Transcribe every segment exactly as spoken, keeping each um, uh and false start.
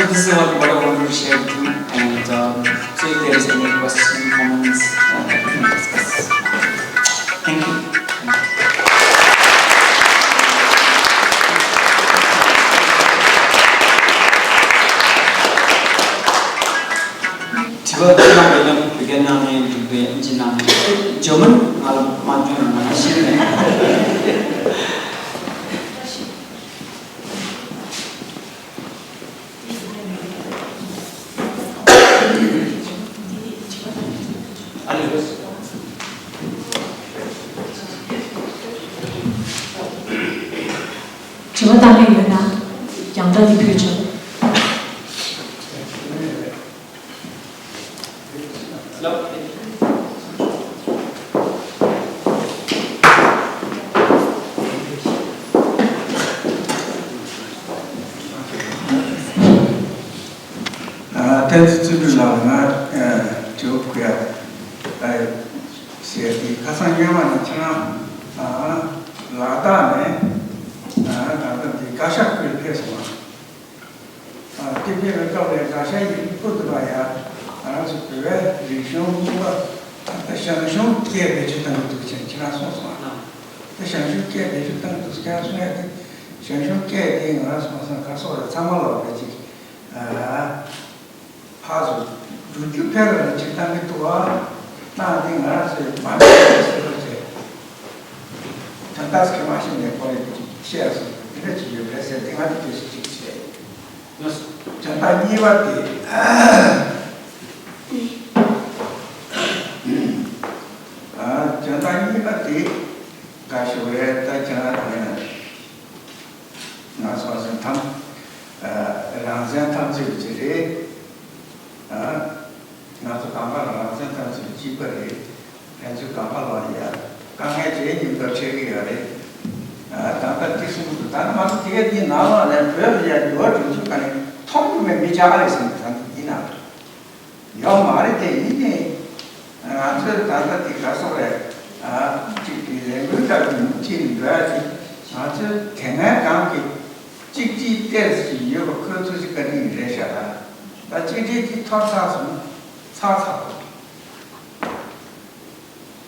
This is what, what I wanted to share with you, and, um, so if there is any question, comments, uh, that we can discuss. Thank you. དྲི་བ་བཏང་ཡོད་ན་བོད་སྐད་ནང་ནས་འདུག་པས། ཨིན་ཇི་ནང་ནས། འཇར་མན་ང་ལ་མ་འཇོན་ན་ང་ཤེས་མེད། དྲི་བ་བཏང་མཁན་ཡོད་ན་རྒྱང་བསྒྲགས་འདི་ཕུལ་ཆོག་ཨ། བསྟན་འཛིན་བརྩོན་འགྲུས་ལགས་ལ་ང་དྲི་བ་ཕུལ་ཡ་ཞེས་ཏེ། ཁ་སང་སྔོན་མ་ནས་ཁྱེད་རང་ལ་དྭགས་ནས་ད་ལྟ་འདི་དགའ་ཤོས་ཁུལ་ཕེབས་སོང་བ། ཨ། དེ་ཕེབས་པའི་སྐབས་ལ་དགའ་ཤོས་ཡིན་ཁུལ་དུ་ལ་ཡ་ང་རང་ཚོ་བོད་པའི་རིག་གཞུང་ལུང་པ་ད་ཞང་ཞུང་སྐད་བེད་སྤྱོད་བཏང་གི་འདུག་ཅེས་ཁྱེད་རང་གསུངས་སོང་ཨ། ད་ཞང་ཞུང་སྐད་བེད་སྤྱོད་བཏང་གི་འདུག་ཟེར་ཁྱེད་རང་གསུང་ཡ་དེ་ཞང་ཞུང་སྐད་དེ་ང་རང་ཚོ་མ་སང་ག་སོགས་ལ་ཚང་མ་ལོག་པའི་ཅིག་ཨ། ཕར་ཚུར་བསྒྱུར་རྒྱུ་ཕེབས་ར་ཅིག་བཏང་གི་འདུག་ཨ། བཏང་དེ་ང་རང་ཚོས་མ་འདྲ་བའི་སྲོལ་རེད། ད་ལྟ་སྐད་མ་ཤེས་ནས་ཁོ་རེ་ཅིག་བཤད་སོང་། དེ་འདྲ་ཅིག་ཡོད་རེད་ཟེར་དེ་ང་དེ་སྐད་ཆ་ཅིག་བཤད། དོན་དག་གཉིས་པ་དེ། ཨ། དོན་དག་གཉིས་པ་དེ་དགའ་ཤོས་རེད། ད་ཁྱེད་རང་དེ་ན་ང་ཚོ་བ་ཚོ་འཐམ། ཨ། རང་བཙན་འཐབ་རྩོད་ཅིག་རེད། ཨ། ང་ཚོ་གང་ག་ལ་རང་བཙན་འཐབ་རྩོད་གཅིག་པ་རེད། ཕན་ཚུན་གང་ག་ལ་ཡ་དཀའ་ངལ་ཇེ་ཉུང་དུ་འཕྲད་ཀྱི་ཡོད་རེད། ཨ། ད་ལྟ་འདི་གསུམ་དུ་ད་ནི་ང་ཚོ་དེ་ག་དེའི་ནང་ལོགས་ནས་བོད་ལ་ཡ་འགྱུར་བ་འགྲོ་རྒྱུ་ག་ནས་མཐོང་གི་མེད་མི་ཅག་རེད་ཟེར་ནས་ད་འདི་ན་ཡོད་མ་རེད། དེ་ཡིན་ནའི་ང་ཚོས་ད་ལྟ་འདི་ག་སོགས་རེད། ཨ། གཅིག་གི་ལས་འགུལ་ལྟ་བུ་མུ་མཐུད་ནས་འགྲོ་ཡ་ཅིག་ང་ཚོའི་དེ་སྔའི་གང་གི་གཅིག་གཅིག་ཏོག་ཙམ་ཡོད་པ་ཁོའི་ཐུགས་རྗེ་བཀའ་དྲིན་རེད་ཤག་ད་ད་གཅིག་སྒྲིལ་གྱི་ཐོར་ཚགས་སོང་། ཚགས་ཚགས་པོ།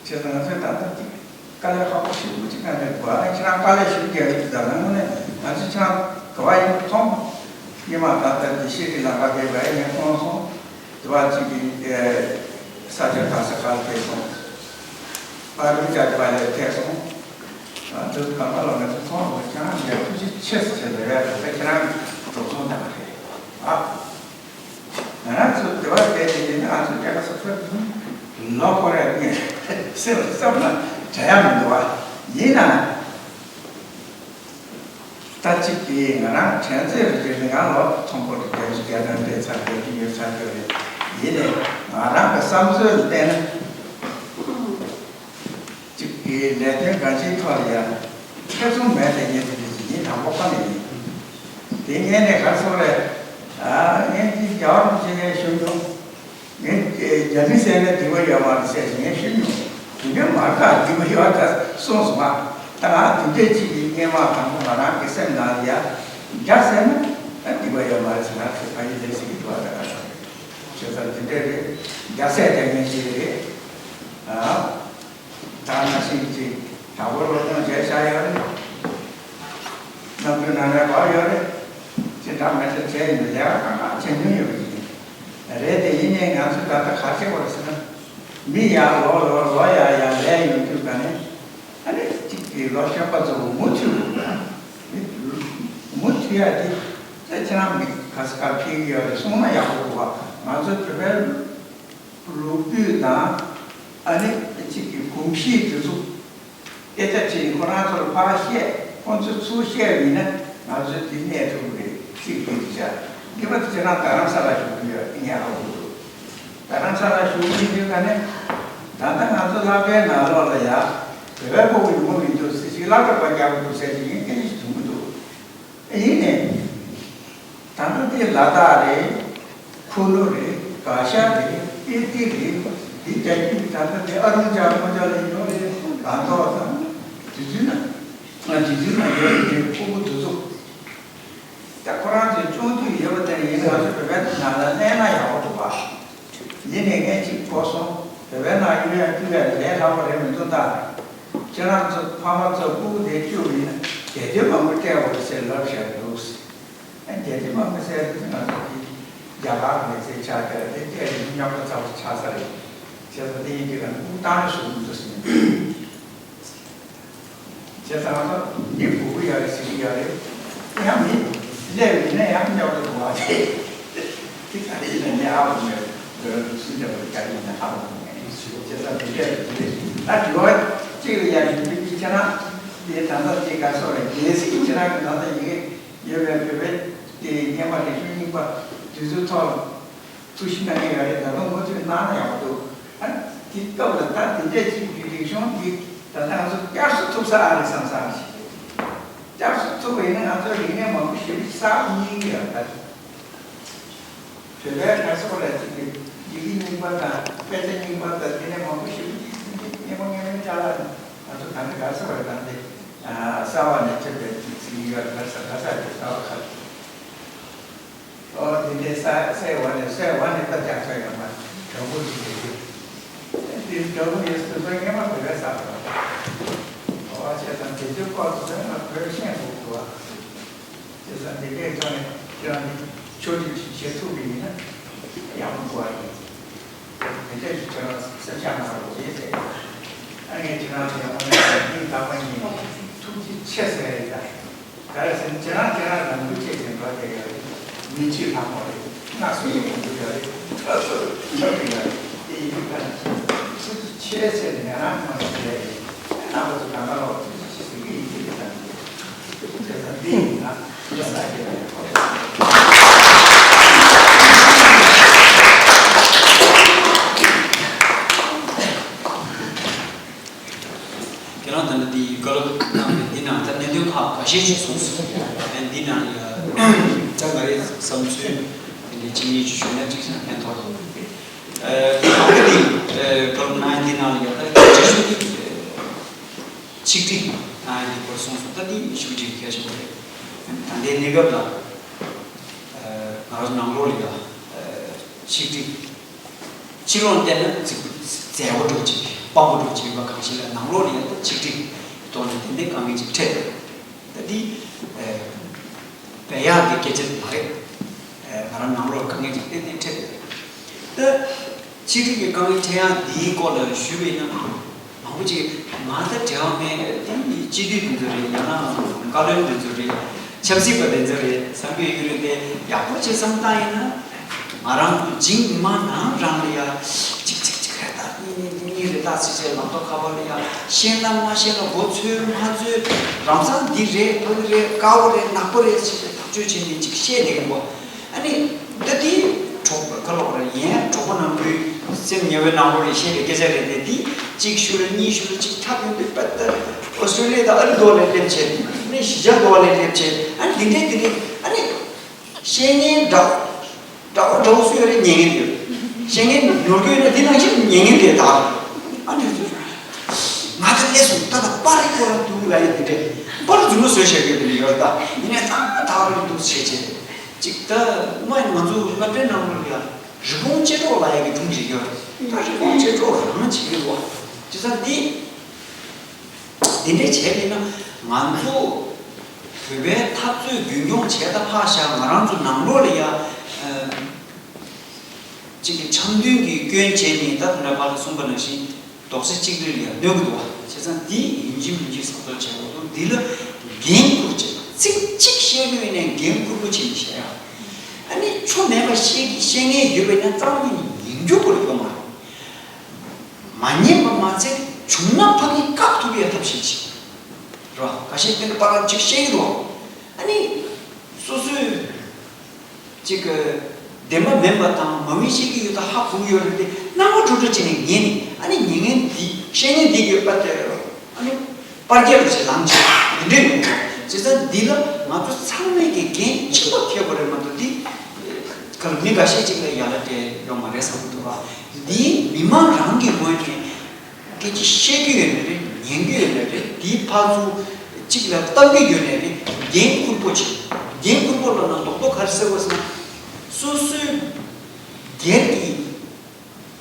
བྱས་ཙང་ང་ཚོས་ད་ལྟ་ཅིག་དཀའ་ལས་ཁག་པོ་ཞེ་པོ་ཅིག་གནང་བསྡད་འདུག་ཨ་ནི་ཁྱེད་རང་དཀའ་ལས་ཞེ་པོ་རྒྱག་གི་འདུག་ད་ནང་ནས་ང་ཚོས་ཁྱེད་རང་ག་བ་ཡིན་མཐོང་། སྔོན་མ་ད་ལྟ་འདི་ཤེས་རིག་ལམ་ཁ་ཕེབས་པ་ཡིན་མཐོང་སོང་། དེ་བ་གཅིག་གིས་ས་ཆ་ག་ས་ག་ལ་ཕེབས་སོང་། ཨ་རུ་ཅག་དེ་བ་ལ་ཕེབས་སོང་། ཨ་དེ་གང་ག་ལ་ང་ཚོ་མཐོང་རོགས། ཁྱེད་རང་ལ་ཐུགས་རྗེ་ཆེ་ཟེར་བྱས་ལ་ཡ་རེད། ཁྱེད་རང་གི་འགྲོ་སོང་དང་རེད་ཨ། ང་རང་ཚོ་དེ་བ་བསྡད་དེ་ཡིན་ན་ང་ཚོ་རྒྱ་གར་ས་ཁུལ་ལོ་འཁོར་ཡ་ངས་སེམས་བསམ་ན་དྲན་ཡ་མི་འདུག་བ། ཡིན་ན། ད་གཅིག་གིས་ང་རང་དྲན་ཚོད་རེ་རེ་ལ་ང་ལོ་ཚོང་པོ་རེ་བརྒྱད་ཅུ་གྱ་གྲངས་སྤྲད་ཚར། བརྒྱད་ཅུ་ཡོད་ཚར་གྱི་རེད། ཡིན་ནའི་ང་རང་གི་བསམ་ཚུལ་ལ་བལྟས་ན། གཅིག་གིས་ལས་དོན་གང་ཅིའི་ཐོག་ལ་ཡང་ཐེ་ཚོམ་མེད་པའི་ངས་དེ་འདྲ་ཞིག་ཡིན་དང་པོ་ཁོ་ནས་ཡིན། དེ་ངས་ནས་ག་རེ་ཟེར་རེད། ཨ་ངས་འདི་རྒྱལ་བ་རིན་པོ་ཆེ་ལ་ཞུ་མྱོང་། ངས་རྒྱ་མི་བསད་ན་སྡིག་པ་ཡོད་མ་རེད་ཟེར་ཞིག་ངས་ཞུས་མྱོང་། དེ་འདྲ་མ་རེད་ད། སྡིག་པ་ཡོད་ད་གསུངས་སོང་ང་། ད་ང་དེ་འདྲས་ཅིག་གི་སྔས་མ་དང་པོ་ང་རང་གི་སེམས་ནང་ལ་ཡ་རྒྱ་བསད་ན་ད་སྡིག་པ་ཡོད་མ་རེད་ཟེར། ང་ཚོ་ཕ་ཡུལ་ལས་ཟེར་གི་འདུག་བ། ད་ག་ཚོད་རེད། བྱས་ཙང་དེ་འདྲས་རེད། རྒྱ་བསད་བསྡད་མཁན་ཞིག་རེད། ཨ། ད་ནང་བཞིན་གྱི་དྭགས་པོ་སློབ་སྦྱོང་བྱས་བཞག་ཡོད་རེད། གནམ་གྲུ་ནང་ནས་བབས་ཡོད་རེད། ཅི་འདྲ་མི་འདྲ་བྱས་ཡིན་ན་ལས་ཀ་གང་ག་བྱེད་མྱོང་ཡོད་པ་ཅིག་རེད། དེ་ཡིན་ནའི་ང་ཚོས་ད་ལྟ་ག་རེ་བྱེད་དགོས་རེད་ཟེར་ན། མི་ཡར་ལོག་ལོག་ལོག་ཡར་ཡར་སླེབས་ཡོང་དུས་ག་ནས་ཨ་ནི་གཅིག་གིས་ལོ་གཞོན་པ་ཚོ་མུ་མཐུད་དགོས། མུ་མཐུད་ཡ་དེ་ད་ཁྱེད་རང་མི་ག་ས་ག་ཕེབས་ཀྱི་ཡོད་རེད་གསུངས་ན་ཡག་པོ་འདུག་བ། ང་ཚོ་བོད་པའི་ལོ་རྒྱུས་དང་ཨ་ནི་གཅིག་གི་གོམས་གཤིས་དེ་ཚོ་སྐད་ཆ་དྲིས་ཁོ་རང་ཚོར་ཕར་བཤད། ཁོ་ཚོས་ཚུར་བཤད་པ་ཡིན་ན་ང་ཚོས་དེ་གནས་ཐུབ་ཀྱི་རེད། གཅིག་དེ་འདི་བྱ། གཉིས་པ་དེ་ཁྱེད་རང་རྡ་རམ་ས་ལ་བཞུགས་ཀྱི་ཡོད། ངས་ཧ་གོ་འདུག་རྡ་རམ་ས་ལ་བཞུགས་ཀྱི་ཡོད་ག་ནས་ད་ལྟ་ང་ཚོ་ལྷག་པའི་ནང་ལོགས་ལ་ཡ་བོད་པའི་ཕྲུ་གུ་ཡོང་གི་མི་འདུག་ཟེར་ཞིག་སློབ་གྲྭ་པ་རྒྱག་གི་འདུག་ཟེར་ཞིག་ངས་སྐད་ཆ་ཞིག་བྱུང་གི་འདུག་ཡིན་ནའི། ད་ལྟ་དེ་ལ་དྭགས་རེད། ཁུ་ནུ་རེད། ག་ཤ་རེད། སྤི་ཏི་རེད། འདི་རྒྱ་སྐྱིད་ད་ལྟ་དེ་ཨ་རུ་ཅག་ཁོ་ཅག་ལ་ཡོད་རེད། རང་ཐོག་དང་དེ་ཚོའི་ནང་ང་དེ་ཚོའི་ནང་ཡོད་རེད། ཕྲུ་གུ་དེ་ཚོ་ད་ཁོ་རང་ཚོའི་སྤྱོད་འཇུག་ཡོད་པ་དེ་ཡིན་ན་ང་ཚོ་ ཁྱེད་རང་ཚོ་ཕ་མ་ཚོ་སྤུ་གུ་དེ་སྐྱོ་བ་ཡིན་ན་དགེ་འདུན་མང་པོ་སྤྲད་དགོས་ཟེར་ལབ་བཞག་འདུག། ཨ་དགེ་འདུན་མང་པོ་ཟེར་དུས་ང་ཚོ་གི་རྒྱ་གར་མི་ཚེ་ཆགས་བསྡད་དེ་སྤྲད་དེ་རྙོག་དྲ་ཚ་པོ་ཆགས་ས་རེད། བྱས་ཙང་དེ་ཡིན་དུས་ང་སྤུ་གུ་བཏང་ནས་བཟོ་གི་འདུག་ཟེར་ནས། བྱས་ཙང་ང་ཚོ་འདི་སྤུ་གུ་ཡག་རེད་ཟེར་གི་ཡག་རེད། ཡང་མི་སླེབས་ཡིན་ན་ཡང་རྙོག་དྲ་འདུག་བ་དེ། དེ་ག་རེ་ཡིན་ན་ངས་ཧ་གོ་མེད། དོན་སུ་འདྲ་བ་ག་རེ་ཡིན་ན་ཧ་གོ་མེད། བྱས་ཙང་དེ་འདྲ་རེད། དེ་ད་དྲི་བ་གཅིག་ལ་ཡང་ཞུ་རྒྱུ་གཅིག་བྱས་ན། དེ་ད་ལྟ་དེ་ག་སོགས་ལ་རྒྱལ་སྲིད་ཀྱི་ཁྱེད་རང་གི་ད་ལྟ་ཡི་གེ་ཡོད་པའི་བོད་པའི་དེ་སྔོན་མ་རིག་གཞུང་རྙིང་པ་དེ་ཚོའི་ཐོག་ལ་ཐུགས་ཞིབ་གནང་གི་ཡོད་རེད། ད་དུང་ངོ་སྤྲོད་གནང་ན་ཡག་པོ་འདུག། ཨ་དེ་སྐབས་ལ་ད་དེ་འདྲས་ཅིག་གི་རིག་གཞུང་འདི་ད་ལྟ་ང་ཚོ་བསྐྱར་གསོ་ཐུབ་ས་ཨ་རེད་བསམ་ས་ཞིག་རེད། བསྐྱར་གསོ་ཐུབ་པ་ཡིན་ན་ང་ཚོ་རིག་གནས་མང་པོ་ཞེ་པོ་ཅིག་གསར་པ་རྙེད་ཀྱི་ཡོད་རེད། བོད་པའི་ག་ཚོད་རེད་ཅིག་གི་ཡི་གེ་རྙིང་པ་དང་དཔེ་ཆ་རྙིང་པ་དང་དེ་ནས་མང་པོ་ཞེ་པོ་ཅིག་སྙན་མོ་སྙན་མོའི་ཅ་ལག་ནི་ང་ཚོ་ག་འདྲ་ག་ཚོད་རེད་དང་དེ་གསར་བ་ནས་ཐོན་པའི་ཚིག་ཡོད་ག་ས་ག་ས་ཀྱི་གསར་བ་ཁ། ཨོ་དེ་འདྲའི་ས་སའི་འོག་ནས་སའི་འོག་ནས་ད་རྒྱག་ས་ཡོད་མ་གྲོགས་པོ་ཞིག་ཡོད་རྒྱུ། དེ་གྲོགས་པོ་ཡོད་སུ་ཚོ་སྔོན་མ་བོད་པའི་ས་རེད། ཨོ་བྱས་ཙང་དེ་ཚོའི་སྐོར་དུ་ཚོས་ང་བོད་ཤེས་དགོས་དགོས་བ། བྱས་ཙང་དེ་འདྲའི་ཐོག་ནས་ཁྱེད་རང་གིས་ཕྱོགས་སྒྲིག་ཅིག་བྱེད་ཐུབ་པ་ཡིན་ན་ཡག་པོ་འདུག་བ་ཡིན། དེ་འདྲའི་ཁྱེད་རང་སེམས་ཤག་གནང་རོགས་ཞེས་ཟེར། ཨ་ངས་ཁྱེད་རང་ཚོ་ཡང་སྙིང་ཐག་པ་ནས་ཐུགས་རྗེ་ཆེ་ཟེར་ཡ་ཡིན་ད། ག་རེ་ཟེར་ན་ཁྱེད་རང་ཁྱེད་རང་རང་འགུལ་བྱས་ནས་འགྲོ་བསྡད་ཡོད་རེད། མི་གཅིག་ལྷག་མ་རེད། སྔ་སོ་ཡི་གོང་དུ་ཡོད་རེད། ཁ་སོ་ཁྱབ་ཀྱི་ཡོད་རེད། དེ་ཡིན་དུས་ཁ་ནས་ཆེ་ཆེ་ཟེར་ནས་ང་རང་ཁོང་ལ་ཟེར་ཡ་ཡིན། རྣམ་པ་ཚོ་གང་ག་ལོག་ཐུགས་རྗེ་ཆེ་ཟེར་གི་ཡིན་ཟེར་གི་ད། བྱས་ཙང་འདི་ཡིན་ན་ཡོད་ས་ཡོད་རེད། ཁྱེད་རང་ད་ནི་འདི་བཀའ་སློབ་གནང་བའི་འདི་ནང་ད་གནད་དོན་ཁག་ཁ་ཤས་ཤིག་གསུངས་སོང་། ཨ་འདི་ནང་ལ་ད་ང་རའི་བསམ་ཚུལ་འདི་འདྲའི་གཅིག་གཉིས་ཅིག་ཞུས་ན་འགྲིག་ས་ཕན་ཐོགས། ཨ་ད་ལྟ་འདི་བཀའ་སློབ་གནང་འདི་ནང་ལ་ཡང་ད་རྒྱ་གཞུང་གི་ཆིག་སྒྲིལ་གནང་འདི་སྐོར་གསུངས་སོང་། ད་འདི་ཞུ་འགྲིག་གལ་ཆེན་པོ་རེད། ད་ལྟའི་གནས་སྐབས་ལ་ང་རང་ཚོ་ནང་ལོགས་ལ་ཡང་ཆིག་སྒྲིལ། ཕྱི་ལོགས་བལྟས་ན་ཙིག་མཛེས་པོ་འདྲ་ཅིག་དཔའ་བོ་འདྲ་ཅིག་ཡོད་པ་གང་ཞིག་ལ་ནང་ལོགས་ནས་ཡང་ད་ཆིག་སྒྲིལ་ཐོག་ནས་ཏན་ཏན་དཀའ་ངལ་ཅིག་འཕྲད་འདུག། ད་འདི་ཨེ་བས་ཡག་གི་སྐད་ཆ་མ་རེད། ཨེ་ང་རང་ནང་ལོགས་དཀའ་ངལ་ཅིག་ཏན་ཏན་འཕྲད་འདུག། ད་ཆིག་སྒྲིལ་གྱི་དཀའ་ངལ་འཕྲད་ཡག་འདིའི་སྐོར་ལ་ཞུས་པ་ཡིན་ན། མང་པོ་ཅིག་ང་ད་འབྲེལ་བ་མེད་དེ་ནི་སྤྱི་འཐུས་དེ་ཚོ་རེད། ཡང་ན་བཀའ་བློན་དེ་ཚོ་རེད། ཆབ་སྲིད་པ་དེ་ཚོ་རེད་བསམ་གྱི་ཡོད་རེད་དེ། ཡག་པོ་བྱས་བསམ་བཏང་ཡིན་ན་ང་རང་ཚོ་འཇིགས་མ་ནང་རང་ལ་ཡ་གཅིག་གཅིག་གཅིག་རེད་ད། གཉིས་གཉིས་གཉིས་རེད་ད་ཟེར་བྱས་ལག་ཐོག་ཁ་པར་ལ་ཡ་ཤེས་ན་མ་ཤེས་ན་མགོ་ཚོས་མ་ཚོས་རང་སང་འདི་རེད་ཕ་གི་རེད་དཀར་པོ་རེད་ནག་པོ་རེད་ཟེར་བྱས་ཐག་གཅོད་བྱས་ནས་ཅིག་བཤད་བསྡད་ཀྱི་འདུག། ཨ་ནི་ད་དེ་གྲོགས་ག་ལོག་རེད། ཡིན་གྲོགས་པོ་ནང་ཁུལ་སེམས་ཉེ་བའི་ནང་ལོགས་ལ་བཤད་པའི་སྐད་ཆ་རེད་དེ། དེ་གཅིག་ཤུ་ལ་གཉིས་ཤུ་ལ་གཅིག་ཁྱབ་ཡོང་དུས་པད་ད་ཨོ་སི་ཀྲོ་ལི་ཡ་དང་ཨ་རི་མདོ་ལ་སླེབས་བྱས་ནས་གཞིས་ཆགས་མདོ་ལ་སླེབས་བྱས། ཨ་ནི་དེ་འདྲས་དེ་འདྲས་ཨ་ནི་བཤད་མཁན་འདྲ་འདྲ་བོ་འདྲ་བོ་སུ་ཡོད་རེད། ཉན་མཁན་ཡོད། བཤད་མཁན་ནོར་གྱི་ཡོད་ན་དེ་ནང་བཞིན་ཉན་མཁན་དེ་དག་ཨ་ནི་ང་ད་སླེབས་སོང་། ད་ད་པར་རིག་པོ་རང་འདུག་ལ་ཡ་དེ་འདྲས་པར་རྫུན་མ་བཟོས་བཞག་གི་དེ་འདྲས་ཡོད་རེད། ད་ཡིན་ནའི་ད་ད་རང་འདུག་བྱས་བྱས། ཅིག་ད་སྔོན་ང་ཚོ་སློབ་གྲྭའི་ནང་ལོགས་ལ་ཡ་རི་བོང་ཅལ་འདྲོགས་ལབ་ཡ་གི་སྒྲུང་ཞིག་ཡོད་རེད། ད་རི་བོང་ཅལ་འདྲོགས་རང་བྱེད་ཀྱི་འདུག་བ། བྱས་ཙང་འདི་འདི་འདྲའི་བྱས་པས་ན་ང་ཚོ་བོད་པའི་འཐབ་རྩོད་རྒྱུན་འཁྱོངས་བྱས་ད་ཕར་བཞག་ང་རང་ཚོ་ནང་ལོགས་ལ་ཡ་ཅིག་གི་འཆམ་མཐུན་གྱི་སྐྱོན་བྱས་ནས་ད་ད་ལྟ་བར་ལ་གསུངས་པ་ནང་བཞིན། རྡོག་རྩ་གཅིག་སྒྲིལ་ལ་གནོད་ཀྱི་འདུག་བ། བྱས་ཙང་འདི་ཡིན་གཅིག་མིན་གཅིག་བཟོ་ཐབས་བྱེད་དགོས་འདུག། འདི་ལ་འགན་འཁུར་བྱེད་པ། ཚིག་གཅིག་བཤད་ཀྱི་ཡོད་ནའི་འགན་འཁུར་པོ་བྱེད་ནས་བཤད་ཡ། ཨ་ནི་ཆོ་མེད་པ་བཤད་ཀྱི་བཤད་མཁན་ཡོད་པ་ཡིན་ན་རྩ་བ་ཉིད་ནས་ཉན་རྒྱུ་པོ་རེད་མ་རེད། མ་ཉན་པ་མ་ཚད་བྱུང་ན་ཕ་གིའི་བཀག་ཐུབ་ཡ་ཐབས་ཤེས་བྱེད། རེད་བ། ཁ་ཤས་དེ་འདྲ་པ་ར་གཅིག་བཤད་ཀྱི་འདུག། ཨ་ནི་སོ་སོའི། གཅིག་གི་བདེན་པ་མིན་པ་དང་མ་འོས་བཤད་ཀྱི་ཡོད་ད་ཧ་གོ་གི་ཡོད་རེད་དེ། སྣང་བ་འགྲོ་འགྲོ་བྱས་ནས་ཉན་ནས། ཨ་ནི་ཉན་ངན་འདི་བཤད་ངན་འདི་ཡོད་པ་དེ་ཨ་ནི་པར་རྒྱག་རུ་བྱས་ལངས་བྱས་འདི་འདྲས་ཡོང་གི་འདུག། བྱས་ཙང་འདི་ལ་ང་ཚོ་ཚང་མས་ཀྱི་འགན་གཅིག་པ་འཁྱེར་དགོས་རེད་མ་གཏོགས། འདི་ག་ལ་མི་འགའ་ཤས་གཅིག་ལ་ཡ་ལ་སྤྲད་ཡོང་མ་རེད་བསམ་གྱི་འདུག་བ། འདི་མི་མང་རང་གི་ངོས་ནས། སྐད་ཆ་བཤད་ཀྱི་ཡོད་ནའི་རེད། ཉན་གྱི་ཡོད་ནའི་རེད། དེའི་ཕར་ཚུར་གཅིག་ལ་བཏང་གི་ཡོད་ནའི་རེད། འགན་འཁུར་པོ་བྱེད། འགན་འཁུར་པོ་ལབ་ན་རྡོག་རྡོག་ག་རེ་ཟེར་དགོས་ཟེར་ན། སོ་སོའི་སྒེར་གྱི་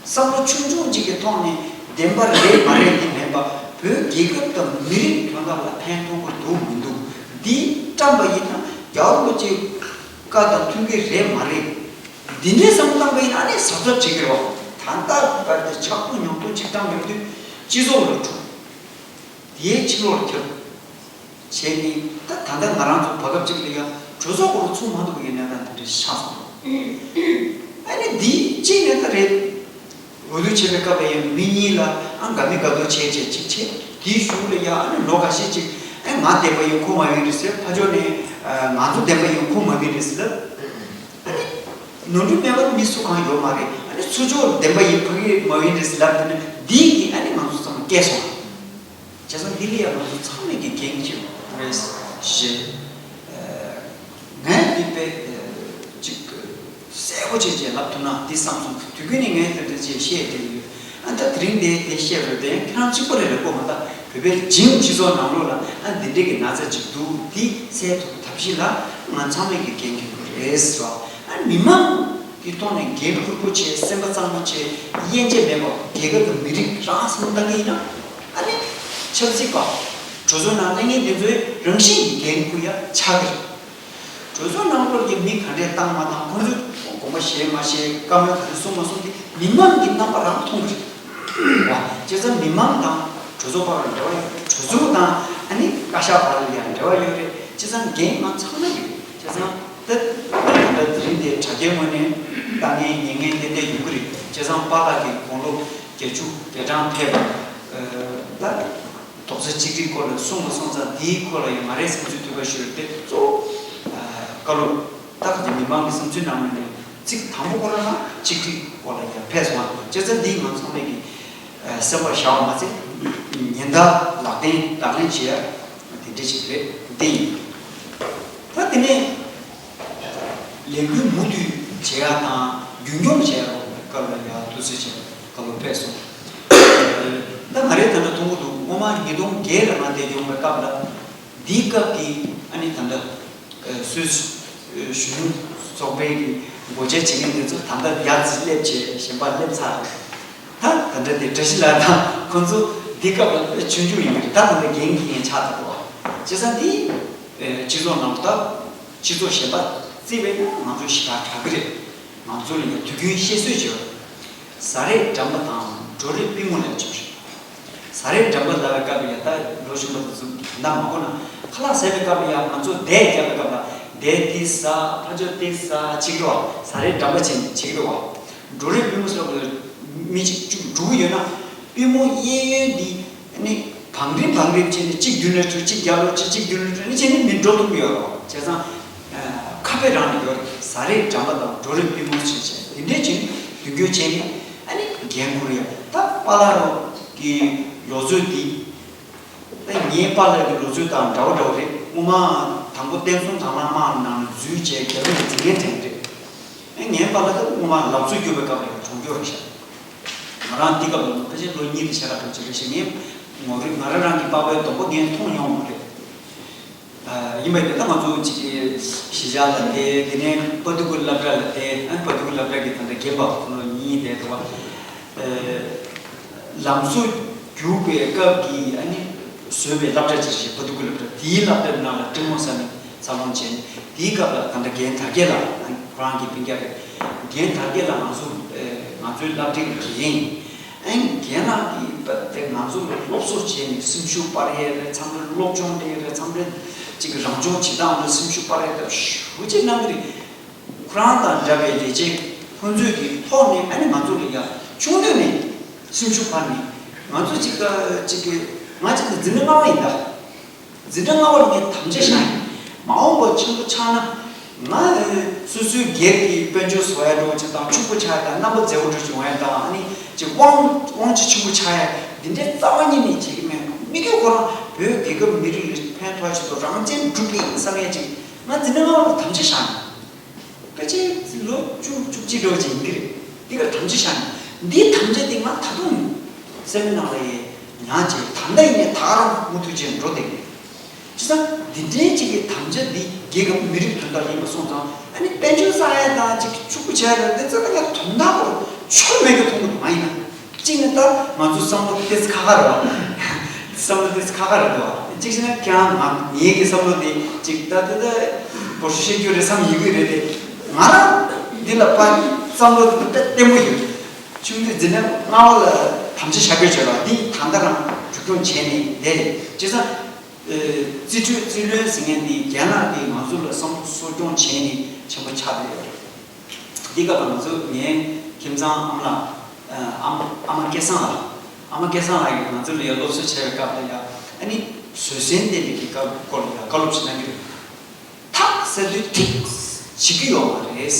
བསམ་བློ་ཆུང་ཆུང་གཅིག་གི་ཐོག་ནས་བདེན་པ་རེད་མ་རེད་དེ་མེད་པ། བོད་རྒྱལ་ཁབ་དང་མི་རིགས་དོན་དག་ལ་ཕན་ཐོགས་ཀྱི་འདུག་མི་འདུག་འདི་བཀྲམ་པ་ཡིན་ན་རྒྱལ་བ་རིན་པོ་ཆེའི་བཀའ་དང་མཐུན་གྱི་རེད་མ་རེད། འདི་འདྲའི་བསམ་བློ་བཏང་པ་ཡིན་ན་ཨ་ནི་གཟབ་གཟབ་བྱེད་ཀྱི་རེད་བ། ད་ལྟ་བར་དུ་ཆག་ཐུག་ཉོག་ཐུག་ཅིག་བཏང་ཡོང་དུས་སྤྱི་ཚོགས་ལ་འཁྲུག་དེའི་ཕྱི་ལོགས་ལ་ཁྱབ། བྱས་ནས་ད་ད་ལྟ་ང་རང་ཚོ་བར་སྐབས་ཅིག་ལ་ཡང་གྲོས་ཚོགས་སྐོར་ཚུགས་མ་ཐུབ་པའི་གནས་སྟངས་དེ་འདྲ་ཆགས་སོང་། ཨ་ནི་འདི་གཅིག་ནས་ད་རེད། འོས་བསྡུ་བྱས་པའི་སྐབས་ལ་ཡང་མི་གཉིས་ལ་ཨང་དགའ་མི་དགའ་ཐོག་བྱས་བྱས་གཅིག་བྱས་དེའི་གཞུག་ལ་ཡང་ཨ་ནི་ལོ་འགའ་ཤས་ཅིག་ཨ་ང་བདེན་པ་ཡིན་ཁོ་མ་ཡིན་རེད་ཟེར། ཕར་ཕྱོགས་ནས་ང་ཚོ་བདེན་པ་ཡིན་ཁོ་མ་ཡིན་རེད་ཟེར་ལབ། ཨ་ནི་ནོར་འཁྲུལ་མེད་པར་མི་སུ་གང་ཡོད་མ་རེད། ཨ་ནི་ཚུར་ཕྱོགས་བདེན་པ་ཡིན་ཕ་གི་མ་ཡིན་རེད་ཟེར་ལབ། དེ་ནི་འདིས་ཀྱིས་ཨ་ནི་ང་ཚོ་ཚང་མ་སྐྱེལ་སོང་། བྱས་ཙང་འདི་ལ་ཡང་ང་ཚོ་ཚང་མས་ཀྱི་འགན་འཁྱེར་དགོས་རེད་ཞེས། ངས་འདི་དཔེ་ཅིག་གསལ་པོ་བྱས་བྱས་ལབ་ཐུབ་ན་འདི་བསམ་སོང་། དུས་རྒྱུན་ནས་ངས་དེ་འདྲ་ཅིག་བཤད་བསྡད་ཡོད། ཨ་ད་དེ་རིང་འདི་དེ་བཤད་རོགས་དེ་ཁྱེད་རང་གཅིག་པོ་རེད་རེད་པོ་མ་ད་བོད་པའི་བྱིངས་སྤྱི་ཚོགས་ནང་ལོགས་ལ་ཨ་འདི་འདྲའི་གི་ན་ཚ་ཅིག་འདུག་འདི་སེལ་ཐུབ་ཐབས་ཤེས་ལ་ང་ཚང་མས་ཀྱི་འགན་འཁྱེར་དགོས་རེད་ཟེར་བ། ཨ་མི་མང་གི་ཐོག་ནས་འགན་འཁུར་པོ་བྱས། སེམས་པ་གཙང་མ་བྱས། དབྱེ་འབྱེད་མེད་པ་རྒྱལ་ཁབ་དང་མི་རིགས་རང་བསམ་བློ་བཏང་གི་ཡིན་ན། ཨ་ནི་ཆབ་སྲིད་པ་གྲོས་ཚོགས་ནང་གནང་མཁན་དེ་ཚོའི་རང་བཞིན་གྱི་འགན་འཁུར་ཡ་ཆགས་ཀྱི་རེད། གྲོས་ཚོགས་ནང་ལོགས་ཀྱི་མི་ག་འདྲས་བཏང་མ་བཏང་། ཁོང་ཚོས་དགོངས་པ་བཞེས་མ་བཞེས། བཀའ་མོལ་ག་རེ་གསུངས་མ་གསུངས་དེ་མི་མང་གི་རྣམ་པ་རང་མཐོང་གི་རེད་བ། བྱས་ཙང་མི་མང་དང་གྲོས་ཚོགས་བར་ལ་འབྲེལ་བ་ཡོད། གྲོས་ཚོགས་དང་ཨ་ནི་བཀའ་ཤག་བར་ལ་ཡང་འབྲེལ་བ་ཡོད་རེད། བྱས་ཙང་འགན་ང་ཚང་མ་ཡོད། བྱས་ཙང་ད་ད་ལྟ་དེ་རིང་འདིར་དྲ་རྒྱའི་ངོས་ནས་ལྟ་མཁན་ཉན་མཁན་ཏན་ཏན་ཡོང་གི་རེད། བྱས་ཙང་པཱ་ལགས་ཀྱིས་དགུང་ལོ་བརྒྱད་ཅུ་རྒས་གྲངས་ཕེབས་པ་ད་རྡོག་རྩ་གཅིག་སྒྲིལ་སྐོར་ལ་གསུངས་པ་སོང་ཙང་འདིའི་སྐོར་ལ་ཡང་ང་རའི་བསམ་ཚུལ་ཐོས་པ་ཞུ་རྒྱུ་དེ་གཙོ་བོ་བཀའ་སློབ་ད་ག་ཚོད་མི་མང་གི་བསམ་ཚུལ་ནང་ནས་ཚིག་དང་པོ་ཁོ་རང་ན་གཅིག་སྒྲིལ་སྐོར་ལ་ཡང་ཕེབས་སོང་བ། བྱས་ཙང་འདིས་ང་ཚང་མས་ཀྱི་སེམས་པར་བཞག་པ་མ་ཚད་ཉེན་བརྡ་ལག་བསྟར་ལག་ལེན་བྱེད་ཡ་དེ་འདྲ་ཞིག་རེད། འདི་ཡིན། ད་དེ་ནས་ལས་འགུལ་མུ་མཐུད་བྱེད་ཡ་དང་རྒྱུན་འཁྱོངས་བྱེད་ཡ་རོགས་པའི་སྐབས་ལ་ཡ་དུས་ཚོད་བྱེད་སྐབས་ལ་ཕེབས་སོང་། ད་ང་རས་ད་ལྟ་མཐོང་གི་འདུག་སྔོན་མ་ཉིས་སྟོང་བརྒྱད་ལ་ང་དེ་ཡོང་བའི་སྐབས་ལ་འདིའི་སྐབས་ཀྱི་ཨ་ནི་ད་ལྟ་སུད་སི་གཞོན་ནུ་ཚོགས་པའི་གི་སྒོ་འབྱེད་བྱེད་མཁན་དེ་ཚོ་ད་ལྟ་ཡར་སླེབས་བྱས་གཞན་པ་སླེབས་ཚར་རེད། ད་ད་ལྟ་དེ་བཀྲ་ཤིས་ལགས་དང་ཁོང་ཚོ་འདི་སྐབས་ལ་དཔེ་ཆུང་ཆུང་ཡིན་གྱི་རེད། ད་ད་ལྟ་འགན་འཁྱེར་མཁན་ཆགས་འདུག་གོ། བྱས་ཙང་འདི་སྤྱི་ཚོགས་ནང་ད་སྤྱི་ཚོགས་གཞན་པ་བརྩིས་པས་ན་ང་ཚོ་ཞེ་དྲག་དྲག་གི་རེད། ང་ཚོ་ལ་ཡང་དུས་རྒྱུན་བཤད་སྲོལ་ཅིག་ཡོད་རེད། ཟ་རེས་འགྲམ་པ་དང་འབྲོ་རེས་པུས་མོ་ལ་ཡང་བྱེད་པ་རེད། ཟ་རེས་འགྲམ་པ་ལབ་པའི་སྐབས་ལ་ཡང་ད་ལོ་ཆུང་བ་དེ་ཚོ་ད་མ་གོ་ན་ཁ་ལག་ཟ་བའི་སྐབས་ལ་ཡང་ང་ཚོ་བསྡད་རྒྱབ་པའི་སྐབས་ལ་བསྡད་དེ་ཟ་ཕར་ཕྱོགས་དེ་ཟ་བྱེད་ཀྱི་རེད་བ། ཟ་རེས་འགྲམ་པ་བྱེད་བྱེད་ཀྱི་རེད་བ། འབྲོ་རེས་པུས་མོ་ཟེར་བ་མི་གཅིག་གཅིག་འགྲོ་གི་ཡོད་ན་པུས་མོ་གཡས་གཡོན་འདི་ནི་བང་རིམ་བང་རིམ་བྱས་ནས་གཅིག་མདུན་ལ་འགྲོ་གཅིག་རྒྱབ་ལ་འགྲོ་གཅིག་མདུན་ལ་འགྲོ་ནི་བྱས་ནས་མི་འགྲོ་ཐུབ་ཀྱི་ཡོད་རེད་བ། བྱས་ཙང་ཁ་དཔེ་རང་ནས་ཡོད་རེད། ཟ་རེས་འགྲམ་པ་དང་འབྲོ་རེས་པུས་མོ་བྱས་བྱས་དེ་འདྲས་བྱས་ནས་མདུན་སྐྱོད་བྱས་ནས་ཨ་ནི་འགན་འཁུར་ཡ། ད་པཱ་ལགས་ཀྱི་ལོ་ཚོད་འདི་ད་ངའི་པཱ་ལགས་ཀྱི་ལོ་ཚོད་དང་འདྲ་བོ་འདྲ་བོ་རེད། སྔོན་མ་དང་པོ་བསྟན་སྲུང་དང་བླངས་དམག་ནང་འཛུལ་བྱས་རྒྱ་མི་ལ་འཛིང་ངན་དྲངས་རེད། ཨེ་ངའི་པཱ་ལགས་ད་སྔོན་མ་ལམ་བཟོ་བསྒྱུར་བའི་སྐབས་ལ་ཡང་གྲོངས་རྒྱུ་རེད་ཤག་ང་རང་འདི་སྐབས་ལ་ཕལ་ཆེར་ལོ་གཉིས་དང་ཕྱེད་ཀ་འགྲོ་གི་རེད་ཤག་ངས་ངོ་རེ་ང་རང་རང་གི་པགས་པའི་སྡོང་པོ་ངས་མཐོང་མྱོང་མ་རེད། ཡིན་པ་ཡིན་ཏེ་ད་ང་ཚོ་གཅིག་གི་གཞིས་ཆགས་ལ་བསྡད། དེ་ནས་པ་ཏི་ཀུ་སློབ་གྲྭ་ལ་བསྡད། ཨ་པ་ཏི་ཀུ་སློབ་གྲྭ་གི་ད་ལྟ་རྒན་པ་ཁོ་ན་གཉིས་བསྡད་འདུག་བ། ལམ་བཟོ་རྒྱུག་པའི་སྐབས་ཀྱི་ཨ་ནི་བཟོས་པའི་སློབ་གྲྭ་ཅིག་བྱས། པ་ཏི་ཀུ་སློབ་གྲྭ་དེའི་སློབ་གྲྭའི་ནང་ལ་ཀྲིང་མོ་ས་ནས་འཚར་ལོངས་བྱས་ནས་དེའི་སྐབས་ལ་ད་ལྟ་རྒན་དར་རྒྱས་ལགས་ཁོ་རང་གི་སྤུན་ཀྱག་རེད། རྒན་དར་རྒྱས་ལགས་ང་ཚོ་ང་ཚོའི་སློབ་གྲྭའི་རྒན་ཡིན། ཨེ་རྒན་ལགས་ཀྱིས་དཔེ་དེ་ང་ཚོ་ལ་སློབ་གསོ་བྱས་ནས་སེམས་ཤུགས་སྤར་ཡས་རེད། མཚམས་རེ་སློབ་སྦྱོང་སྤྲད་ཡས་རེད། མཚམས་རེ་ཅིག་རང་སྦྱོང་བྱེད་སྟངས་ལ་སེམས་ཤུགས་སྤར་ཡས་རེད། ཞེ་པོ་ཅིག་གནང་གི་རེད། ཁོ་རང་དང་འདྲ་བའི་ལས་བྱེད་ཁོང་ཚོས་ཀྱི་ཐོག་ནས་ཨ་ནི་ང་ཚོ་ལ་ཡ་ཆུང་དུས་ནས་སེམས་ཤུགས་སྤར་ནས་ང་ཚོ་ཅིག་ཅིག་གི་ང་ཅིག་ལ་འཛིན་གྲྭ་ལྔ་པ་ཡིན་ད། འཛིན་གྲྭ་ལྔ་པ་ལ་ངས་དམ་བཅའ་བཞག་ཡིན། མ་འོངས་པར་ཆེན་པོ་ཆགས་ན་ང་སོ་སོའི་སྒེར་གྱི་དཔལ་འབྱོར་བཟོ་ཡ་འགྲོ་བ་ཅིག་དང་ཕྱུག་པོ་ཆགས་ཡ་དང་རྣམ་པ་མཛེས་པོ་འགྲོ་བྱུང་ཡ་དང་ཨ་ནི་ཅིག་དབང་དབང་ཆ་ཆེན་པོ་ཆགས་ཡ་འདི་འདྲའི་རྩ་བ་ཉིད་ནས་བྱེད་ཀྱི་མེད། མི་སྒེར་ཁོ་རང་བོད་རྒྱལ་ཁབ་མི་རིགས་ལ་ཕན་ཐོགས་ཆེད་དུ་རང་བཙན་སྒྲུབ་ཀྱི་ཡིན་བསམ་ཡ་ཅིག་ང་འཛིན་གྲྭ་ལྔ་པ་ལ་དམ་བཅའ་བཞག་ཡིན། ཕལ་ཆེར་ལོ་བཅུ་བཅུ་གཅིག་འགྲོ་བ་ཅིག་ཡིན་གྱི་རེད། འདི་གར་དམ་བཅའ་བཞག་ནས་འདིའི་དམ་བཅའ་འདི་ང་ད་དུང་སེམས་ནང་ལ་ཡང་ཉར་བྱས་ད་ལྟ་ཡིན་ནའི་ད་རང་མུ་མཐུད་བྱས་འགྲོ་བསྡད་ཀྱི་རེད། བྱས་ཙང་འདི་འདྲའི་ཅིག་གི་དམ་བཅའ་འདི་རྒྱལ་ཁབ་མི་རིགས་དོན་དག་ཡིན་པ་སོང་ཙང་ཨ་ནི་དཔལ་འབྱོར་བསགས་ཡ་དང་ཅིག་ཕྱུག་པོ་བྱས་ཡ་དང་འདི་ཚོ་ལ་ཡང་དོན་དག་པོ་ཆོ་མེད་གི་མཐོང་གི་འདུག་ང་ཡིན་ན་གཅིག་ནས་ད་ང་ཚོ་བསམ་བློ་ཏོག་ཙམ་ཁ་ཁ་རེད་བ། བསམ་བློ་དེ་ཁ་ཁ་རེད་དོ། གཅིག་བྱས་ན་ཁྱེད་རང་ང་ངེད་ཀྱི་བསམ་བློ་དེ་གཅིག་ད་ད་ད་བོ་ཧྲི་བཤད་རྒྱུ་རེད་བསམ་ཡོད་ཀྱི་རེད་དེ། ང་རང་འདི་ལ་ཕར་བསམ་བློ་དེ་ད་བརྟན་པོ་ཡོད་རེད། ཆུང་དུས་འཛིན་གྲྭ་ལྔ་པ་ལ་དམ་བཅའ་བཞག་པའི་བརྗོད་པ་འདི་ད་ལྟ་རང་འཛུགས་སྐྱོང་བྱས་ནས་བསྡད་རེད། བྱས་ཙང་། རྩིས་སྤྲོད་རྩིས་ལོན་ཟེར་མཁན་འདི་རྒན་ལགས་ཀྱིས་ང་ཚོ་ལ་བསམ་བློ་གསོ་སྐྱོང་བྱས་ནས་ཆེན་པོ་ཆགས་བསྡད་ཡོད་རེད། འདི་སྐབས་ང་ཚོ་ངའི་ཁྱིམ་ཚང་ཨ་མ་ལགས། ཨ་མ་ཨ་མ་སྐལ་བཟང་ལགས། ཨ་མ་སྐལ་བཟང་ལགས་ཀྱིས་ང་ཚོ་ལ་ཡང་སློབ་གསོ་བྱས་པའི་སྐབས་ལ་ཡང་ཨ་ནི་བཟོད་བསྲན་ལྡན་པའི་གི་སྐབས་སྐོར་ལ་ཡང་བཀའ་སློབ་ཞིག་གནང་གི་རེད། ཐག་ཟེར་དུས་ཐིག་བྱེད་ཀྱི་ཡོད་མ་རེད།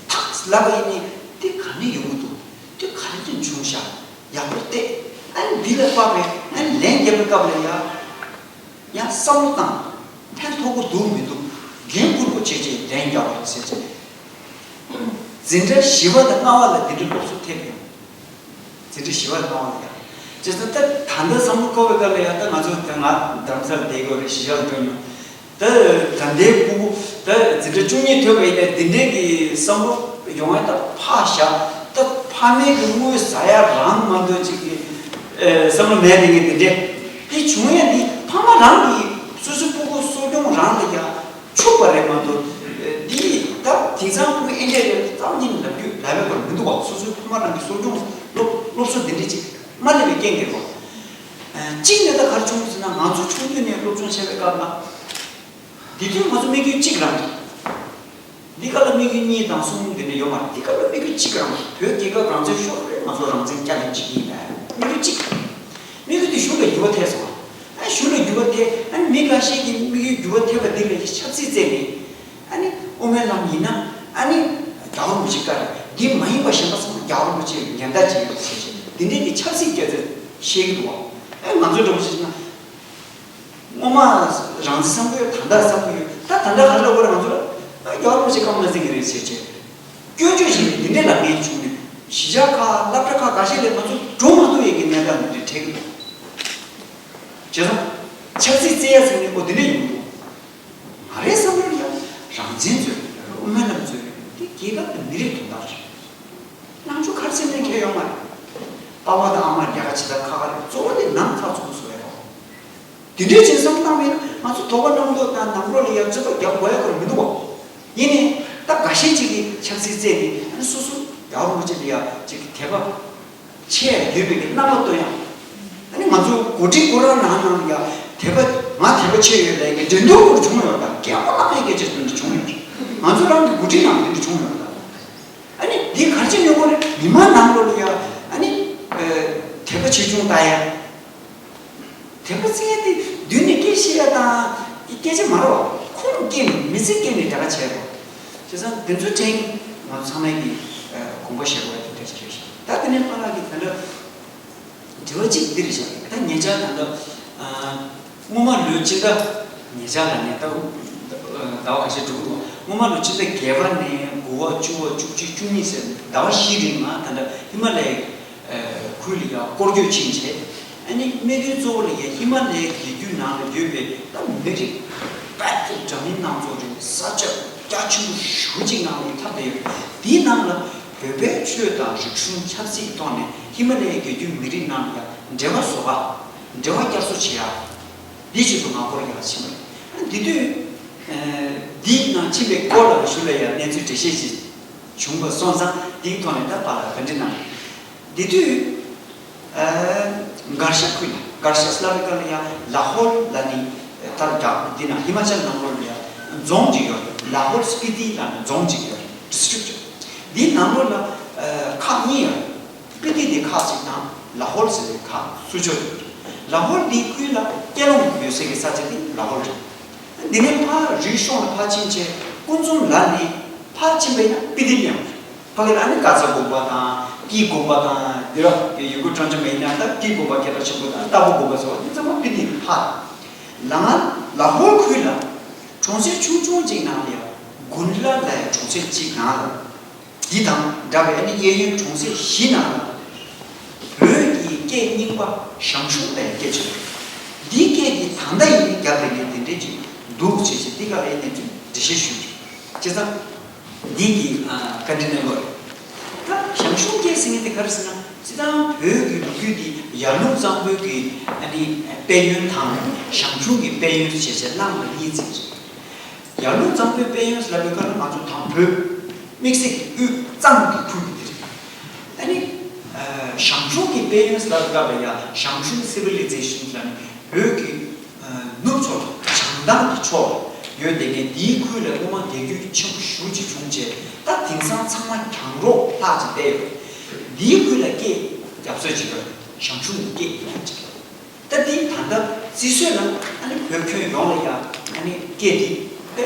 ཐག་ལབ་པ་ཡིན་ནི་འདི་ག་ནས་ཡོང་གི་འདུག་འདི་ག་རེ་བྱུང་ཤག་ཡག་པོ་བལྟས། ཨ་ནི་འདི་ལ་དཔག་པའི་ཨ་ནི་ལན་རྒྱབ་པའི་སྐབས་ལ་ཡང་། ཡང་བསམ་བློ་བཏང་། ཕན་ཐོགས་ཀྱི་འདུག་མི་འདུག་འགན་འཁུར་པོ་བྱས་བྱས་ལན་རྒྱག་པ་རེད་ཟེར་བྱས། འཛིན་གྲྭ་བཞི་པ་དང་ལྔ་པ་ལ་འདི་འདྲའི་སློབ་གསོ་ཐེབས་ཡོང་། འཛིན་གྲྭ་བཞི་པ་དང་ལྔ་པ་ལ་ཡང་། བྱས་ཙང་ད་ད་ལྟ་བསམ་བློ་འཁོར་བའི་སྐབས་ལ་ཡང་ད་ང་ཚོ་ད་ང་རྡ་རམ་ས་ལ་བསྡད་དགོས་རེད། གཞིས་ཆགས་ལ་འགྲོ་མྱོང་། ད་ད་ལྟའི་ཕྲུ་གུ་ད་འཛིན་གྲྭ་བཅུ་གཉིས་ཐོན་པ་ཡིན་ནའི་འདི་འདྲའི་གི་བསམ་བློ་ཡོང་ཡ་ད་ཕར་བཞག་ད་ཕ་མའི་གི་དངུལ་ཟ་ཡ་རང་མ་གཏོགས་ཅིག་གི་ཨེ་བསམ་བློ་མེད་དེ་ངས་འདི་འདྲས་དེ་བྱུང་ཡ་འདི་ཕ་མ་རང་གིས་སོ་སོའི་ཕྲུ་གུ་གསོ་སྐྱོང་རང་ལ་ཡ་ཆུག་པ་རེད་མ་གཏོགས་ཨེ་འདི་ད་དེང་སང་ཕྲུ་གུ་ཨེ་འདྲས་རེད་རྩ་བ་ཉིད་ནས་ལབ་རྒྱུ་ལབ་ཡ་བར་མི་འདུག་བ། སོ་སོའི་ཕ་མ་རང་གི་གསོ་སྐྱོང་སློབ་སློབ་གསོ་འདི་འདྲས་ཅིག་མ་སླེབས་པའི་རྐྱེན་གྱིས་རེད་བ། ཨེ་གཅིག་ནས་ད་ག་རེ་བྱུང་ཟེར་ན་ང་ཚོ་ཆུང་དུས་ནས་སློབ་སྦྱོང་བྱས་པའི་སྐབས་ལ། དེ་དུས་ང་ཚོ་དམིགས་ཡུལ་གཅིག་རང་རེད། འདི་ག་ལ་དམིགས་ཡུལ་གཉིས་དང་གསུམ་དེ་འདྲ་ཡོད་མ་རེད། འདི་ག་ལ་དམིགས་ཡུལ་གཅིག་རང་རེད། བོད་རྒྱལ་ཁབ་རང་བཙན་ཤོར་རེད། ང་ཚོ་རང་བཙན་བསྐྱར་ལེན་བྱེད་ཀྱི་ཡིན་པས་དམིགས་ཡུལ་གཅིག་དམིགས་ཡུལ་དེ་གཞུང་ལ་འགྱུར་བ་ཐེབས་སོང་། ཨ་གཞུང་ལ་འགྱུར་བ་ཐེབས། ཨ་མི་འགའ་ཤས་ཀྱིས་དམིགས་ཡུལ་འགྱུར་བ་ཐེབས་པ་འདི་ལ་ཆབ་སྲིད་བརྩད་ནས་ཨ་ནི་དབུ་མའི་ལམ་ཡིན་ན་ཨ་ནི་རྒྱལ་བ་རིན་པོ་ཆེ་བཀའ་རེད། འདི་མ་ཡིན་པ་གཞན་པ་ཚང་མ་རྒྱལ་བ་རིན་པོ་ཆེས་ཉེན་བརྡ་བྱེད་ཡོད་ཟེར་བྱས་འདི་འདྲའི་གི་ཆབ་སྲིད་སྐད་ཆ་བཤད་ཀྱི་འདུག་བ། ཨ་ང་ཚོ་འདྲ་པོ་ཞིག་ན། སྔོན་མ་རང་བཙན་བསམ་གྱི་ཡོད། ད་ལྟ་བསམ་གྱི་ཡོད། ད་ད་ལྟ་ག་རེ་ལབ་དགོས་རེད། ང་ཚོ་ལ་རྒྱལ་བ་རིན་པོ་ཆེ་བཀའ་མ་བརྩི་གི་རེད་ཟེར་བྱས། སྐྱོན་བརྗོད་བྱས་ནས་འདི་འདྲའི་ལབ་མཁན་བྱུང་ནས་གཞིས་ཆགས་ཁག་སློབ་གྲྭ་ཁག་འགའ་ཤས་ལས་ང་ཚོ་འགྲོ་མ་ཐུབ་ཡས་ཀྱི་གནས་སྟངས་འདི་འདྲ་འཕྲད་ཀྱི་འདུག་བྱས་ཙང་ཆབ་སྲིད་བརྩི་ཡ་ཟེར་ནས་ཨོ་འདི་འདྲ་ཡོང་གི་འདུག་ང་རའི་བསམ་བློ་ལ་ཡང་རང་བཙན་རྩོད་རེད། དབུ་མའི་ལམ་རྩོད་རེད། འདི་རྒྱལ་ཁབ་དང་མི་རིགས་དོན་དག་རེད། ནང་ཆོས་ཁ་རྩེ་ནས་ཁྱེར་ཡོང་མ་རེད། པ་ཕ་དང་ཨ་མ་རྒྱ་གར་ཇི་ལྟར་ཁག་ཁག་རེད། གཙོ་བོ་དེ་ནང་ཚགས་ཚུད་པོ་བཟོ་ཡ་རོགས། དེ་འདྲའི་བྱས་བསམ་བློ་བཏང་བས་ན་ང་ཚོ་དོགས་པ་རྣམ་རྟོག་དང་ནང་ལོགས་ལ་ཡ་རྩོད་པ་རྒྱག་དགོས་ཡ་ཁོ་རང་མི་འདུག་བ། ཡིན་ནའི་ད་འགའ་ཤས་ཅིག་གིས་ཆབ་སྲིད་རྩད་ནས་ཨ་ནི་སོ་སོ་རྒྱལ་བ་རིན་པོ་ཆེ་ལ་ཡ་ཅིག་དད་པ་ཆེ་ཡ་ཡོད་པའི་གི་རྣམ་པ་སྟོན་ཡ། ཨ་ནི་ང་ཚོ་འགོ་ཁྲིད་ཁོ་རང་ནང་ནང་ལ་ཡ་དད་པ་ང་དད་པ་ཆེ་ཡོད་ལབ་ཡ་གི་འགྲན་བསྡུར་སྐོར་བྱུང་ཡོད། ད་རྒྱལ་པོ་ལགས་ཡ་སྐད་ཆ་དེ་འདྲ་བྱུང་ཡོད། ང་ཚོ་རང་གི་འགོ་ཁྲིད་ནང་དེ་འདྲ་བྱུང་ཡོད་ད། ཨ་ནི་འདི་ག་རེ་བྱས་ཡོང་གི་རེད། མི་མང་ནང་ལོགས་ལ་ཡ་ཨ་ནི་ཨ་དད་པ་ཆེ་ཆུང་ལྟ་ཡ། དད་པ་བརྩི་ཡ་དེ་མདུན་ནས་སྐད་བཤད་ཡ་དང་སྐད་ཆ་མ་རེད་བ། ཁོང་སྐད་ནས་མི་ཚེ་སྐད་ནས་དད་པ་བྱས་པ། བྱས་ཙང་འདི་ཚོ་དྲན་ང་ཚང་མས་ཀྱི་ཨ་དགོངས་པ་བཞེས་དགོས་ཡ་དེ་འདྲ་ཞིག་རེད་ཤག་ད་དེ་ནས་ཕ་ལགས་ཀྱིས་ད་ལྟ། དྲི་བ་གཅིག་འདི་རེད་ཤག་ད་ཉེ་ཆར་ད་ལྟ་ཨ་སྔོན་མ་ལོ་སྤྱི་ཟླ་ཉེ་ཆར་ལ་ནས་ད་ཟླ་བ་ཁ་ཤས་འགྲོ་གི་འདུག་སྔོན་མ་ལོ་སྤྱི་ཟླ་བརྒྱད་པ་ནས་དགུ་པ་བཅུ་པ་བཅུ་གཅིག་བཅུ་གཉིས་ཟེར་ཟླ་བ་བཞི་རིང་ང་ད་ལྟ་ཧི་མ་ལ་ཡའི་ཁུལ་ལ་ཡ་སྐོར་སྐྱོད་ཕྱིན་བྱས། ཨ་ནི་དམིགས་ཡུལ་གཙོ་བོ་ལ་ཡ་ཧི་མ་ལ་ཡའི་རྒྱལ་རྒྱུད་ནང་ལ་ཡོད་པའི་ད་མི་རིགས་དཔེ་དེ་འདྲ་མིན་སྣ་ཚོགས་རེད། ས་ཆ་རྒྱ་ཆེན་པོ་ཞེ་པོ་ཅིག་ནང་ལ་ཡ་ཐབས་བསྡད་ཡོད། དེའི་ནང་ལ་བོད་པའི་ཆོས་དང་རིག་གཞུང་ཆབ་སྲིད་ཐོག་ནས་ཧི་མ་ལ་ཡའི་རྒྱལ་རྒྱུད་མི་རིགས་རྣམས་ལ་འབྲེལ་བ་བཟོ་བ། འབྲེལ་བ་བསྐྱར་གསོ་བྱེད་ཡ། འདི་ཆེད་དུ་ང་སྐོར་རྒྱག་ཕྱིན་པ་རེད། འདི་དུས་འདིའི་ནང་ཕྱིན་པའི་སྐོར་ལ་ཞུ་ལ་ཡ་གནས་ཚུལ་འགྲེལ་བཤད་ཅིག་བྱུང་བ་སོང་ཙང་འདིའི་ཐོག་ནས་ད་བར་ལ་ག་འདྲི་གནང་། འདི་དུས་མགར་ཤ་ཁུལ་ལ་མགར་ཤ་སླ་བའི་སྐབས་ལ་ཡ་ལ་ཧོར་ལ་ནི་ད་རྒྱ་འདི་ན་ཧི་མ་ཅལ་ནང་ལོགས་ལ་ཡ་རྫོང་ཅིག་ཡོད། ལ་ཧོར་སྤི་ཏི་ལ་ནི་རྫོང་ཅིག་ཡོད། ཌི་སི་ཊི་རིག་ཅིག་འདིའི་ནང་ལོགས་ལ་ཁག་གཉིས་ཡོད། སྤི་ཏི་འདི་ཁག་ཅིག་དང་ལ་ཧོར་ཟེར་བའི་ཁག་སུ་ཆོད་ཡོད། ལ་ཧོར་འདིའི་ཁུལ་ལ་སྐྱེ་ལོང་ཡོད་སའི་གི་ས་ཆ་འདི་ལ་ཧོར་རེད། འདི་ནས་ཕར་རི་གཤོང་ལ་ཕར་ཕྱིན་བྱས་ཀུན་འཛོམས་ལ་ནི་ཕར་ཕྱིན་པ་ཡིན་ན་སྤི་ཏི་མཉམ་རེད། ཕ་གི་ལ་ནི་ཀ་ཚ་དགོན་པ་དང་ཀི་དགོན་པ་དང་འདི་ར་ཡུལ་སྐོར་སྤྲང་ཆ་མ་ཡིན་ན་ད་ཀི་དགོན་པ་སྐད་གྲགས་ཆེན་པོ་དང་རྟ་ཕོ་དགོན་པ་ཟེར་བ་འདི་ཚང་མ་སྤི་ཏི་ཕར། ལ་ང་ལ་ཧོར་ཁུལ་ལ་གྲོང་གསེབ་ཆུང་ཆུང་ཅིག་ནང་ལ་ཡ་གུན་ལ་ལ་ཡ་གྲོང་གསེབ་ཅིག་ནང་ལ། འདི་དང་འདྲ་བའི་ཨ་ནི་གཡས་གཡོན་གྲོང་གསེབ་བཞི་ནང་ལ་བོད་ཀྱི་སྐད་རྙིང་པ་ཞང་ཞུང་ལ་ཡང་སྐད་ཆ་ཡོད། འདིའི་སྐད་ཀྱི་ད་ལྟ་ཡིན་རྒྱབ་ལ་ཡིན་དེ་འདྲས་ཅིག་འདུག་བྱས་བྱས་འདི་ག་ལ་ཡིན་དེ་ཚོས་འགྲེལ་བཤད་ཞུས་ཡོད། བྱས་ཙང་འདི་གི་ཨ་བཀའ་འདྲི་གནང་དགོས་རེད། ད་ཞང་ཞུང་སྐད་ཟེར་མཁན་དེ་ག་རེ་ཟེར་ན་ སྤྱིར་བཏང་བོད་ཀྱི་ལོ་རྒྱུས་འདི་ཡར་ཀླུང་གཙང་པོའི་གི་ཨ་ནི་དཔལ་ཡོན་དང་ཞང་ཞུང་གི་དཔལ་ཡོན་ཞེས་བྱས་གླེང་བ་གཉིས་ཅིག་རེད། ཡར་ཀླུང་གཙང་པོའི་དཔལ་ཡོན་ལབ་པའི་སྐབས་ལ་ང་ཚོ་དང་བོད་དམིགས་བསལ་གྱི་དབུས་གཙང་གི་ཁུལ་གྱི་དེ་རེད། ཨ་ནི་ཞང་ཞུང་གི་དཔལ་ཡོན་ལབ་པའི་སྐབས་ལ་ཡང་ཞང་ཞུང་སི་ཝི་ལི་ཛེ་ཤན་ལབ་ནས་བོད་ཀྱི་ནུབ་ཕྱོགས་བྱང་ཐང་གི་ཕྱོགས་ཡོད་དེ་ངས་འདིའི་ཁུལ་ལ་སྔོན་མ་རྒྱལ་རྒྱུད་ཆེན་པོ་ཞེ་ཅིག་བྱུང་རྗེས་ད་དེང་སང་ཚང་མ་གྱང་རོ་ལྷག་ཅིག་བསྡད་ཡོད། འདིའི་ཁུལ་ལ་སྐད་རྒྱབ་སྲོལ་ཅིག་ཡོད། ཞང་ཞུང་གི་སྐད་ཡིན་ཅིག་ཡོད། ད་འདི་ད་ལྟ་བརྩི་སྲོལ་ལ་ཨ་ནི་བོད་ཁྱོན་ཡོངས་ལ་ཡང་ཨ་ནི་སྐད་འདི་དཔེ་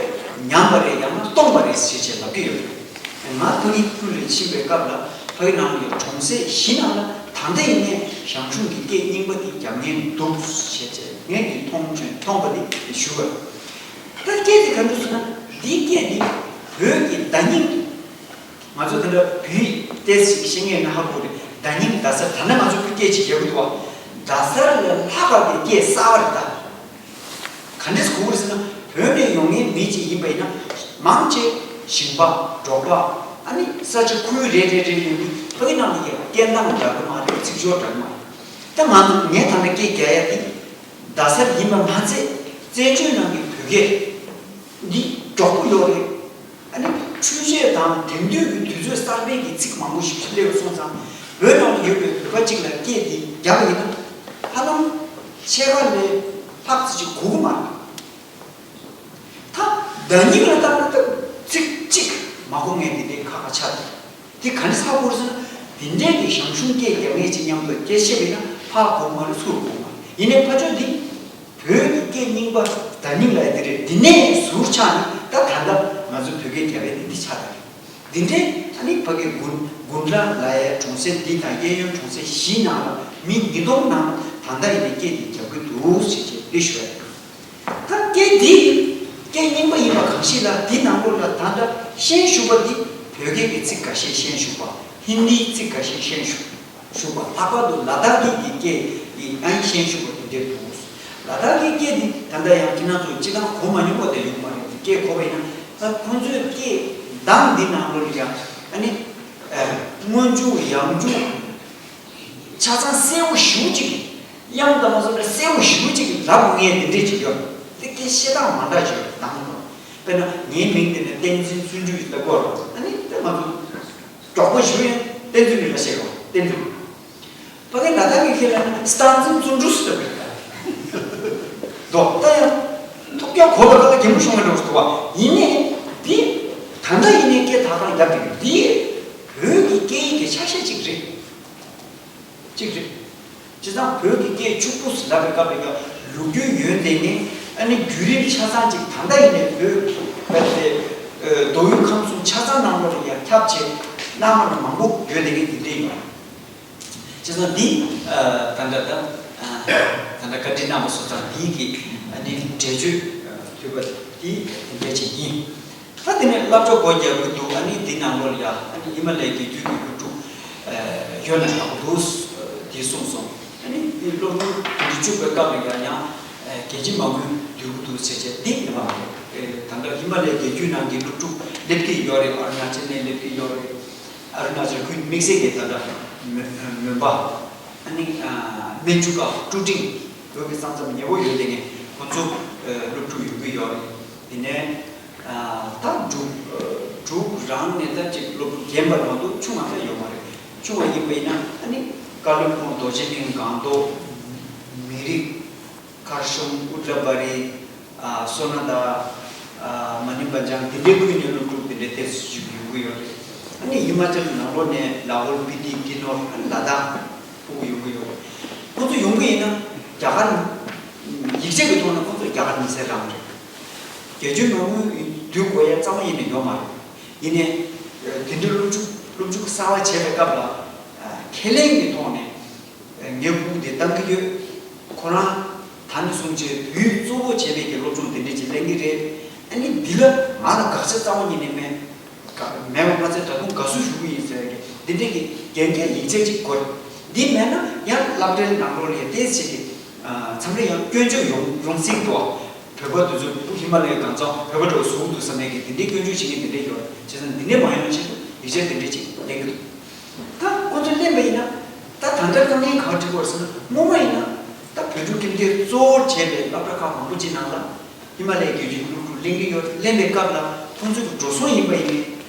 ཉམས་པ་རེད་ཡང་ན་སྟོངས་པ་རེད་ཟེར་བྱས་ལབ་ཀྱི་ཡོད་རེད། ང་ཕ་གི་ཁུལ་ལ་ཕྱིན་པའི་སྐབས་ལ་ཕ་གི་ནང་ལ་ཡོད་གྲོང་གསེབ་བཞི་ནང་ལ་ད་ལྟ་ཡིན་ནའི་ཞང་ཞུང་གི་སྐད་རྙིང་པ་འདི་རྒྱབ་མཁན་འདུག་ཟེར་བྱས་ངས་འདི་མཐོང་བྱུང་མཐོང་པ་འདི་ཞུ་བ་རེད། ད་སྐད་འདི་ག་འདྲ་ཟེར་ན་འདིའི་སྐད་འདི་བོད་ཀྱི་བརྡ་རྙིང་ང་ཚོ་དེ་འདྲ་བོད་ཡིག་ཏོག་ཙམ་ཤེས་མཁན་ན་ཧ་གོ་རེད། བརྡ་རྙིང་རྡ་སར་ད་ནི་ང་ཚོ་བོད་སྐད་ཅིག་རྒྱག་གི་འདུག་བ། རྡ་སར་ལས་ལྷག་པ་གི་སྐད་གསར་བ་རེད་ད། ག་འདྲས་གོ་གི་རེད་ཟེར་ན་བོད་ནས་ཡོང་མཁན་མི་ཅིག་ཡིན་པ་ཡིན་ན་མང་ཆེ་ཞིང་པ་འབྲོག་པ་ཨ་ནི་ས་ཆ་ཁུལ་རེ་རེ་རེ་ཡོང་གི་ཕ་གི་ནང་ལ་ཡང་སྐད་གདངས་འདྲ་གི་མ་རེད། ཚིག་སྦྱོར་འདྲ་གི་མ་རེད། ད་ང་ཚོ་ངས་ད་ནི་སྐད་རྒྱག་ཡ་དེ་རྡ་སར་ཡིན་པ་མ་ཚད་བཙན་བྱོལ་ནང་གི་བོད་སྐད་འདི་མགྱོགས་པོ་ཡོད་རེད། ཨ་ནི་འཕྲུལ་ཆས་དང་དེང་དུས་ཀྱི་དུས་ཚོད་གསར་པའི་གི་ཚིག་མང་པོ་ཞིག་སླེབས་སོང་ཙང་བོད་ནང་ལ་ཡོད་པའི་བོད་པ་གཅིག་ལ་སྐད་འདི་རྒྱག་པ་ཡིན་ན་ཧ་ལམ་ཕྱེད་ཀ་ལས་ལྷག་ཙམ་ཅིག་གོ་གི་མ་རེད། ད་བརྡ་རྙིང་ལ་བལྟས་ན་ད་ཚིག་གཅིག་མ་གོ་མཁན་དེ་འདྲའི་ཁག་ཁག་ཆགས་འདུག་དེ་ག་འདྲ་ཧ་གོ་རེད་ཟེར་ན་དེ་འདྲའི་གི་ཞང་ཞུང་སྐད་རྒྱག་མཁན་གཅིག་མཉམ་དུ་སྐད་བཤད་པ་ཡིན་ན་ཧ་གོ་གི་མ་རེད། ཚུར་གོ་གི་མ་རེད། ཡིན་ནའི་ཕར་ཕྱོགས་འདི། བོད་ཀྱི་སྐད་རྙིང་པ་བརྡ་རྙིང་ལབ་ཡ་འདི་རེད། འདི་ནས་ཟུར་ཆག་ནས་ད་ད་ལྟ་ང་ཚོ་བོད་སྐད་རྒྱབ་པའི་འདི་འདི་ཆགས་ད་རེད། འདི་འདྲའི་ཨ་ནི་ཕ་གི་དགུན་དགུན་ལ་ལ་ཡའི་གྲོང་གསེབ་འདི་དང་གཡས་གཡོན་གྲོང་གསེབ་བཞི་ནང་ལ་མི་ཉིས་སྟོང་ནང་ད་ལྟ་ཡིན་ནའི་སྐད་འདི་རྒྱབ་ཀྱི་འདུག་ཟེར་བྱས་འདི་ཞུ་བ་རེད། ད་སྐད་འདི་སྐད་རྙིང་པ་ཡིན་པ་གང་ཞིག་ལ་འདི་ནང་ལོགས་ལ་ད་ལྟ་ཤན་ཞུགས་པ་འདི་བོད་སྐད་ཀྱི་ཚིག་འགའ་ཤས་ཤན་ཞུགས་པ་ཧིན་དིའི་ཚིག་འགའ་ཤས་ཤན་ཞུགས། ཞུགས་པ། ལྷག་པར་དུ་ལ་དྭགས་སྐད་ཀྱི་སྐད་ཀྱི་ཨན་ཤན་ཞུགས་པ་དེ་འདྲས་འདུག་ལ་དྭགས་ཀྱི་སྐད་འདི་ད་ལྟ་ཡང་ཁྱེད་རང་ཚོ་སྤྱི་བཏང་གོ་མ་མྱོང་བ་དེ་ཡོང་མ་རེད། སྐད་གོ་བ་ཡིན་ན་ད་ཁོང་ཚོའི་སྐད་གདངས་འདི་ནང་ལོགས་ལ་ཡང་ཨ་ནི་སྔོན་འཇུག་ཡང་འཇུག་ཆ་ཚང་གསལ་བོ་ཞེ་པོ་ཅིག་དབྱངས་དང་མ་སོགས་པའི་གསལ་བོ་ཞེ་པོ་ཅིག་ལབ་ངེས་དེ་འདྲས་ཅིག་ཡོད། དེ་སྐད་བཤད་སྟངས་མ་འདྲ་ཅིག་ཡོད་གདངས་ལོ། དཔེར་ན་ངའི་མིང་དེ་ནི་བསྟན་འཛིན་བརྩོན་འགྲུས་ལབ་དགོས་རེད། ཨ་ནི་དེ་ང་ཚོ། མགྱོགས་པོ་ཞུ་ཡིན། བསྟན་འཛིན་ལ་བཤད་རོགས། བསྟན་འཛིན། ཕ་གི་ལ་དྭགས་ཀྱི་ཁྱེད་ལ་ནི་སྟངས་འཛིན་བརྩོན་འགྲུས་ཟེར་བ་རེད། མདོ་ལྟ་ཡང་ཐུགས་རྒྱ་གོ་བ་ཁ་ལ་གད་མོ་ཤོང་བའི་འགྲོ་འདུག་བ། ཡིན་ནའི་འདི་ད་ལྟ་ཡིན་ནའི་སྐད་ཐག་རང་རྒྱབ་ཀྱི་འདི་བོད་ཀྱི་སྐད་ཡིག་གི་ཆ་ཤས་གཅིག་རེད། གཅིག་རེད། བྱས་ཙང་བོད་ཀྱི་སྐད་ཕྱུག་པོ་ཟེར་ལབ་པའི་སྐབས་ལ་ཡང་ལོ་རྒྱུས་ཡོད་དེ་ནི་ཨ་ནི་བརྒྱུད་རིམ་ཆ་ཚང་གཅིག་ད་ལྟ་ཡིན་ནའི་བོད་བོད་དེ་མདོ་དབུས་ཁམས་གསུམ་ཆ་ཚང་ནང་ལོགས་ལ་ཡང་ཁྱབ་ཆེ་གནའ་མ་ནས་མང་པོ་ཡོད་དེ་ནི་འདི་འདྲས་ཡོད། བྱས་ཙང་འདི་ད་ལྟ་ད་ད་ལྟ་བཀའ་དྲིན་གནང་བ་སོགས་དང་འདིའི་གི་ཨ་ནི་འགྲེལ་བརྗོད་ཕུལ་བ་འདི་དེ་འདྲས་ཅིག་ཡིན། ད་དེ་ནས་སློབ་གྲྭ་སྒོ་རྒྱག་གི་འདུག་ཨ་ནི་འདི་ནང་ལོགས་ལ་ཡ་ཨ་ནི་ཧི་མ་ལ་ཡའི་རྒྱལ་རྒྱུད་ཀྱི་སློབ་ཕྲུག་ཡོད་ན་ཡག་པོ་འདུག་དེ་གསུངས་སོང་། ཨ་ནི་དེ་སློབ་ཕྲུག་དེ་འདྲ་བཅུག་པའི་སྐབས་ལ་ཡ་ཡང་རྒྱལ་སྤྱི་མ་དངུལ་བསྡུ་གི་འདུག་ཟེར་བྱས་འདི་ཡིན་པ་རེད། ད་ལྟ་ཧི་མ་ལ་ཡའི་རྒྱལ་རྒྱུད་ནང་གི་སློབ་ཕྲུག་སླེབས་ཀྱི་ཡོད་རེད། ཨ་རུ་ན་ཅལ་ནས་སླེབས་ཀྱི་ཡོད་རེད། ཨ་རུ་ན་ཅལ་ཁུལ་དམིགས་བསལ་གྱི་ད་ལྟ་མོན་པ་ཨ་ནི་སྨན་ཆུ་ཁ་ཀྲུ་ཀྲིང་བོད་ཀྱི་ས་མཚམས་ཉེ་པོ་ཡོད་དེ་ནས་ཁོ་ཚོ་སློབ་ཕྲུག་ཡོང་གི་ཡོད་རེད། དེ་ནས། ད་འབྲུག་འབྲུག་རང་ནས་ད་ཅིག་སློབ་ཕྲུག་རྒན་པ་མ་གཏོགས་ཆུང་བ་ད་ཡོད་མ་རེད། ཆུང་བ་ཡིན་པ་ཡིན་ན་ཨ་ནི་ཀ་ལོན་སྦུག་རྡོ་རྗེ་གླིང་སྒང་ཏོག་མི་རིགས་མཁར་གཞུང་ཨུ་ཏྲ་བ་རི་སོ་ན་ད་མ་ནི་པ་ཇང་དེ་འདྲའི་ཁུལ་ནས་སློབ་ཕྲུག་དེ་འདྲའི་ཏོག་ཙམ་ཅིག་ཡོང་གི་ཡོད་རེད། ཨ་ནི་ཧི་མ་ཅལ་ནང་ལོགས་ནས་ལ་ཧོལ་སྤི་ཏི་ཀི་ནོར་ཨ་ནི་ལ་དྭགས། ཕྲུ་གུ་ཡོང་གི་ཡོད། ཁོ་ཚོ་ཡོང་གི་ཡིན་ན་རྒྱ་གར་ཡིག་ཆ་གི་ཐོག་ནས་ཁོ་ཚོ་རྒྱ་གར་མི་སེར་རང་རེད། རྒྱལ་སྤྱིའི་མ་དངུལ་བསྡུ་དགོས་ཡ་རྩ་བ་ཉིད་ནས་ཡོད་མ་རེད། ཡིན་ནའི་དེ་འདྲའི་སློབ་ཕྲུག་སློབ་ཕྲུག་གསར་པ་བྱས་པའི་སྐབས་ལ་ཁས་ལེན་གྱི་ཐོག་ནས་ངས་སྐུ་དེ་བཏང་གི་ཡོད། ཁོ་རང་ད་ནས་བཟུང་བྱས་བོད་གཙོ་བོ་བྱས་པའི་གི་སློབ་སྦྱོང་དེ་འདྲ་ཅིག་ལེན་གི་རེད། ཨ་ནི་འདི་ལ་ང་ལ་དགག་བྱ་རྩ་བ་ཉིད་ནས་མེད། མེད་པ་མ་ཚད་ད་དུང་དགའ་བསུ་ཞུ་གི་ཡིན་ཟེར་གི་འདི་འདྲའི་གི་འགན་འཁྱེར་ཡིག་ཆ་ཅིག་དགོས། འདི་མེད་ན་ཡང་སློབ་གྲྭའི་ནང་ལོགས་ལ་ཡང་ཏོག་ཙམ་གི་མཚམས་རེ་ཡང་སྐྱོན་བརྗོད་ཡོང་ཡོང་སྲིད་འགྲོ། བོད་པ་དེ་ཚོ་ཧི་མ་ལ་ཡའི་སྒང་ཚང་བོད་པ་འདྲ་བོ་བཟོ་གི་འདུག་བསམ་ནས་གི་འདི་འདྲའི་སྐྱོན་བརྗོད་བྱེད་མཁན་འདི་འདྲ་ཡོད། བྱས་ཙང་འདི་འདྲ་མ་ཡོང་ཆེད་དུ་ཡིག་ཆ་འདི་འདྲ་ཅིག་ལེན་གི་འདུག་ད་ཁོ་ཚོ་ལེན་པ་ཡིན་ན། ད་ད་ལྟ་དཀའ་ངལ་ག་འདྲ་བར་སོང་ན། སྔོན་མ་ཡིན་ན་ད་བོད་ཕྲུག་ཁྱིམ་སྡེ་གཙོ་བོར་བྱས་པའི་སློབ་གྲྭ་ཁག་མང་པོ་ཅིག་ནང་ལ་ཧི་མ་ལའི་རྒྱལ་རྒྱུད་སློབ་ཕྲུག་ལེན་གྱི་ཡོད། ལེན་པའི་སྐབས་ལ་ཁོང་ཚོའི་འགྲོ་སོང་ཡིན་པ་ཡིན་ནའི་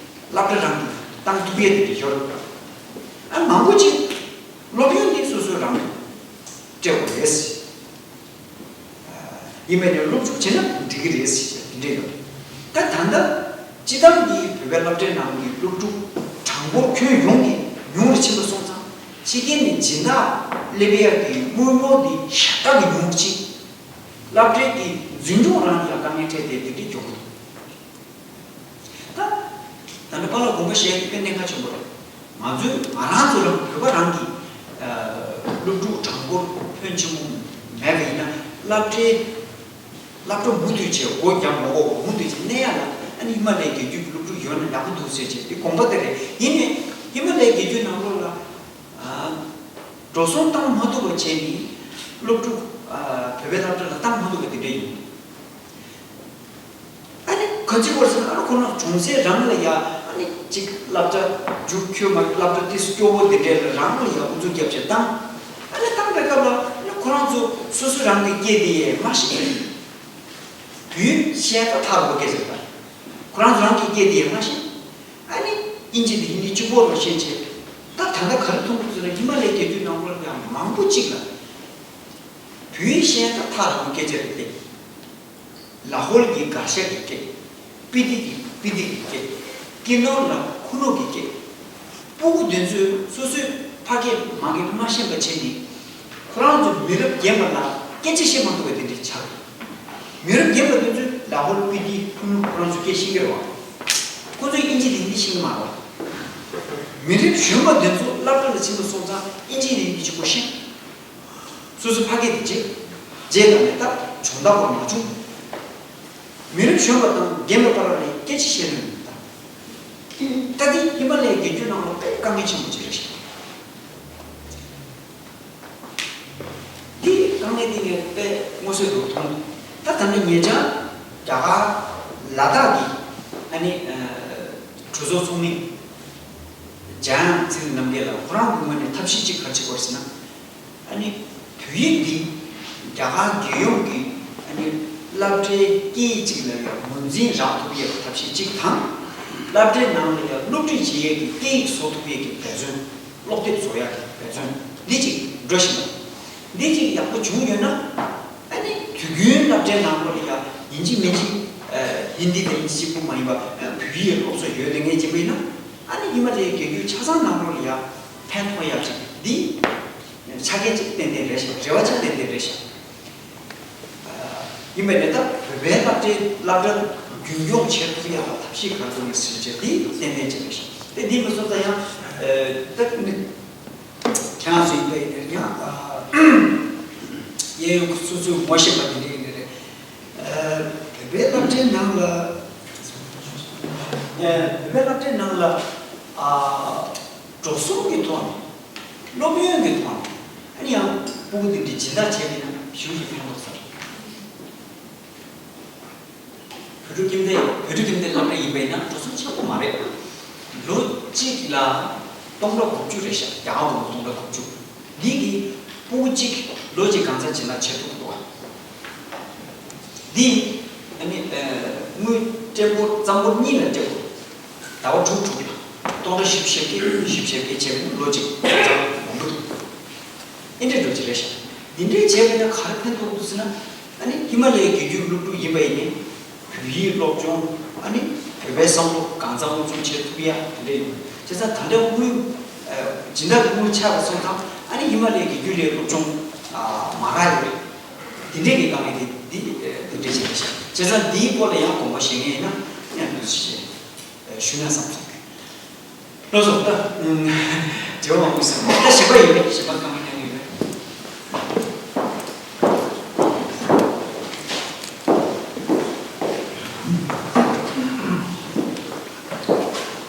སློབ་གྲྭ་རང་གིས་བཏང་ཐུབ་ཡས་དེ་འདྲ་ཡོད་རེད། ཨ། མང་པོ་ཅིག་སློབ་ཡོན་དེ་སོ་སོས་རང་གིས་སྤྲད་དགོས་རེད། ཡིན་པས་ན་སློབ་ཕྲུག་བྱས་ན་འགྲིག་གི་རེད་ཟེར་བྱས་དེ་འདྲ་ཡོད། ད་ད་ལྟ་སྤྱི་བཏང་གི་བོད་པའི་སློབ་གྲྭའི་ནང་གི་སློབ་ཕྲུག་གྲངས་འབོར་ཁྱོན་ཡོངས་ཀྱི་ཉུང་རུ་ཕྱིན་པ་སོང་ཙང་། ཕྱི་རྒྱལ་ནས་སྦྱིན་བདག་སླེབས་ཡག་གི་དངུལ་སྒོར་འདི་ཞེ་དྲག་གི་ཉུང་རུ་ཕྱིན། སློབ་གྲྭའི་གི་འཛིན་སྐྱོང་རང་ལ་དཀའ་ངལ་འཕྲད་དེ་དེ་འདྲ་འགྱོ་གི་འདུག། ད་ད་ནི་པཱ་ལགས་དགོངས་པ་བཞེས་དེ་དཔེ་གནད་འགག་ཆེན་པོ་རེད། ང་ཚོས་ང་རང་ཚོ་རང་བོད་པ་རང་གི་ཨ་སློབ་ཕྲུག་གྲངས་འབོར་ཕོན་ཆེན་པོ་མེད་པ་ཡིན་ན། སློབ་གྲྭའི་སློབ་གྲྭ་མུ་མཐུད་བྱས་སྒོ་རྒྱག་མ་དགོས་པ་མུ་མཐུད་བྱས་གནས་ཡག་ལ། ཨ་ནི་ཧི་མ་ལའི་རྒྱལ་རྒྱུད་ཀྱི་སློབ་ཕྲུག་ཡོད་ན་ཡག་པོ་འདུག་ཟེར་བྱས་དེ་དགོངས་པ་དེ་རེད། ཡིན་ནའི་ཧི་མ་ལའི་རྒྱལ་རྒྱུད་ནང་ལོགས་ལ་ཨ་འགྲོ་སོང་བཏང་མ་ཐུབ་པ་བྱས་ནས་སློབ་ཕྲུག་ཨ་བོད་པའི་སློབ་གྲྭ་ལ་བཏང་མ་ཐུབ་པ་དེ་འདྲ་ཡིན། ཨ་ནི་ག་ཅི་བར་སོང་ན། ཨ་ནི་ཁོ་རང་གྲོང་གསེབ་རང་ལ་ཡ། ཨ་ནི་གཅིག་སློབ་གྲྭ་རྒྱུགས་ཁྱོད་མ་སློབ་གྲྭ་དེ་སྐྱོ་བོ་དེ་འདྲ་ལ་རང་ལ་ཡ་ཨུ་ཚུགས་རྒྱབ་བྱས་བཏང་། ཨ་ནི་བཏང་པའི་སྐབས་ལ་ཨ་ནི་ཁོ་རང་ཚོ་སོ་སོ་རང་གི་སྐད་དེ་ཡས་མ་ཤེས། བོད་ཡིག་ཤེས་ད་ཐག་རིང་པོ་སྐད་ཆ་རེད། ཁོ་རང་ཚོ་རང་གི་སྐད་དེ་ཡས་མ་ཤེས། ཨ་ནི་དབྱིན་ཇི་དང་ཧིན་དི་གཅིག་པོ་རུ་ཤེས་བྱས། ད་ད་ལྟ་ག་རེ་མཐོང་གི་འདུག་ཟེར་ན། ཧི་མ་ལའི་རྒྱལ་རྒྱུད་ནང་ལོགས་ལ་ཡང་མང་པོ་ཅིག་ལ་བོད་ཡིག་ཤེས་ད་ཐག་རིང་པོ་སྐད་ཆ་རེད་དེ། ལ་ཧོལ་གྱི་གར་ཞ་གི་སྐད། སྤི་ཏི་གི་སྤི་ཏི་གི་སྐད། ཀི་ནོར་ལ་ཁུ་ནུ་གི་སྐད། སྤུ་གུ་དེ་ཚོས་སོ་སོའི་ཕ་སྐད་མ་སྐད་མ་ཤེས་པ་བྱས་ནས། ཁོ་རང་ཚོ་མི་རབས་རྒན་པ་ལ་སྐད་ཆ་བཤད་མ་ཐུབ་པ་དེ་འདྲ་ཆགས། མི་རབས་རྒན་པ་དེ་ཚོས་ལ་ཧོལ་སྤི་ཏི་ཁུ་ནུ་ཁོ་རང་ཚོ་སྐད་ཤེས་ཀྱི་རེད་བ། ཁོ་ཚོས་དབྱིན་ཇི་དང་ཧིན་དི་ཤེས་ཀྱི་མ་རེད་བ། མི་རབས་གཞོན་པ་དེ་ཚོ་སློབ་གྲྭ་ལ་ཕྱིན་པ་སོང་ཙང་དབྱིན་ཇི་དང་ཧིན་དི་གཅིག་པོ་ཤེས། སོ་སོའི་ཕ་སྐད་དེ་བརྗེད། བརྗེད་ད་ནས་ད་སྦྱོང་བརྡར་བར་མ་བྱུང་། མི་རབས་གཞོན་པ་དང་རྒན་པའི་བར་ལ་སྐད་ཆ་བཤད་ནས་ད། ད་འདི་ཧི་མ་ལ་ཡའི་རྒྱལ་རྒྱུད་ནང་ལ་དཔེ་དཀའ་ངལ་ཆེན་པོ་ཅིག་རེད་ཤག། འདི་དཀའ་ངལ་འདི་ངས་དཔེ་མངོན་གསལ་དུ་མཐོང་། ད་ད་ནི་ཉེ་ཆར་རྒྱ་གར་ལ་དྭགས་ཀྱི་ཨ་ནི་ཨ་གྲོས་ཚོགས་ཚོགས་མི་འཇམ་དབྱངས་ཚེ་རིང་རྣམ་རྒྱལ་ལགས་ཁོ་རང་གི་ངོས་ནས་ཐབས་ཤེས་ཅིག་ག་རེ་བྱེད་དགོས་ཟེར་ན། ཨ་ནི་བོད་ཡིག་འདི་རྒྱ་གར་རྒྱལ་ཡོངས་ཀྱི་ཨ་ནི་སློབ་གྲྭའི་སྐད་ཡིག་ཅིག་ལ་ཡང་ངོས་འཛིན་རག་ཐུབ་ཡས་ཀྱི་ཐབས་ཤེས་ཅིག་དང་། སློབ་གྲྭའི་ནང་ལ་ཡང་སློབ་ཁྲིད་བྱེད་ཡས་ཀྱི་སྐད་ཡིག་བཟོ་ཐུབ་ཡས་ཀྱི་འབད་བརྩོན། ཀློག་དེབ་བཟོ་ཡག་གི་འབད་བརྩོན་འདི་ཅིག་འགྲོ་བཞིན་པ། འདི་ཅིག་ཡག་པོ་བྱུང་ཡོད་ན། ཨ་ནི་དུས་རྒྱུན་སློབ་གྲྭའི་ནང་ལོགས་ལ་ཡང་ཡིན་གཅིག་མིན་གཅིག་ཨ་ཧིན་དི་དང་ཨིན་ཇི་གཅིག་པུ་མ་ཡིན་པ་ཨ་བོད་ཡིག་སློབ་གསོ་ཡོད་དེ་ངེས་ཅིག་པ་ཡིན་ན། ཨ་ནི་ཧི་མ་ལ་ཡའི་རྒྱལ་རྒྱུད་ཆ་ཚང་ནང་ལོགས་ལ་ཡང་ཕན་ཐོགས་ཡག་ཅིག་འདི་ཆ་རྐྱེན་ཅིག་ཏན་ཏན་རེད་ཤག། རེ་བ་ཅིག་ཏན་ཏན་རེད་ཤག། ཡིན་པས་ནས་ད་བོད་པའི་སློབ་གྲྭའི་སློབ་གྲྭ་རྒྱུན་འཁྱོངས་བྱེད་ཐུབ་ཡག་ལ་ཐབས་ཤེས་ག་རེ་དགོས་ན་ཟེར་བྱས་འདི་ཏན་ཏན་ཅིག་རེད་ཤག། དེ་འདི་མ་སོང་ཙང་ཡང་ཨ་ད་ནི་ཁྱེད་རང་ཚོ་ཡིན་པ་ཡིན་ན་ཡང་ཨ་གཡས་གཡོན་སོ་སོའི་ངོ་ཤེས་པ་དེ་འདྲ་ཡིན་ནི་རེད། ཨ་བོད་པའི་སློབ་གྲྭའི་ནང་ལ་ཨ་བོད་པའི་སློབ་གྲྭའི་ནང་ལ་ཨ་འགྲོ་སོང་གི་ཐོག་ནས། སློབ་ཡོན་གྱི་ཐོག་ནས་ཨ་ནི་ཡང་སྤུ་གུ་དེ་འདྲའི་སྦྱིན་བདག་བྱས་པ་ཡིན་ན་ཞེ་པོ་ཅིག་ཕན་ཐོགས་ས་རེད། བོད་ཕྲུག་ཁྱིམ་སྡེ་བོད་ཕྲུག་ཁྱིམ་སྡེ་སློབ་གྲྭ་ཡིན་པ་ཡིན་ན་འགྲོ་སོང་ཆེན་པོ་མ་རེད། ལོ་གཅིག་ལ་སྟོང་ཕྲག་དགུ་བཅུ་རེད་ཤག། རྒྱ་གར་སྒོར་མོ་སྟོང་ཕྲག་དགུ་བཅུ། འདི་གིས་སྤུ་གུ་གཅིག་ལོ་གཅིག་གང་ཚ་སྦྱིན་བདག་བྱེད་ཐུབ་འདུག། འདི་ཨ་ནི་ཨ་དངུལ་ཀྲེན་པོ་ཙམ་པོ་གཉིས་ལ་སྤྲད་དགོས། ཟླ་བ་དྲུག་དྲུག་ལ་སྟོང་ཕྲག་བཞི་བཅུ་ཞེ་བརྒྱད་བཞི་བཅུ་ཞེ་བརྒྱད་བྱས་ན་ལོ་གཅིག་ཙམ་མང་པོ་འདུག། ཨེ་འདྲ་འགྲོ་གི་རེད་ཤག། འདི་འདྲའི་བྱས་པ་ཡིན་ན་ག་རེ་ཕན་ཐོགས་འདུག་ཟེར་ན། ཨ་ནི་ཧི་མ་ལ་ཡའི་རྒྱལ་རྒྱུད་སློབ་ཕྲུག་ཡིན་པ་ཡིན་ནའི་བོད་ཡིག་སློབ་སྦྱོང་། ཨ་ནི་བོད་པའི་བསམ་བློ་གང་ཚང་སློབ་སྦྱོང་བྱེད་ཐུབ་ཡ་དེ་འདྲ་ཡིན། བྱས་ཙང་ད་ལྟ་དངུལ་ཨ་སྦྱིན་བདག་གི་དངུལ་ཆག་པ་སོང་ཙང་ཨ་ནི་ཧི་མ་ལ་ཡའི་རྒྱལ་རྒྱུད་ལ་སློབ་སྦྱོང་ཨ་མ་རག་ཡོད་རེད། དེ་འདྲའི་གི་དཀའ་ངལ་དེ་འདི་དེ་འདྲ་བྱས་རེད་ཤག། བྱས་ཙང་འདིའི་སྐོར་ལ་ཡང་དགོངས་པ་བཞེས་མཁན་ཡིན་ན་ཡང་འདུག་སེ་བྱས། ཞུ་ན་བསམ་སོང་། ལགས་སོ། ད་དྲི་བ་མང་པོ་ཟིན། ད་བཞི་པ་ཡིན་པས། བཞི་པ་གང་ཡིན་ཡོད་པས།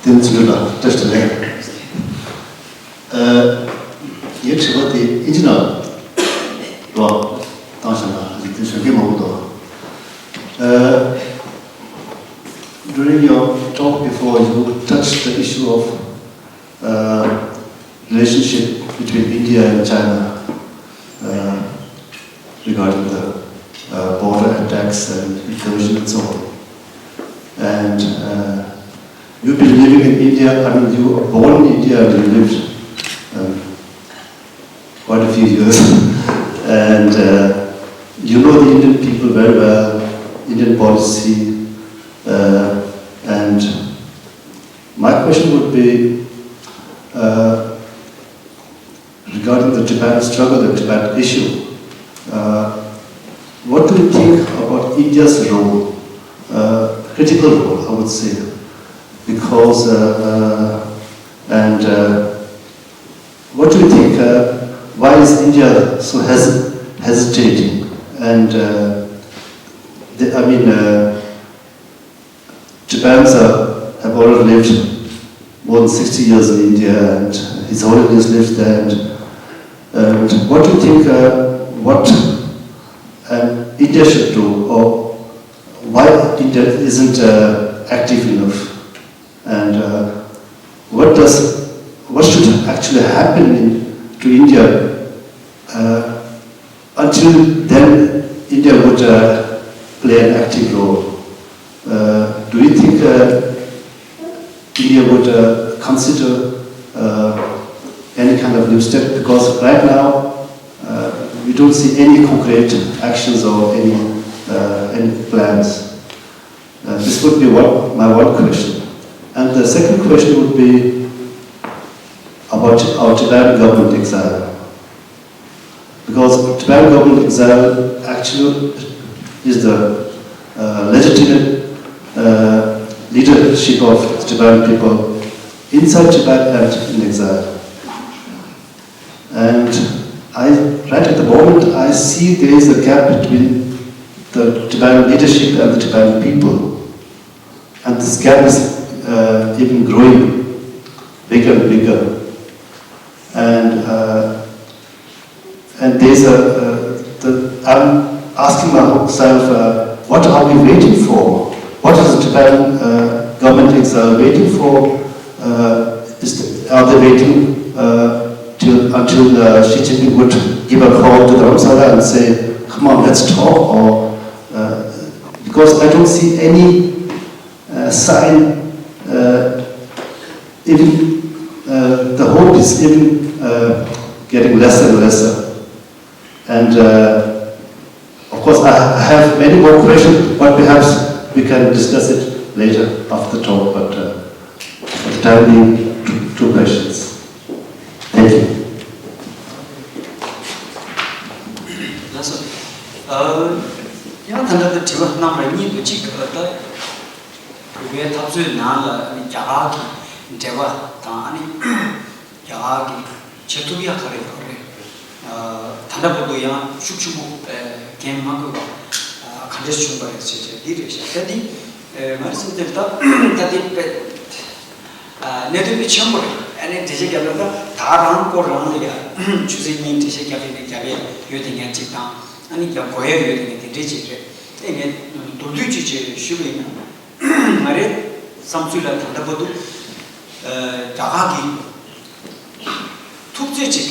བསྟན་འཛིན་ལགས་བཀྲ་ཤིས་བདེ་ལེགས། ཨ་ངའི་དྲི་བ་དེ་ཨིན་ཇི་ནང་ལ་བཏང་བཞག་ན་ལེགས་ཏེ་ཞོགས་ཀས་མང་པོ་འདུག། ཨ། During your talk before, you touched the issue of uh, relationship between India and China uh, regarding the uh, border attacks and incursion and so on. And uh, you've been living in India, I mean, you were born in India and you lived um, quite a few years. And uh, you know the Indian people very well, Indian policy. Uh, and my question would be uh, regarding the Tibetan struggle, the Tibetan issue. Uh, what do you think about India's role, uh, critical role, I would say, because uh, uh, and uh, what do you think? Uh, why is India so hes- hesitating? And uh, the, I mean, uh, Tibetans uh, have already lived more than sixty years in India, and His Holiness lives there. And, and what do you think? Uh, what um, India should do, or why India isn't uh, active enough? And uh, what does what should actually happen in, to India uh, until then India would uh, play an active role? Uh, do you think uh, India would uh, consider uh, any kind of new step? Because right now uh, we don't see any concrete actions or any uh, any plans. Uh, this would be one, my one question. And the second question would be about our Tibetan government exile. Because Tibetan government exile actually is the uh, legitimate uh, leadership of Tibetan people inside Tibet and in exile. And I, right at the moment, I see there is a gap between the Tibetan leadership and the Tibetan people. And this gap is uh, even growing bigger and bigger. And uh, and there's a, uh, the, I'm asking myself, uh, what are we waiting for? What is the Tibetan uh, government is uh, waiting for? Uh, is the, are they waiting uh, till until uh, Xi Jinping would give a call to Dharamsala and say, "Come on, let's talk"? Or uh, because I don't see any uh, sign, uh, even uh, the hope is even uh, getting lesser and lesser. And uh, of course, I have many more questions, but perhaps we can discuss it later after the talk. But uh, for the time being, two, two questions. Thank you. ལགས་སོ། ཡང་ད་ལྟ་དྲི་བ་གནང་བ་གཉིས་འདུག་གཅིག་ད། བོད་པའི་འཐབ་རྩོད་ནང་ལ་ཨ་ནི་རྒྱ་གར་གྱི་འབྲེལ་བ་དང་ཨ་ནི་རྒྱ་གར་གྱི་བྱེད་ཐུབ་ཡག་ག་རེ་ཡོད་རེད། ད་ལྟ་བར་དུ་ཡང་ཤུགས་ཆེན་པོ་འགན་མ་འཁུར་བ་ག་འདྲས་བྱུང་བ་རེད་ཟེར་བྱས་འདི་རེད་ཤག་ད་འདི་ང་རང་སེམས་ཚོར་ད་ད་འདི་དཔེ་གནད་དོན་དཔེ་ཆེན་པོ་རེད། ཨ་ནི་འགྲེལ་བཤད་རྒྱབ་ན་ད་ད་རང་སྐོར་རང་ལ་ཡང་ཆུ་ཚོད་གཉིས་འགྲེལ་བཤད་རྒྱབ་ཡས་ནས་རྒྱབ་ཡས་ཡོད་དེ་ངས་གཅིག་དང་ཨ་ནི་རྒྱབ་དགོས་ཡས་ཡོད་དེ་ངས་དེ་འདྲས་ཅིག་རེད། ཨེ་ངས་མདོར་བསྡུས་ཅིག་ཅིག་ཞུས་པ་ཡིན་ན། ང་རའི་བསམ་ཚུལ་ལ་ད་ལྟ་བར་དུ་རྒྱ་གར་གྱིས་ཐུབ་ཚོད་ཅིག་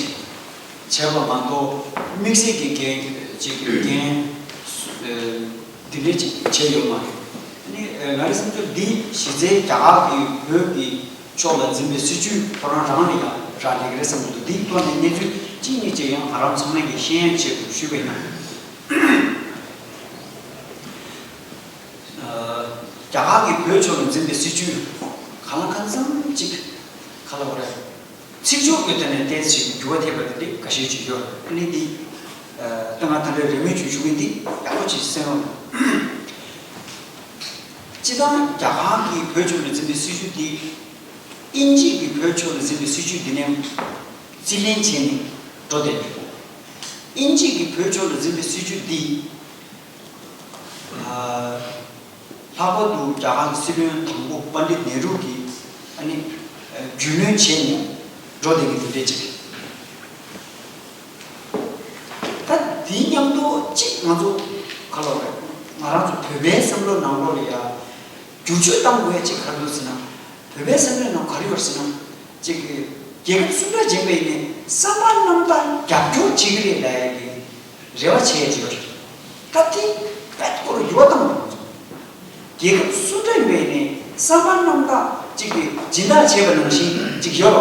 བྱས་པ་མ་གཏོགས་དམིགས་བསལ་གྱི་འགན་ཅིག་འགན་འདི་འདྲས་ཅིག་བྱས་ཡོད་མ་རེད། ཨ་ནི་ང་རའི་བསམ་ཚུལ་འདི་གཞི་རྩའི་རྒྱ་གར་གྱིས་བོད་ཀྱི་ཕྱོགས་ལ་འཛིན་པའི་སྲིད་བྱུས་ཁོ་རང་རང་ལ་ཡང་རག་ལས་ཀྱི་རེད་བསམ་གྱི་འདུག་འདིའི་ཐོག་ནས་གནས་ཚུལ་གཅིག་གཉིས་ཅིག་ཡང་ང་རང་ཚང་མས་ཀྱི་ཤེས་ཡོན་ཆེད་དུ་ཞུས་པ་ཡིན་ན། རྒྱ་གར་གྱིས་བོད་ཕྱོགས་ལ་འཛིན་པའི་སྲིད་བྱུས་གང་ལ་གང་འཚམ་ཅིག་ག་ལ་བ་རེད། ཚིག་སྦྱོར་གྱི་ཐད་ནས་ཏོག་ཙམ་འགྱུར་བ་ཐེབས་པ་དེ་འདྲ་འགའ་ཤས་ཅིག་ཡོད། ཨ་ནི་འདི་ད་ང་ད་ལྟ་རེ་སྨོན་ཅིག་ཞུ་གི་འདི་ཡག་པོ་ཅིག་གསན་རོགས་གནང་། སྤྱིར་བཏང་རྒྱ་གར་གྱིས་བོད་ཕྱོགས་ལ་འཛིན་པའི་སྲིད་བྱུས་འདི་དབྱིན་ཇི་གིས་བོད་ཕྱོགས་ལ་འཛིན་པའི་སྲིད་བྱུས་འདི་ནས་རྩིས་ལེན་བྱས་ནས་འགྲོ་བསྡད་འདུག་དབྱིན་ཇི་གིས་བོད་ཕྱོགས་ལ་འཛིན་པའི་སྲིད་བྱུས་འདི། ལྷག་པར་དུ་རྒྱ་གར་གྱི་སྲིད་བློན་དང་པོ་པཎ་ཌི་ནེ་རུ་གིས་ཨ་ནི་རྒྱུས་ལོན་བྱས་ནས་འགྲོ་བསྡད་ཀྱི་འདུག་འདྲ་ཅིག་ད་དེའི་མཉམ་དུ་གཅིག་ང་ཚོ་ག་ལ་རེད། ང་རང་ཚོ་བོད་པའི་བསམ་བློ་ནང་ལོགས་ལ་ཡ་བསྒྱུར་བཅོས་གཏང་དགོས་ཡ་གཅིག་ག་རེ་འདུག་ཟེར་ན། བོད་པའི་བསམ་བློའི་ནང་ག་རེ་ཡོད་ཟེར་ན། གཅིག་གི་ རྒྱལ་ཁབ་སུ་འདྲ་བྱེད་པ་ཡིན་ནའི་བསམ་པ་རྣམ་དག་རྒྱབ་སྐྱོར་བྱེད་ཀྱི་རེད་ལབ་ཡ་གི་རེ་བ་བྱས་ཡོད་རེད། ད་དེ་རྦད་ཁོ་རང་འགྱུར་བ་བཏང་མ་སོང་། རྒྱལ་ཁབ་སུ་འདྲ་ཡིན་པ་ཡིན་ནའི་བསམ་པ་རྣམ་དག་ཅིག་གི་སྦྱིན་བདག་བྱས་པ་ནང་བཞིན་ཅིག་ཡོད་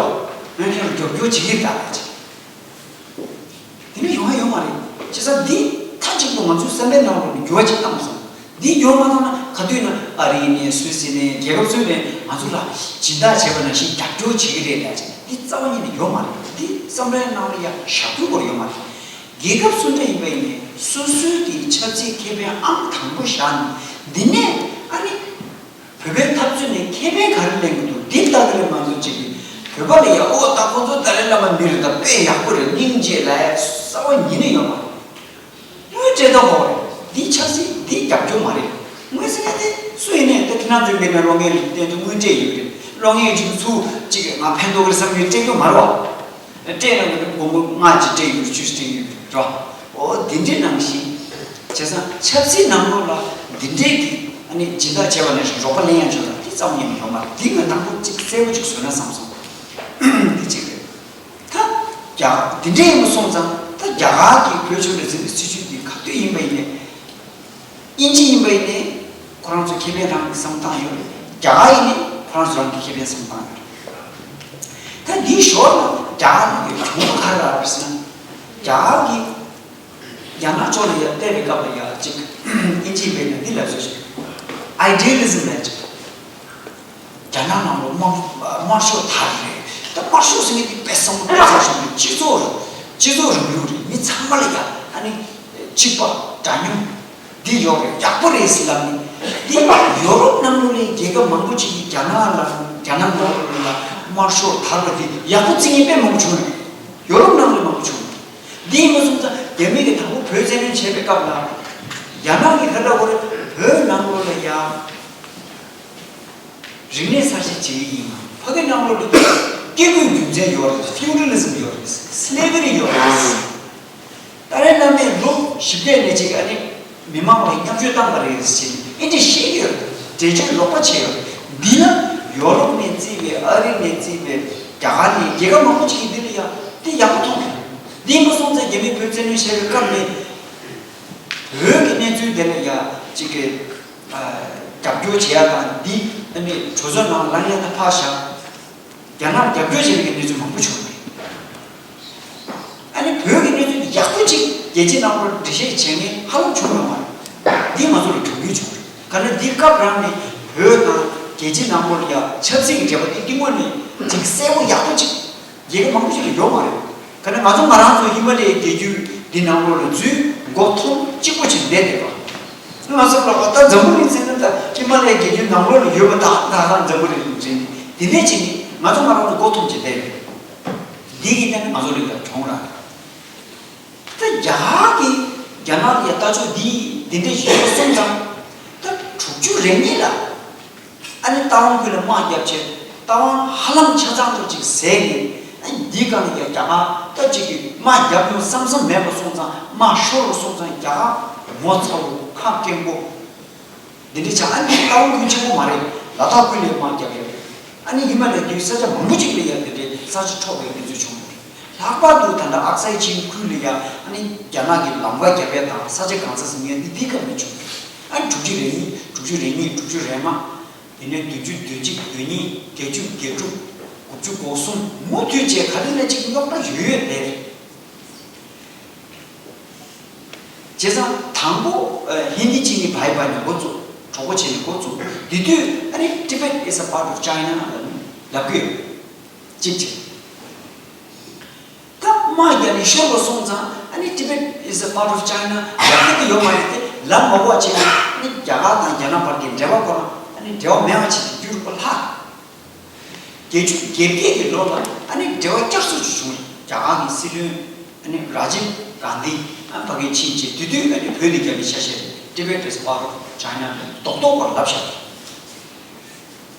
པ། ང་ཁྱེད་རང་རྒྱབ་སྐྱོར་བྱེད་ཀྱི་རེད་ད་ཅིག་དེ་ནི་ཡོང་ཡ་ཡོད་མ་རེད། བྱས་ཙང་འདི་མཐའ་གཅིག་ཏུ་ང་ཚོའི་བསམ་པའི་ནང་ལོགས་ནས་འགྱུར་བ་ཅིག་བཏང་མ་སོང་། འདི་འགྱུར་མ་བཏང་ན་ག་དུས་ན་ཨ་རི་ནས་སུད་སི་ནས་རྒྱལ་ཁབ་ཚོས་ནས་ང་ཚོ་ལ་སྦྱིན་བདག་བྱས་པ་ནང་བཞིན་རྒྱབ་སྐྱོར་བྱེད་ཀྱི་རེད་ལབ་ཅིག་འདི་རྩ་བ་ཉིད་ནས་ཡོད་མ་རེད། འདི་བསམ་པའི་ནང་ལ་ཡ་ཞབས་ཏོག་སྐོར་ཡོད་མ་རེད། རྒྱལ་ཁབ་སུ་འདྲ་ཡིན་པ་ཡིན་ནས་སོ་སོའི་གི་ཆབ་སྲིད་ཁེ་ཕན་ཨང་དང་པོ་བཞག་ནས་འདི་ནས་ཨ་ནི། བོད་པའི་འཐབ་རྩོད་ནས་ཁེ་ཕན་ག་རེ་ལེན་གྱི་འདུག་འདི་ལྟ་གི་རེད་མ་གཏོགས་ཅིག་གིས་བོད་པ་ལ་ཡ་ཨོ་ད་ཁོང་ཚོ་ཏཱ་ལའི་བླ་མ་མི་རེད་ད་དཔེ་ཡག་པོ་རེད་སྙིང་རྗེ་ལབ་ཡ་རྩ་བ་ཉིད་ནས་ཡོད་མ་རེད། དངུལ་སྤྲད་ད་ཧོ་རེད། འདི་ཆབ་སྲིད་འདི་རྒྱབ་སྐྱོར་མ་རེད། དངུལ་ཟེར་ཡ་དེ་སུ་ཡིན་ནའི་ད་ཁྱེད་རང་ཚོའི་མི་ནས་གློག་བརྙན་རིགས་བསྟན་དུས་དངུལ་སྤྲད་ཡོད་རེད། གློག་བརྙན་རིགས་ཚུར་ཅིག་ང་ཕན་ཐོགས་རེད་བསམ་ཡོད་སྤྲད་རྒྱུ་མ་རེད་བ། སྤྲད་ན་ང་ཚོ་སྒོར་མོ་ལྔ་ཅིག་སྤྲད་ཡོད་རེད་བཅུ་ཅིག་སྤྲད་ཡོད་རེད་བ། འོ་དེ་འདྲའི་ནང་བཞིན། བྱས་ཙང་ཆབ་སྲིད་ནང་ལོགས་ལ་འདི་འདྲའི་གི་ཨ་ནི་སྦྱིན་བདག་བྱས་པ་ནང་བཞིན་རོགས་པ་ལེན་ཡ་ཆོག་ལ་འདི་ཙམ་ཡིན་ཡོད་མ་རེད། འདི་ང་དང་པོ་གཅིག་གསལ་པོ་གཅིག་བཟོས་ན་བསམ་སོང་། འདི་གཅིག་རེད། ད་རྒྱ་འདི་འདྲའི་ཡིན་པ་སོང་ཙང་ད་རྒྱ་གར་གྱི་བོད་ཕྱོགས་འགྲོ་ཟིན་པའི་སྲིད་བྱུས་འདི་ག་དུས་ཡིན་པ་ཡིན་ནའི། དབྱིན་ཇི་ཡིན་པ་ཡིན་ནའི་ཁོ་རང་ཚོ་ཁེ་ཕན་རང་གི་བསམ་སྟངས་ཡོད་རེད། རྒྱ་གར་ཡིན་ནའི་ཁོ་རང་ཚོ་རང་གི་ཁེ་ཕན་བསམ་སྟངས་ཡོད་རེད། ད་འདིའི་ཞོར་ལ་རྒྱ་གར་ནང་གི་གྱོང་པོ་ག་རེ་རག་པ་ཟེར་ན། རྒྱ་གར་གྱི་རྒྱ་ནག་ཕྱོགས་ལ་ཡར་བལྟས་པའི་སྐབས་ལ་ཡ་གཅིག་དབྱིན་ཇི་ཡིན་པ་ཡིན་ན་འདི་ལབ་སྲོལ་ཞིག་ཨའི་ཌི་ཡ་ལི་ཛིམ་ལབ་ཅིག་རྒྱ་ནག་ནང་ལ་དམར་དམར་ཤོག་དར་རེད། ད་དམར་ཤོག་ཟེར་མཁན་འདི་དཔེ་བསམ་བློ་གཏོང་ས་ཞིག་མེད། སྤྱི་ཚོགས་རེད། སྤྱི་ཚོགས་རིང་ལུགས་རེད། མི་ཚང་མ་ལ་ཡ་ཨ་ནི་གཅིག་པ་འདྲ་མཉམ་འདི་ཡོད་རེད། ཡག་པོ་རེད་ཟེར་ལབ་ནས་འདི་ཡོ་རོབ་ནང་ལོགས་ནས་རྒྱལ་ཁབ་མང་པོ་ཅིག་གིས་རྒྱ་ནག་ལ་རྒྱ་ནག་ནང་ལོགས་ལ་དམར་ཤོག་དར་བ་འདི་ཡག་པོ་བརྩི་མཁན་དཔེ་མང་པོ་བྱུང་རེད། ཡོ་རོབ་ནང་ལ་མང་པོ་བྱུང་རེད། འདི་ཡིན་པ་སོང་ཙང་རྒྱ་མི་གིས་དང་པོ་བོད་བཙན་གནོན་བྱས་པའི་སྐབས་ལ་རྒྱ་ནག་གིས་ག་འདྲ་བོ་རེད། བོད་ནང་ལོགས་ལ་ཡ། རིག་གནས་གསར་བརྗེ་བྱེད་ཀྱི་ཡིན། ཕ་གི་ནང་ལོགས་ལ་སྐྱེ་དགུའི་རྒྱུ་མཚན་ཡོད་རེད། ཕིའུ་ཌལ་ལི་ཛིམ་ཡོད་རེད། སི་ལེ་ཝ་རི་ཡོད་རེད། ཏཱ་ལའི་བླ་མས་ལོ་བཞི་བརྒྱ་ནས་ཅིག་ཨ་ནི་མི་མང་ལ་མཉམ་སྤྱོད་བཏང་པ་རེད་ཟེར་ནས་ཨེ་འདྲ་བཤད་ཀྱི་ཡོད་རེད། འགྲེལ་བརྗོད་ལོག་པ་བྱས་ཡོད་རེད། འདི་ལ་ཡོ་རོབ་ནས་བརྩིས་པའི་ཨ་རི་ནས་བརྩིས་པའི་རྒྱ་གར་ནས་རྒྱལ་ཁབ་མང་པོ་ཅིག་གིས་འདི་ལ་ཡ་དེ་ཡག་པོ་མཐོང་གི་རེད། འདི་ཡིན་པ་སོང་ཙང་རྒྱ་མིས་བོད་བཙན་གནོན་བྱས་པའི་སྐབས་ནས་བོད་ཀྱི་གནས་ཚུལ་དེ་ལ་ཡ་ཅིག་གི་རྒྱབ་སྐྱོར་བྱེད་ཡ་དང་འདི་ཨ་ནི་གྲོས་ཚོགས་ནང་ལངས་ཡ་ད་ཕར་བཞག་རྒྱ་ནག་རྒྱབ་སྐྱོར་བྱེད་པའི་གནས་ཚུལ་མང་པོ་བྱུང་བ་རེད། ཨ་ནི་བོད་ཀྱི་གནས་ཚུལ་ཡག་པོ་ཅིག་རྒྱལ་སྤྱིའི་ནང་ལོགས་འགྲེལ་བཤད་བྱེད་མཁན་ཧ་ལམ་བྱུང་ཡོད་མ་རེད། འདི་ང་ཚོ་ལ་གྱོང་གུན་བྱུང་རེད། ག་ནས་འདི་སྐབས་རང་ནས་བོད་དང་རྒྱལ་སྤྱིའི་ནང་ལོགས་ལ་ཡ་ཆབ་སྲིད་ཀྱི་འབྲེལ་བ་དེ་སྐྱིད་མོ་ནས་ཅིག་གསལ་པོ་ཡག་པོ་ཅིག་རྒྱལ་ཁབ་མང་པོ་ཞིག་ལ་ཡོད་མ་རེད། ག་ནས་ང་ཚོ་ང་རང་ཚོ་ཧི་མ་ལ་ཡའི་རྒྱལ་རྒྱུད་འདི་ནང་ལོགས་ལ་འཛུལ་མགོ་འཐོམ་གཅིག་པོ་ཅིག་བསྡད་བསྡད་པ། ང་ཚོ་ལ་ད་འཛམ་བུ་གླིང་ཟེར་ན་ད་ཧི་མ་ལ་ཡའི་རྒྱལ་རྒྱུད་ནང་ལོགས་ལ་ཡོད་པ་ད་ད་ག་འཛམ་བུ་གླིང་ཟེར་ནས་དེ་འདྲས་ཅིག་ནི་ང་ཚོ་ང་རང་ཚོ་མགོ་འཐོམ་ཅིག་བསྡད་ཡོད། འདི་གི་སྟེང་ནས་ང་ཚོ་ལ་ཡོད་གྲོང་ར། ད་རྒྱ་གར་གི་རྒྱ་ནག་ལ་ཡ་ལྟ་ཕྱོགས་འདི་འདི་འདྲས་ཞིག་ཡོད་སོང་ཙང་ད་དྲུག་ཅུ་རེ་གཉིས་ལ། ཨ་ནི་རྟ་དབང་ཁུལ་ལ་དམག་བརྒྱབ་བྱས་རྟ་དབང་ཧ་ལམ་ཆ་ཚང་ཐོག་ཅིག་ཟས་ནས་ཨ་ནི་འདིའི་སྒང་ལ་ཡ་རྒྱ་གར་ད་ཅིག་གིས་དམག་བརྒྱབ་ཡོང་བསམ་བསམ་མེད་པ་སོང་ཙང་དམག་ཤོར་བ་སོང་ཙང་རྒྱ་གར་ངོ་ཚ་བོ་ཁ་སྐྱེངས་པོ་འདི་འདྲ་ཆགས། ཨ་ནི་རྟ་དབང་ཁུལ་ཆེན་པོ་མ་རེད། ལ་དྭགས་ཁུལ་ལ་དམག་བརྒྱབ་ཡོད་རེད། ཨ་ནི་ཧི་མ་ལ་ཡའི་རྒྱུད་ས་ཆ་མང་པོ་ཅིག་ལ་ཡ་འདི་འདྲའི་ས་ཆ་འཕྲོག་པའི་གནས་ཚུལ་བྱུང་ཡོད་རེད། ལྷག་པར་དུ་ད་ལྟ་ཨག་སའི་ཆིན་ཁུལ་ལ་ཡ་ཨ་ནི་རྒྱ་ནག་གིས་ལམ་ཁ་བརྒྱབ་ཡ་དང་ས་ཆ་གང་ས་ཟིན་ཡ་འདི་འདིའི་སྐབས་ནས་བྱུང་ཡོད་རེད། ཨ་ནི་དྲུག་ཅུ་རེ་གཉིས་དྲུག་ཅུ་རེ་གཉིས་དྲུག་ཅུ་རེ་ལྔ། དེ་ནས་བདུན་ཅུ་དོན་གཅིག་དོན་གཉིས་བརྒྱད་ཅུ་བརྒྱད་དྲུག་དགུ་བཅུ་གོ་གསུམ་མུ་མཐུད་བྱས་ག་རེ་ལ་ཅིག་རྙོག་དྲ་ཡོད་ཡོད་རེད། བྱས་ཙང་དང་པོ་ཧིན་དི་ཅིག་ནི་བྷའི་བྷའི་ནས་འགོ་བཙུགས། གྲོགས་པོ་བྱས་ནས་འགོ་བཙུགས། དེ་དུས་ཨ་ནི་Tibet is a part of China ལབ་ཀྱི་ཡོད། གཅིག་བྱས། ད་དམག་རྒྱག་ནས་ཤོར་བ་སོང་ཙང་ཨ་ནི་Tibet is a part of China ལབ་ཀྱི་ཡོད་མ་རེད་དེ་ལབ་མ་དགོས་པ་བྱས་ནས་ཨ་ནི་རྒྱ་གར་དང་རྒྱ་ནག་བར་གྱི་འབྲེལ་བ་ཁོ་རང་ཨ་ནི་འབྲེལ་བ་མེད་པ་བྱས་ཏེ་འགྱུར་བ་ལྷག་བརྒྱད་ཅུ་གྱ་བརྒྱད་ཀྱི་ལོ་ལ་ཨ་ནི་འབྲེལ་བ་བསྐྱར་གསོ་ཅིག་བྱུང་རེད། རྒྱ་གར་གྱི་སྲིད་བློན་ཨ་ནི་ར་ཇིབ་གྷན་དྷི་ཨ་ཕ་གིར་ཕྱིན་རྗེས་དེ་དུས་ཨ་ནི་བོད་ནས་རྒྱབ་ནས་ཆ་བཞག་Tibet is part of China ལ་རྡོག་རྡོག་པར་ལབ་བཞག་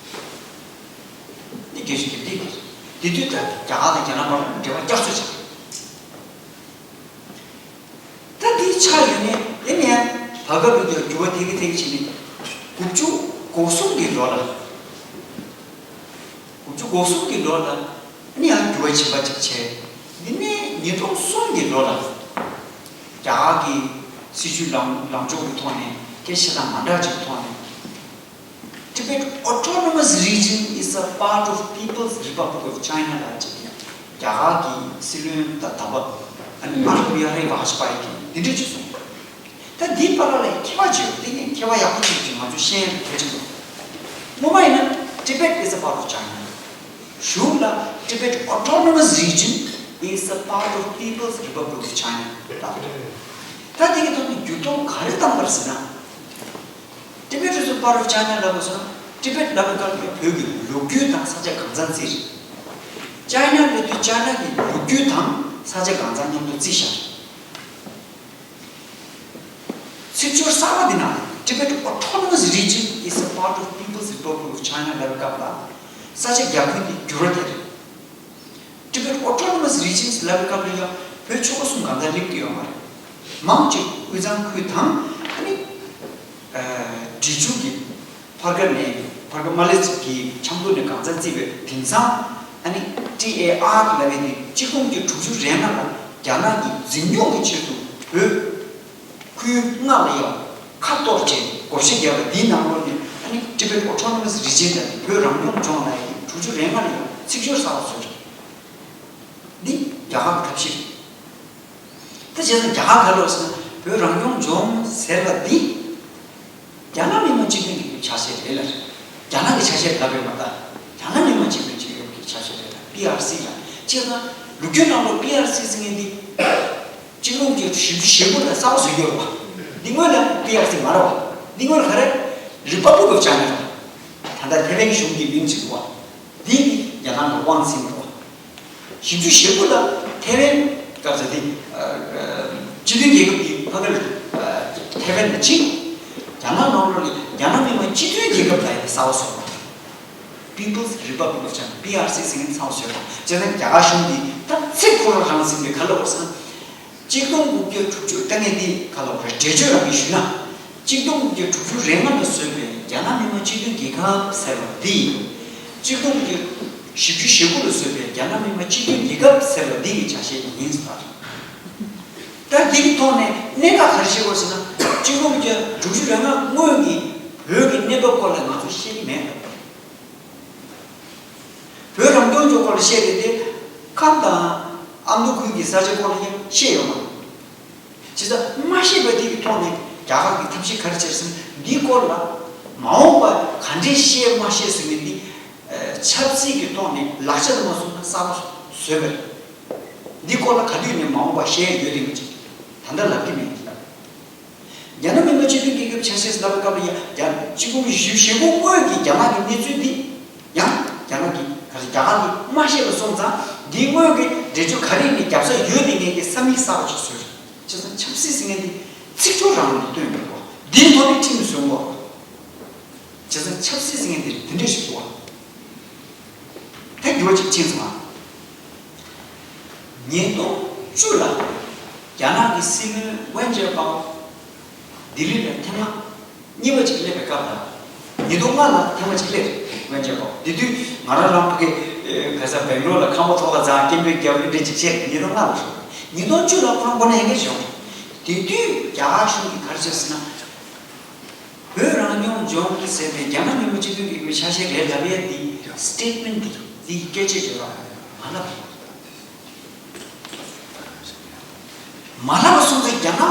འདི་བརྒྱད་ཅུ་གྱ་བརྒྱད་ཀྱི་དེ་དུས་ད་རྒྱ་གར་དང་རྒྱ་ནག་བར་འབྲེལ་བ་བསྐྱར་གསོ་བྱས། ད་འདི་ཆགས་ཡོད་ནས་དེ་ནས་བར་སྐབས་ལ་འགྱུར་བ་ཐེབས་ཀྱི་ཐེབས་ཀྱི་བྱས་ནས་དགུ་བཅུ་གོ་གསུམ་གྱི་ལོ་ལ། དགུ་བཅུ་གོ་གསུམ་གྱི་ལོ་ལ་ ནི་ཡང་འགྱུར་བ་ཕྱིན་པ་ཅིག་བྱས། འདི་ནས་ཉིས་སྟོང་གསུམ་གྱི་ལོ་ལ། རྒྱ་གར་གྱི་སྲིད་བྱུས་ལངས་ལངས་ཕྱོགས་ཀྱི་ཐོག་ནས་སྐད་ཆ་དང་མ་འདྲ་ཅིག་ཐོག་ནས། Tibet Autonomous Region is a part of People's Republic of China ལ་ཅིག་རྒྱ་གར་གྱི་སྲིད་བློན་ད་ད་བ་ཨ་ནི་ཨ་ཏུ་བི་ཧ་རི་བྷ་ཇ་པ་ཡི་གིས་འདི་འདྲ་ཅིག་གསུངས། ད་འདིའི་བར་ལ་ཁྱད་པར་ཅིག་ཡོད། དེ་ནི་ཁྱད་པར་ཡག་པོ་ཅིག་ཅིག་ང་ཚོས་ཤེས་ཡ་གལ་ཆེན་པོ། སྔོན་མ་ཡིན་ན་Tibet is a part of China། གཞུང་ལ་Tibet Autonomous Region is a part of People's Republic of China ད་ད་དེ་གི་ཐོག་ནས་འགྱུར་ལྡོག་ག་རེ་བཏང་པ་རེད་ཟེར་ན། Tibet is a part of China ལབ་པ་སོང་ན། Tibet ལབ་པའི་སྐབས་ལ་བོད་ཀྱི་ལོ་རྒྱུས་དང་ས་ཆ་གང་ཚང་བརྩིས་རེད། China ལབ་དུས་China གི་ལོ་རྒྱུས་དང་ས་ཆ་གང་ཚང་མཉམ་དུ་བརྩིས་བཞག་རེད། ཚིག་སྦྱོར་གསར་པ་འདི་ནང་Tibet Autonomous Region is a part of People's Republic of China ལབ་པའི་སྐབས་ལ་ས་ཆ་རྒྱ་ཁྱོན་འདི་འགྱུར་བ་ཐེབས་རེད། Tibet Autonomous Regions ལབ་པའི་སྐབས་ལ་ཡང་བོད་ཆོལ་ཁ་གསུམ་གང་ལྟར་སླེབས་ཀྱི་ཡོད་མ་རེད། མང་ཆེ་དབུས་གཙང་ཁུལ་དང་ཨ་ནི་འབྲི་ཆུ་གི་ཕར་ཁ་ནས་ཕར་ཁ་མ་ལེ་ཚིག་གི་ཆབ་མདོ་ནས་གང་ཚང་བརྩིས་པའི་དེང་སང་ཨ་ནི་ཊི་ཨེ་ཨར་ལབ་པའི་དེ་གཅིག་སྟོང་དགུ་བརྒྱ་དྲུག་ཅུ་རེ་ལྔ་ལ་རྒྱ་ནག་གི་འཛིན་སྐྱོང་གི་ཆེད་དུ་བོད་ཁུལ་ལྔ་ལ་ཡང་ཁ་གཏོར་བྱས་བགོ་བཤའ་བརྒྱབ་པ་འདིའི་ནང་ལོགས་ནས་ཨ་ནི་Tibet Autonomous Region ལ་བོད་རང་སྐྱོང་ལྗོངས་ལ་ཡང་དྲུག་ཅུ་རེ་ལྔ་ལ་ཡང་ཚིག་སྦྱོར་གསར་པ་བཟོས་རེད། འདི་རྒྱ་གར་གྱི་ཐབས་ཤེས་རེད། ད་བྱས་ཙང་རྒྱ་གར་ག་རེ་ལབ་ཟེར་ན་བོད་རང་སྐྱོང་ལྗོངས་ཟེར་བ་འདི་རྒྱ་ནག་མི་དམངས་སྤྱི་མཐུན་རྒྱལ་ཁབ་ཆ་ཤས་རེད་ལ། རྒྱ་ནག་གི་ཆ་ཤས་ལབ་པའི་མ་གཏོགས་རྒྱ་ནག་མི་དམངས་སྤྱི་མཐུན་རྒྱལ་ཁབ་ཀྱི་ཆ་ཤས་རེད་ལ། པི་ཨར་སི་ལ། བྱས་ཙང་ལོ་རྒྱུས་ནང་ལ་པི་ཨར་སི་ཟེར་མཁན་འདི་གཅིག་སྟོང་དགུ་བརྒྱ་བཞི་བཅུ་ཞེ་དགུ་ལ་གསར་པ་བཟོས་ཡོད་རེད་བ། འདི་སྔོན་ལ་པི་ཨར་སི་མ་རེད་བ། འདི་སྔོན་ལ་ག་རེ། Republic of China རེད་བ། ད་ལྟ་ཐེ་ཝན་གཞུང་གི་མིང་ཅིག་འདུག་བ། འདི་ནི་རྒྱ་ནག་ལ་དབང་ཟིན་འདུག་བ། བཞི་བཅུ་ཞེ་དགུ་ལ་ཐེ་ཝན་སྐབས་སུ་དེ་སྤྱི་མཐུན་རྒྱལ་ཁབ་ཀྱི་ཕ་གིར་ཐེ་ཝན་ལ་ཕྱིན། རྒྱ་ནག་ནང་ལོགས་ལ་རྒྱ་ནག་མི་དམངས་སྤྱི་མཐུན་རྒྱལ་ཁབ་ལ་ཡང་གསར་པ་བཟོས་པ། People's Republic of China པི་ཨར་སི་ཟེར་མཁན་གསར་པ་བཟོས་པ། བྱས་ཙང་རྒྱ་གར་གཞུང་གིས་ད་ཚིག་ཁོ་རང་རང་ཟིན་པའི་ག་ལ་བར་སོང་། གཅིག་སྟོང་དགུ་བརྒྱ་དྲུག་ཅུ་ལྟ་ངན་འདི་ག་ལ་བར་འགྲེལ་བརྗོད་རང་གིས་ཞུས་ན། གཅིག་སྟོང་དགུ་བརྒྱ་དྲུག་ཅུ་རེ་ལྔ་ལ་བཟོས་པའི་རྒྱ་ནག་མི་དམངས་སྤྱི་མཐུན་རྒྱལ་ཁབ་ཟེར་བ་འདི། གཅིག་སྟོང་དགུ་བརྒྱ་བཞི་བཅུ་ཞེ་དགུ་ལ་བཟོས་པའི་རྒྱ་ནག་མི་དམངས་སྤྱི་མཐུན་རྒྱལ་ཁབ་ཟེར་བ་འདི་གི་ཆ་ཤས་ཡིན་ཟེར་བ་རེད། ད་འདི་གི་ཐོག་ནས་གནད་འགག་ག་རེ་བཤད་དགོས་ཟེར་ན། གཅིག་སྟོང་དགུ་བརྒྱ་དྲུག་ཅུ་རེ་ལྔ་སྔོན་གྱི་བོད་ཀྱི་གནས་བབ་སྐོར་ལ་ང་ཚོ་ཤེས་ཀྱི་མེད་པ། བོད་རང་སྐྱོང་ལྗོངས་སྐོར་ལ་བཤད་རེད་དེ། ཁམས་དང་ཨ་མདོ་ཁུལ་གྱི་ས་ཆ་སྐོར་ལ་ཡང་བཤད་ཡོད་མ་རེད། བྱས་ཙང་མ་ཤེས་པ་དེ་གི་ཐོག་ནས་རྒྱ་གར་གྱི་ཐབས་ཤེས་ག་རེ་བྱས་ཟེར་ན། འདིའི་སྐོར་ལ་མ་འོངས་པ་ག་འདྲས་བཤད་མ་ཤེས་ཟེར་མཁན་འདི་ཆབ་སྲིད་ཀྱི་ཐོག་ནས་ལག་ཆ་དུ་མ་སོང་ན་གསར་པ་བཟོས་པ་རེད། འདིའི་སྐོར་ལ་ག་དུས་ནས་མ་འོངས་པ་བཤད་ཡོད་རེད་མི་ཅིག་ད་ལྟ་ལབ་ཀྱི་མེད། རྒྱ་ནག་མི་དམངས་སྤྱི་མཐུན་རྒྱལ་ཁབ་ཆ་ཤས་ལབ་པའི་སྐབས་ལ་ཡང་རྒྱ་གཅིག་སྟོང་དགུ་བརྒྱ་བཞི་བཅུ་ཞེ་དགུ་སྔོན་གྱི་རྒྱ་ནག་གི་གནས་ཚུལ་འདི་ཡང་རྒྱ་ནག་གི་ག་རེ་རྒྱ་གར་གྱིས་མ་ཤེས་པ་སོང་ཙང་འདིའི་སྔོན་གྱི་འགྲེལ་བརྗོད་ག་རེ་ནས་རྒྱབ་ས་ཡོད་དེ་ངེད་ཀྱི་བསམ་ཡིག་གསར་པ་ཞིག་བཟོས་རེད། བྱས་ཙང་ཆབ་སྲིད་ཟེར་མཁན་འདི་ཚིག་སྦྱོར་རང་ལ་བསྟུན་དགོས་པ་འདིའི་ཐོག་ནས་ཁྲིམས་བཟོ་དགོས་པ། བྱས་ཙང་ཆབ་སྲིད་ཟེར་མཁན་འདི་འདི་འདྲ་ཞིག་འདུག་བ། ད་འགྱུར་བ་ཅིག་ཕྱིན་སོང་ང་། ཉིས་སྟོང་བཅུ་ལ་རྒྱ་ནག་གི་སྲིད་བློན་ཝེན་ཅེ་པའོ་ལྡི་ལི་ལ་ཐེངས་མ་གཉིས་པ་ཅིག་སླེབས་པའི་སྐབས་ལ། ཉིས་སྟོང་ལྔ་ལ་ཐེངས་མ་ཅིག་སླེབས་ཝེན་ཅེ་པའོ། དེ་དུས་ང་རང་རང་ཕ་གི་ག་ས་སྦེང་ལོར་ལ་ཁང་པ་ཐོག་ཁ་རྫ་སྐད་འབོད་རྒྱབ་འདི་འདྲ་ཅིག་བྱས། ཉིས་སྟོང་ལྔ་ལ་རེད། ཉིས་སྟོང་བཅུ་ལ་ཁོ་རང་མགོ་ནས་ཡང་བསྐྱར་བྱུང་། དེ་དུས་རྒྱ་གར་གཞུང་གིས་ག་རེ་བྱས་ཟེར་ན། བོད་རང་སྐྱོང་ལྗོངས་ཟེར་བའི་རྒྱ་ནག་མི་དམངས་སྤྱི་མཐུན་རྒྱལ་ཁབ་ཆ་ཤས་རེད་ལབ་ཡས་འདི་སི་ཊེཊ་མེན་ཊི་འདི་འདི་སྐད་ཆ་བརྗོད་རོགས་མ་ལབ། མ་ལབ་པ་སོང་ཙང་རྒྱ་ནག་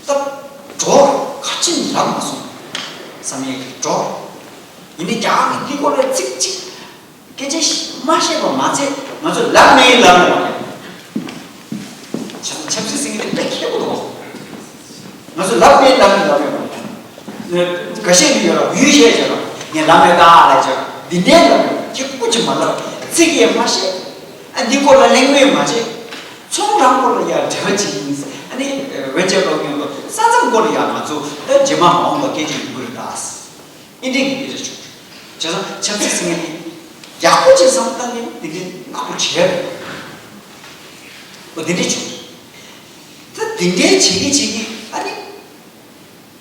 སྟབས་འགྲོ་ག་ཅིག་ལབ་མ་སོང་བསམ་ཡས་ཀྱི་འགྲོ། ཡིན་ནའི་རྒྱ་གར་གྱིས་འདི་སྐོར་ལ་ཚིག་གཅིག་སྐད་ཆ་མ་བཤད་པ་མ་ཚད་ང་ཚོས་ལབ་མེད་ལབ་མེད་པ་རེད། ཆབ་ཆབ་སྲིད་ཟེར་མཁན་དེ་དཔེ་ཁྱད་པོ་འདུག་ང་ཚོས་ལབ་མེད་ལབ་མེད་ལབ་མེད་པ་རེད། འགའ་ཤས་ཀྱིས་ཡོད་ར་ཡུལ་བཤད་བྱས་ར་ངས་ལབ་མེད་ད་ལབ་བྱས་ར་འདི་འདྲའི་ལབ་མེད་ཁྱེད་སྐུ་ཅིག་མ་ལབ་ཚིག་ཡས་མ་བཤད། ཨ་འདི་སྐོར་ལ་གླེང་མོལ་མ་བྱེད། ཚོང་རང་སྐོར་ལ་ཡ་འབྲེལ་བ་བྱེད་ཡིན། ཨ་ནི་ཝེན་ཅེ་པའོ་མཉམ་དུ་ས་མཚམས་སྐོར་ལ་ཡ་ང་ཚོ་ད་རྗེས་མ་མ་འོངས་པ་སྐད་ཆ་ཡོང་གི་རེད་ད། ཨིན་ཌི་གི་སྐད་ཆ་བྱུང་། བྱས་ཙང་ཆབ་སྲིད་ཟེར་མཁན་དེ་ཡག་པོ་བྱས་བསམ་བློ་བཏང་ནས་དེ་འདྲའི་ནག་པོ་བྱས་རེད། འོ་དེ་འདྲས་བྱུང་། ད་དེ་འདྲའི་བྱེད་ཀྱི་བྱེད་ཀྱི་ཨ་ནི།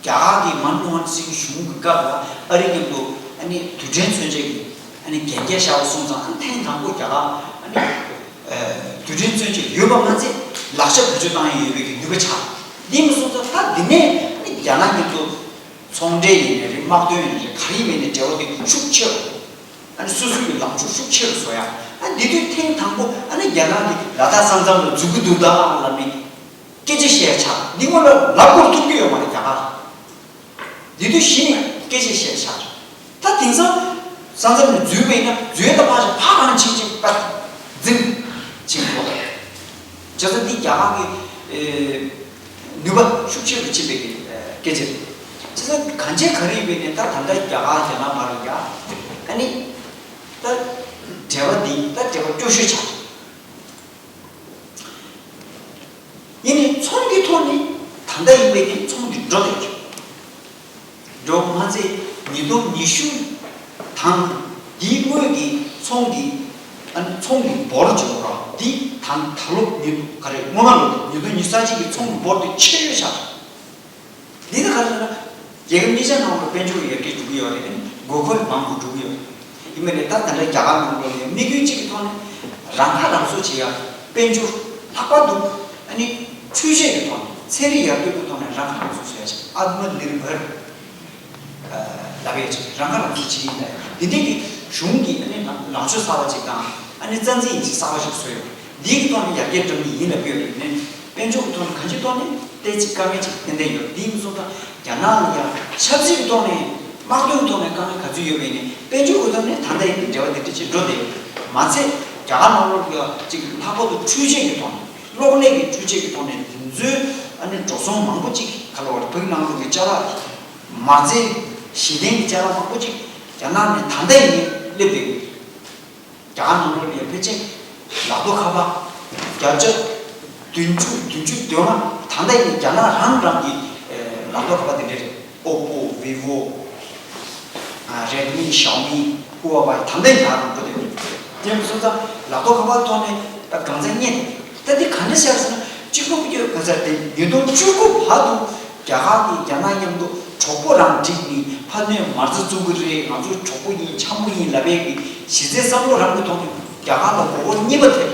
རྒྱ་གར་གྱི་མན་མོ་ཧན་སིང་གཞུང་གི་སྐབས་ལ་ཨ་རི་མཉམ་དུ་ཨ་ནི་རྡུལ་ཕྲན་མཚོན་ཆ་གི་ཨ་ནི་གན་རྒྱ་བཞག་པ་སོང་ཙང་ཨ་ནི་ཐེངས་དང་པོ་རྒྱ་གར་ ཨ་ནི་ཨ་རྡུལ་ཕྲན་ཚུན་ཆད་ཡོད་པ་མ་ཚད་ལག་ཆ་བེད་སྤྱོད་བཏང་ཡས་ཡོད་པའི་གི་ནུས་པ་ཆགས། འདི་མི་སོང་ཙང་ད་འདི་ནས་ཨ་ནི་རྒྱ་ནག་མཉམ་དུ་ཚོང་འབྲེལ་ཡིན་ནའི་རེད། དམག་དོན་ཡིན་ནའི་རེད། ག་རེ་ཡིན་པའི་ནས་འབྲེལ་བ་དེ་ཤུགས་ཆེ་རུ། ཨ་ནི་སོ་སོའི་གི་ལངས་ཕྱོགས་ཤུགས་ཆེ་རུ་བཟོ་ཡ། ཨ་འདི་དུས་ཐེངས་དང་པོ་ཨ་ནི་རྒྱ་ནག་གིས་ལ་དྭགས་ས་མཚམས་ལ་འཛུལ་གི་འདུག་ད་ལབ་ནས་སྐད་ཆ་བཤད་ཆགས། འདི་སྔོན་ལ་ལབ་སྐོར་ཐུབ་ཀྱི་ཡོད་མ་རེད་རྒྱ་གར། འདི་དུས་གཞི་ནས་སྐད་ཆ་བཤད་ཆགས། ད་དེང་སང་ས་མཚམས་ནས་འཛུལ་བ་ཡིན་ན་འཛུལ་ཡ་ད་ཕར་ཕར་རང་ཕྱིན་ཅིག་པ་འཛིན་ཅིག་གོ། བྱས་ཙང་འདི་རྒྱ་གར་གི་ཨེ་ནུས་པ་ཤུགས་ཆེ་རུ་ཕྱིན་པའི་གི་ཨེ་སྐད་ཆ་རེད། བྱས་ཙང་གང་བྱས་ག་རེ་ཡིན་པའི་ནས་ད་ད་ལྟ་རྒྱ་གར་རྒྱ་ནག་བར་ལ་ཡ་ཨ་ནི་ད་འབྲེལ་བ་འདི་ད་འབྲེལ་བ་སྐྱོ་ཤོས་ཆགས། ཡིན་ནའི་ཚོང་གི་ཐོག་ནས་ད་ལྟ་ཡིན་པའི་གི་ཚོང་འདི་འགྲོ་བསྡད་ཀྱི་འགྲོ་མ་ཚད་ཉིས་སྟོང་ཉི་ཤུ་དང་འདིའི་སྔོན་གྱི་ཚོང་གི་ཨ་ནི་ཚོང་གི་འབོར་བྱེད་དགོས་ར། འདི་དང་ད་ལོ་ཉིས་ག་རེ་སྔོན་མ་ལོ་ཉིས་སྟོང་ཉི་ཤུ་རྩ་གཅིག་གི་ཚོང་གི་འབོར་དེ་ཆེ་ཤོས་ཆགས། འདི་ནི་ག་རེ་ཟེར་ན། རྒྱལ་ཁབ་གཉིས་ཆ་ནང་ལ་དཔལ་འབྱོར་ཡར་རྒྱས་འགྲོ་གི་ཡོད་རེད། དགོས་མཁོ་མང་པོ་འགྲོ་གི་ཡོད་རེད། ཡིན་པ་ནས་ད་ད་ལྟ་རྒྱ་གར་ནང་ལོགས་ལ་དམིགས་ཡུལ་གཅིག་གི་ཐོག་ནས་རང་ཁ་རང་གསོ་བྱེད་ཡ། དཔལ་འབྱོར་ལྷག་པར་དུ་ཨ་ནི་འཕྲུལ་ཆས་ཀྱི་ཐོག་ནས་ཚན་རིག་ཡར་ཐོན་གྱི་ཐོག་ནས་རང་ཁ་རང་གསོ་བྱེད་ཡ་ཅིག་ཨ་ཏྨ་ནིར་བྷར་ལབ་ཡ་ཅིག་རང་ཁ་རང་གསོ་བྱེད་ཀྱི་ཡིན་ལ། འདི་འདྲའི་གི་གཞུང་གི་ཨ་ནི་ལངས་ཕྱོགས་གསར་པ་ཅིག་དང་ཨ་ནི་རྩ་འཛིན་ཡིན་གྱི་གསར་པ་ཞིག་བཟོས་ཡོད། འདིའི་གི་ཐོག་ནས་ཡར་རྒྱས་འགྲོ་ནི་ཡིན་ལབ་ཀྱི་ཡོད་རེད། ནས་དཔལ་འབྱོར་གྱི་ཐོག་ནས་གང་ཅིའི་ཐོག་ནས་ཏོག་ཙམ་དཀའ་ངལ་ཅིག་ཏན་ཏན་ཡོད། འདིའི་མི་སོང་ཙང་རྒྱ་ནག་ལ་ཡང་ཆབ་སྲིད་ཀྱི་ཐོག་ནས་དམག་དོན་ཐོག་ནས་དཀའ་ངལ་ག་ཚོད་ཡོད་པ་ཡིན་ནའི་དཔལ་འབྱོར་གྱི་ཐོག་ནས་ད་ལྟ་ཡིན་ནའི་འབྲེལ་བ་དེ་འདྲ་ཅིག་འགྲོ་བསྡད་ཡོད། མ་ཚད་རྒྱ་གར་ནང་ལོགས་ལ་ཡང་ཅིག་ལྷག་པར་དུ་འཕྲུལ་ཆས་ཀྱི་ཐོག་ནས་གློག་ཀླད་ཀྱི་འཕྲུལ་ཆས་ཀྱི་ཐོག་ནས་དེ་ཚོའི་ཨ་ནི་འགྲོ་སོང་མང་པོ་ཅིག་ག་ལ་བར་བོད་ནང་ལོགས་ཀྱི་ཅ་ལག་མ་རྩའི་གཞི་རྟེན་གྱི་ཅ་ལག་མང་པོ་ཅིག་རྒྱ་ནག་ནས་ད་ལྟ་ཡིན་ནའི་སླེབས་བསྡད་ཡོད། རྒྱ་གར་ནང་ལོགས་ལ་ཕལ་ཆེར་ལག་ཐོག་ཁ་པར་བརྒྱ་ཆ་བདུན་ཅུ་བདུན་ཅུ་དོན་ལྔ་ད་ལྟ་ཡིན་རྒྱ་ནག་རང་རང་གི་ཨེ་ལག་ཐོག་ཁ་པར་དེ་འདྲ་རེད། ཨོ་པོ། བི་བོ། ཨ་རེད་མི། ཞའོ་མི། ཧུ་ཝ་ཝེ་ད་ལྟ་ཡིན་རྒྱ་གར་རང་འགྲོ་བསྡད་ཡོད། དེ་མི་སོང་ཙང་ལག་ཐོག་ཁ་པར་ཐོག་ནས་ད་གང་ཟག་རྙེད་དེ། ད་འདི་ག་འདྲ་ཤར་ཟེར་ན་གཅིག་པུ་བརྒྱུད་གང་ཟག་དེ་ཉིས་སྟོང་བཅུ་དགུ་བར་དུ་རྒྱ་གར་གྱིས་རྒྱ་ནག་མཉམ་དུ་གྲོགས་པོ་རང་བསྒྲིགས་ནས་ཕ་ནས་མ་རྩ་བཙུགས་ཀྱི་རེད། ང་ཚོ་གྲོགས་པོ་ཡིན། འཆམ་པོ་ཡིན་ལབ་པའི་གི་གཞི་རྩའི་བསམ་བློ་རང་གི་ཐོག་ནས་རྒྱ་གར་ལ་མགོ་སྐོར་གཉིས་པ་ཐེབས།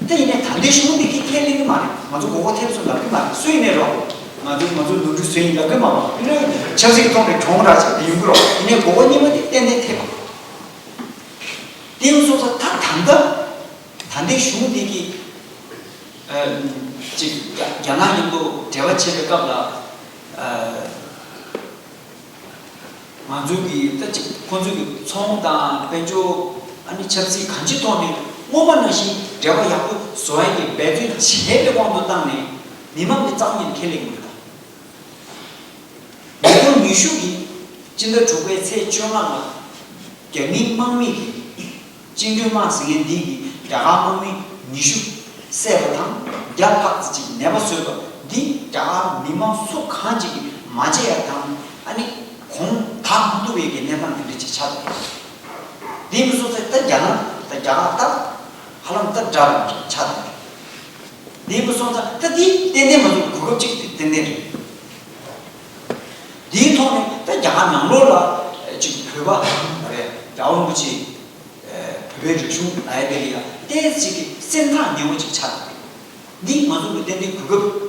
དེ་ཡིན་ནའི་ད་ལྟའི་གཞུང་འདི་གིས་ཁས་ལེན་གྱི་མ་རེད། ང་ཚོ་མགོ་སྐོར་ཐེབས་སོང་ལབ་ཀྱི་མ་རེད། སུ་ཡིན་ནའི་རོགས། ང་ཚོ་ང་ཚོ་ནོར་འཁྲུལ་བཟོས་ཡིན་ལབ་ཀྱི་མ་རེད། ཡིན་ནའི་ཆབ་སྲིད་ཀྱི་ཐོག་ནས་གྱོང་རག་ཅིག་ཡོང་གི་རོགས། ཡིན་ནའི་མགོ་སྐོར་གཉིས་པ་དེ་ཏན་ཏན་ཐེབས། དེ་ཡིན་སོང་ཙང་ད་ད་ལྟ་ད་ལྟའི་གཞུང་འདི་གིས་ཨ་ཅིག་རྒྱ་རྒྱ་ནག་མཉམ་དུ་འབྲེལ་བ་བྱེད་པའི་སྐབས་ལ་ཨ་ང་ཚོའི་གི་ད་ཅིག་ཁོང་ཚོའི་གི་ཚོང་དང་དཔལ་འབྱོར་ཨ་ནི་ཆབ་སྲིད་གང་ཅིའི་ཐོག་ནས་སྔོན་མ་ནང་བཞིན་འབྲེལ་བ་ཡག་པོ་བཟོ་ཡ་གི་འབད་བརྩོན་བྱེད་པའི་དབང་དུ་བཏང་ནས་མི་མང་གི་རྩ་བ་ཉིད་ནས་ཁས་ལེན་གྱི་མི་འདུག་ད། ཉིས་སྟོང་ཉི་ཤུ་གི་སྤྱི་ཟླ་དྲུག་པའི་ཚེས་བཅོ་ལྔ་ལ་རྒྱ་མིའི་དམག་མི་གིས་བཅིངས་འགྲོལ་དམག་ཟེར་མཁན་འདི་གིས་རྒྱ་གར་དམག་མི་ཉི་ཤུ་བསད་པ་དང་བརྒྱ་ལྷག་ཙམ་ཅིག་ནད་པ་བཟོས་པ་འདི་རྒྱ་གར་མི་མང་སུ་གང་ཅིག་གིས་མ་བརྗེད་ཡ་དང་ཨ་ནི་གོང་དག་མ་ཐུབ་པའི་གི་གནས་སྟངས་འདི་འདྲ་ཅིག་ཆགས་འདུག་འདི་མི་སོང་ཙང་ད་རྒྱ་ནག་ད་རྒྱ་གར་ད་ཧ་ལམ་ད་དགྲ་རང་ཆགས་འདུག་འདི་མི་སོང་ཙང་ད་འདི་ཏན་ཏན་ང་ཚོ་གོ་སྐབས་ཅིག་ཏན་ཏན་རེད། འདིའི་ཐོག་ནས་ད་རྒྱ་གར་ནང་ལོགས་ལ་ཅིག་བོད་པ་རེད། རྒྱལ་བ་རིན་པོ་ཆེ་བོད་པའི་རིག་གཞུང་ལ་ཡ་དེ་ལ་ཡ་ཏོག་ཙམ་གྱི་སེམས་ཐག་ཉེ་བོ་ཅིག་ཆགས་འདུག་འདི་ང་ཚོ་གི་ཏན་ཏན་གོ་སྐབས།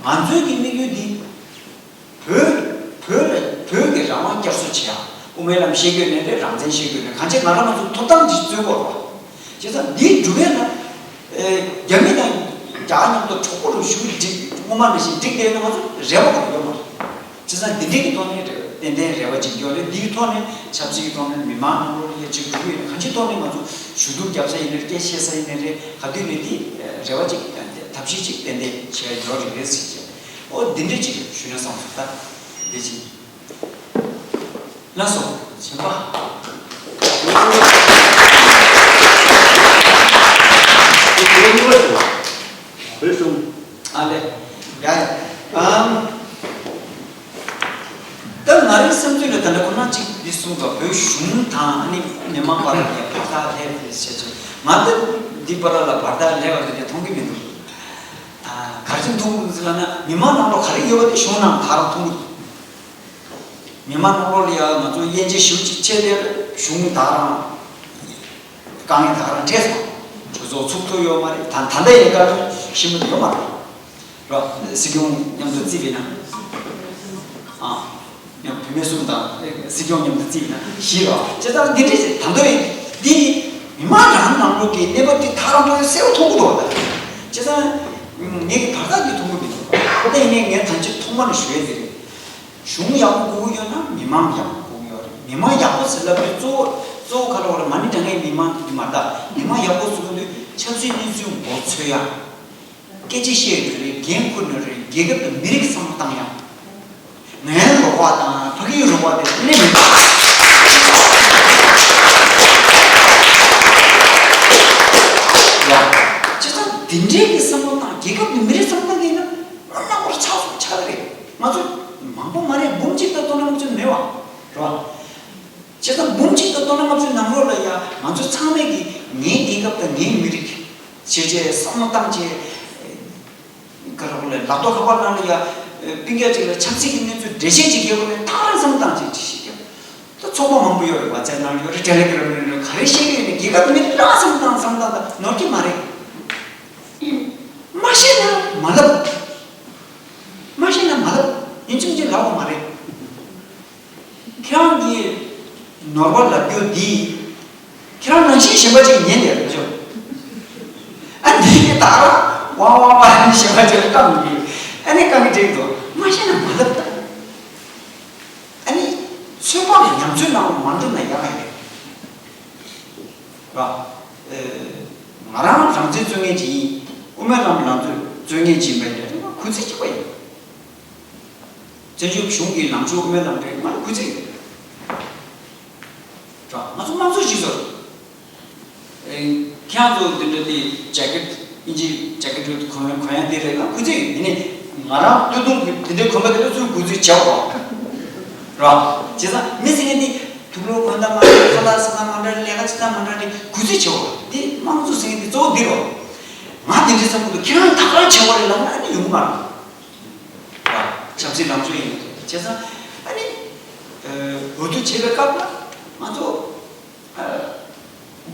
ང་ཚོའི་གི་དམིགས་ཡུལ་འདི་བོད་བོད་ལ་བོད་ཀྱི་རང་དབང་བསྐྱར་གསོ་བྱེད་ཡ། དབུ་མའི་ལམ་བཤད་རྒྱུ་ནས་རེད། རང་བཙན་བཤད་རྒྱུ་ནས་གང་བྱས་ང་རང་ང་ཚོ་ཐོབ་ཐང་ཅིག་རྩོད་དགོས་རེད་པ། བྱས་ཙང་འདི་སྒྲུབ་ཡ་ན་ཨེ་རྒྱ་མི་དང་རྒྱ་གར་མཉམ་དུ་གྲོགས་པོ་རུ་བཞུགས་འགྲིག་སྔོན་མ་ནང་བཞིན་འགྲིག་བསྡད་ན་ང་ཚོ་རེ་བ་གང་ཡོད་མ་རེད། བྱས་ཙང་འདི་འདྲའི་གི་ཐོག་ནས་རེད། ཏན་ཏན་རེ་བ་ཅིག་ཡོད་རེད། འདིའི་ཐོག་ནས་ཆབ་སྲིད་ཀྱི་ཐོག་ནས་མི་མང་ནང་ལོགས་ལ་ཡ་ཅིག་འགྲོ་གི་ཡོད་ན་གང་ཅིའི་ཐོག་ནས་ང་ཚོ་ཞུ་གཏུག་རྒྱབ་ས་ཡིན་ནའི་སྐད་བཤད་ས་ཡིན་ནའི་རེད། ག་དུས་ནས་འདི་རེ་བ་ཅིག་ཐབས་ཤེས་ཅིག་ཏན་ཏན་བྱས་ཡོད་རེད་ཟེར་བྱས། ཨོ་འདི་འདྲ་ཅིག་ཞུ་ན་བསམ་སོང་། ད་འདི་ཅིག་ལགས་སོ། ཆེན་པ། བོད་གཞུང་། ཨ་ལེ། ཡ། ཨམ། ད་ང་རའི་བསམ་ཚུལ་ལ་ད་ལྟ་ཁོ་ན་གཅིག་འདི་གསུངས་པ། བོད་གཞུང་དང་ཨ་ནི་མི་མང་བར་ལ་བར་ཐག་སླེབས་ཏེ་བྱས་ཚུལ། ང་ད་འདི་བར་ལ་བར་ཐག་སླེབས་པ་དེ་འདྲ་མཐོང་གི་མི་འདུག་ད་ག་རེ་མཐོང་གི་འདུག་ཟེར་ལབ་ན་མི་མང་ནང་ལོགས་ག་རེ་ཡོད་པ་དེ་གཞུང་ནང་ད་རང་མཐོང་གི་འདུག་མི་མང་ནང་ལོགས་ལ་ཡ་ང་ཚོ་དབྱེ་འབྱེད་ཞེ་པོ་ཅིག་ཕྱེ་སྟེ་གཞུང་ད་རང་ དཀའ་ངལ་ད་ག་རང་འཕྲད་སོང་། གྲོས་ཚོགས་ཚུགས་ཐུབ་ཡོད་མ་རེད། ད་ད་ལྟ་ཡང་བཀའ་དྲུང་ཞིབ་མོ་དེ་ཡོད་མ་རེད། རོ། སྲིད་སྐྱོང་མཉམ་དུ་བརྩིས་པས་ན། ཨ། ཡང་བུད་མེད་གསུམ་དང་སྲིད་སྐྱོང་མཉམ་དུ་བརྩིས་པས་ན་བཞི་རོ། བྱས་ཙང་འདི་འདྲ་ཞིག་ད་དུང་འདི་མི་མང་རང་ནང་ལོགས་ཀྱི་གནས་བབ་འདི་ད་རང་དུ་གསལ་པོ་མཐོང་གི་འདུག་ད། བྱས་ཙང་ངས་ཀྱི་བར་ཐག་འདི་མཐོང་གི་མི་འདུག་ད་ཡིན་ནའི་ངས་ད་ཅི་ཐོག་མ་ནས་ཞུ་ཡས་དེ་རེད། གཞུང་ཡག་པོ་དགོས་ཀྱི་ཡོད་ན་མི་མང་ཡག་པོ་དགོས་ཀྱི་ཡོད་རེད། མི་མང་ཡག་པོ་ཟེར་ལབ་དུས་གཙོ་བོ་གཙོ་བོ་ག་རེ་བ་རེད། མ་ཎི་བགྲང་མཁན་མི་མང་དེ་མ་རེད། མི་མང་ཡག་པོ་བཟོ་གི་འདུག་ཆབ་སྲིད་གནས་ཚུལ་མགོ་འཚོས་ཡ། སྐད་ཆ་བཤད་ཡོད་རེད། འགན་འཁུར་ནི་རེད། རྒྱལ་ཁབ་དང་མི་རིགས་བསམ་བློ་བཏང་ཡ། ངའི་རོགས་པ་དང་ཕ་གིའི་རོགས་པ་དེ་སླེབས་མི་འདུག་ཡ། བྱས་ཙང་འདི་འདྲའི་གི་བསམ་བློ་བཏང་། རྒྱལ་ཁབ་དང་མི་རིགས་བསམ་བློ་བཏང་མཁན་ཡིན་ན་ཨ་ན་འོར་ཚགས་ཚུད་ཆགས་ཀྱི་རེད། ང་ཚོ་མང་པོ་མ་རེད། འབུམ་གཅིག་དང་སྟོང་ཕྲག་ལྔ་བཅུ་མེད་པ་རེད་བ། བྱས་ཙང་འབུམ་གཅིག་དང་སྟོང་ཕྲག་ལྔ་བཅུ་ནང་ལོགས་ལ་ཡ་ང་ཚོ་ཚང་མས་ཀྱི་ངའི་རྒྱལ་ཁབ་དང་ངའི་མི་རིགས་བྱས་བྱས་བསམ་བློ་བཏང་བྱས། ག་རེ་ལབ་དགོས་རེད། ལག་ཐོག་ཁ་པར་ནང་ལ་ཡ་སྤུན་ཀྱག་ཅིག་ལ་ཆབ་སྲིད་ཀྱི་གནས་ཚུལ་འགྲེལ་བཤད་ཅིག་རྒྱག་དགོས་ན་ཐག་རིང་བསམ་བློ་བཏང་བྱས་ཅིག་བཤད་རྒྱུ། ད་ཚོགས་པ་མང་པོ་ཡོད་རེད། WhatsApp་ནང་ཡོད་རེད། Telegram་ནང་ཡོད་རེད། ག་རེ་བཤད་ཀྱི་ཡོད་ན་རྒྱལ་ཁབ་མི་རིགས་བསམ་བློ་བཏང་བསམ་བློ་བཏང་། ད་ནོར་གྱི་མ་རེད། མ་ཤེས་ན་མ་ལབ། མ་ཤེས་ན་མ་ལབ། ཡིན་གཅིག་མིན་གཅིག་ལབ་དགོས་མ་རེད། ཁྱེད་རང་གིས་ནོར་བ་ལབ་རྒྱུ་འདི། ཁྱེད་རང་ནང་བཞིན་གཞན་པ་ཅིག་ཉན་ཡོད་རེད་ཅོ། ཨ་འདི་ད་ར་ཝང་ཝང་ཝང་གཞན་པ་ཅིག་ལ་བཏང་གི། ཨ་ནི་གང་གི་འགྲིག་འདུག་མ་ཤེས་ན་མ་ལབ་ད། ཨ་ནི་ཚོད་དཔག་གི་ཉམས་ཚོད་ནང་མ་འགྲོ་ན་ཡག་ག་རེད། ར། ཨེ། ང་རང་རང་བཙན་རྩོད་མཁན་ཅིག་ཡིན། དབུ་མའི་ལམ་རང་བཙན་རྩོད་མཁན་ཅིག་ཡིན་པའི་འདྲ་ང་གུས་བརྩི་གཅིག་པ་ཡིན། བཙན་བྱོལ་གཞུང་གི་ལངས་ཕྱོགས་དབུ་མའི་ལམ་འདྲ་ང་ལ་གུས་བརྩི་ཡོད། ར། ང་ཚོ་དམངས་གཙོ་ཞིག་བཟོ་རེད། ཨེ། ཁྱེད་རང་ཚོ་འདི་འདྲ་དེ་ཇེ་ཀེད་ཨིན་ཇི་ཇེ་ཀེད་རུ་གོན་གོན་ཡ་དེ་རེད། ང་གུས་བརྩི་ཡོད། ཡིན་ནའི་ང་རང་སྟོད་ཐུང་གི་འདི་འདྲའི་གོན་པ་དེ་ལ་ཚུར་གུས་བརྩི་བྱས་པ་ར། བྱས་ཙང་མི་ཟེར་མཁན་དེ་དུག་ལོག་གོན་སྟངས་མ་འདྲ། ཁ་ལག་ཟ་སྟངས་མ་འདྲ། ལས་ཀ་བྱེད་སྟངས་མ་འདྲ་དེ་གུས་བརྩི་བྱས་པ་དེ་དམངས་གཙོ་ཟེར་མཁན་དེ་གཙོ་བོ་འདི་རེད། ང་དེ་འདྲའི་བསམ་གི་འདུག་ཁྱེད་རང་ད་ག་རང་བྱས་པ་རེད་ལབ་ན་ཨ་ནི་ཡོང་གི་མ་རེད། ཆབ་སྲིད་ལངས་ཕྱོགས་ཡིན་ན། བྱས་ཙང་ཨ་ནི་འོས་བསྡུ་བྱེད་པའི་སྐབས་ལ་ང་ཚོ་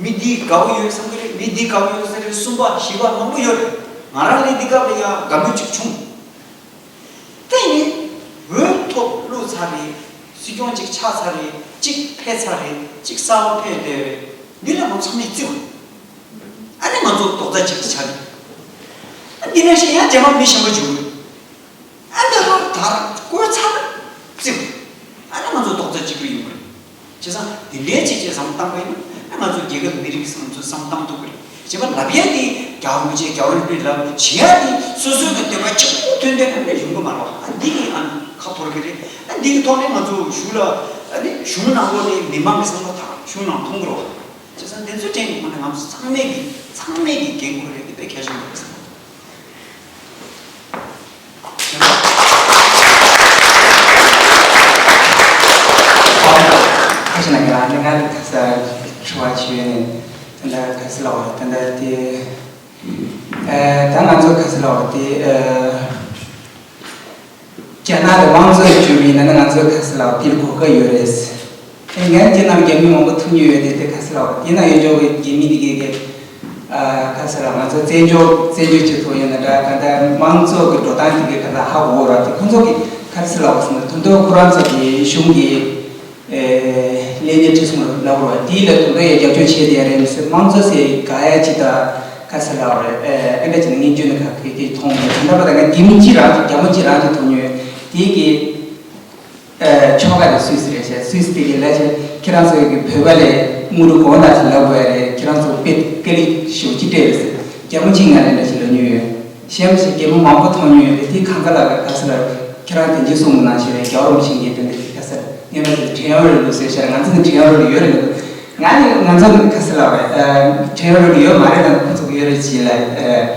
མི་འདི་དགའ་བོ་ཡོད་བསམ་གི་རེད། མི་འདི་དགའ་བོ་ཡོད་བསམ་རེད། གསུམ་པ་བཞི་པ་མང་པོ་ཡོད་རེད། ང་རང་ལས་འདི་སྐབས་ལ་ཡང་དགའ་མོས་ཅིག་བྱུང་། དེ་ནི་འོས་ཐོབ་བླུགས་ཚར་རེད། སྲིད་སྐྱོང་ཅིག་ཆགས་ཚར་རེད། ཅིག་ཕེབས་ཚར་རེད། ཅིག་གསར་པ་ཕེབས་བསྡད་རེད། འདི་ལ་ང་ཚང་མས་བརྩི་བ། ཨ་ནི་ང་ཚོ་རྡོག་རྩ་གཅིག་ཏུ་ཆགས་ནས། ཨ་འདི་ནང་བཞིན་ཡང་རྗེས་མ་མི་གཞན་པ་འཇུག་གི་རེད། ཨ་འདི་ལ་ད་བསྐོས་ཚར་ན་བརྩི་བ། ཨ་ནི་ང་ཚོ་རྡོག་རྩ་གཅིག་སྒྲིལ་ཡོང་གི་རེད། བྱས་ཙང་འདི་འདྲའི་ཅིག་ཅིག་བསམ་བློ་བཏང་པ་ཡིན་ན་ཨ་ང་ཚོ་རྒྱལ་ཁབ་མི་རིགས་ང་ཚོ་བསམ་བློ་བཏང་ཐུབ་ཀྱི་རེད། བྱས་པ་ལབ་ཡ་དེ་རྒྱལ་བ་རིན་པོ་ཆེ་རྒྱལ་བ་རིན་པོ་ཆེ་ལབ་བྱེད་ཡ་དེ་སོ་སོའི་གི་འདོད་པ་གཅིག་པུ་མཐུན་འབྲེལ་ནང་ལས་ཡོང་གི་མ་རེད་བ། ཨ་འདི་གི་ཨ་ཁ་འཐོར་གི་རེད། ཨ་འདི་གི་ཐོག་ནས་ང་ཚོ་གཞུང་ལ་ཨ་ནི་གཞུང་ནང་ལོགས་ནས་མི་མང་གི་བསམ་བློ་ཐག་གཞུང་ནང་མཐོང་གི་རེད་བ། བྱས་ཙང་དེ་ཚོའི་སྟེང་ནས་ང་ཚོ་ཚང་མས་ཀྱི་ཚང་མས་ཀྱི་འགན་ཁུར་རེད། དེ་དཔེ་གལ་ཆེན་པོ་རེད་བསམ། ཁ་ཤས་ན་ང་ང་ལ་ཁ་ས་ཁྲི་བ་ཆུ་ཡོད་ནས་ད་ལྟ་ཁ་ས་ལ་བ་ད་ལྟ་དེ་ད་ང་ཚོ་ཁ་ས་ལ་བ་དེ། རྒྱ་ནག་ལ་དམངས་གཙོ་བཅོས་པ་ཡིན་ན་ང་ཚོའི་ཁ་ས་ལ་དེར་གོ་སྐབས་ཡོད་རེད། ངས་དེ་ནང་རྒྱ་མི་མང་པོ་ཐུག་མྱོང་ཡོད་དེ་དེ་ཁ་ས་ལ་དེ་ན་ཡོད་ཆོག་གི་རྒྱ་མི་དེ་གས་གས་ཁ་ས་ལ་ང་ཚོ་བཙན་བྱོལ་བཙན་བྱོལ་སྤྱི་ཚོགས་ཡིན་ན་འདྲ། ད་ལྟ་དམངས་གཙོ་གི་འགྲོ་སྟངས་དེ་གས་ད་ལྟ་ཧ་གོ་ར། དེ་ཁོང་ཚོ་གི་ཁ་ས་ལ་བ་སོང་ན་དོན་དུ་ཁོ་རང་ཚོ་གི་གཞུང་གི་ལས་སྣེ་ཁྲིད་སོང་ལབ་རོགས་དེ་ལ་དོན་དུ་ཡང་རྒྱབ་སྐྱོར་བྱས་དེ་རེད་མི་སྲིད། དམངས་གཙོ་ཟེར་ག་ཡ་ཅི་ད། ཁ་ས་ལ་བ་རེད། ཨེ་འདྲ་ཅིག་ངས་རྒྱུན་ནས་ཁ་ཁེ་ཁེ་མཐོང་མྱོང་། ད་ལྟ་བར་ད་ང་རྒྱ་མི་གཅིག་རང་གཅིག་རྒྱ་མོ་གཅིག་རང་གཅིག་མཐོང་མྱོང་། དེ་གི་ཆོ་ག་དེ་སུད་སི་རེད་ཤག་སུད་སི་དེ་གི་ལ་ཆེ་ཁྱེད་རང་ཚོ་གི་བོད་པ་ལས་དངུལ་གོང་ད་ཅིག་ལབ་དགོས་རེད། ཁྱེད་རང་ཚོ་དཔེ་དཀའ་ལས་ཞེ་པོ་ཅིག་སྤྲད་རེད་ཟེར་རྒྱ་མོ་གཅིག་ང་ལ་འདྲ་ཞིག་ལབ་མྱོང་ཡོད། གཞན་པ་ཞིག་རྒྱ་མོ་མང་པོ་མཐོང་མྱོང་ཡོད་རེད། དེ་གང་ག་ལ་བའི་ཁ་ས་ལ་ཁྱེད་རང་དེ་འཇིགས་སོང་མི་ནང་ཞེས་པའི་རྒྱ་བོར་མི་ཤེས་མཁན་དེ་འདྲ་ཞིག་ཁ་ས་ལ་ངས་མ་ཟེར་ཁྲེན་ཡོ་རེ་ལུགས་ཟེར་ཤར་ང་ཚོ་ནི་ཁྲེན་ཡོ་རེ་ལུགས་ཡོད་རེད་ལུགས། ང་ནི་ང་ཚོ་ནི་ཁ་ས་ལ་བའི་ཁྲེན་ཡོ་རེ་ལུགས་ཡོད་མ་རེད་དང་ཁོ་ཚོ་གི་ཡོད་རེད་ཅེས་ལ་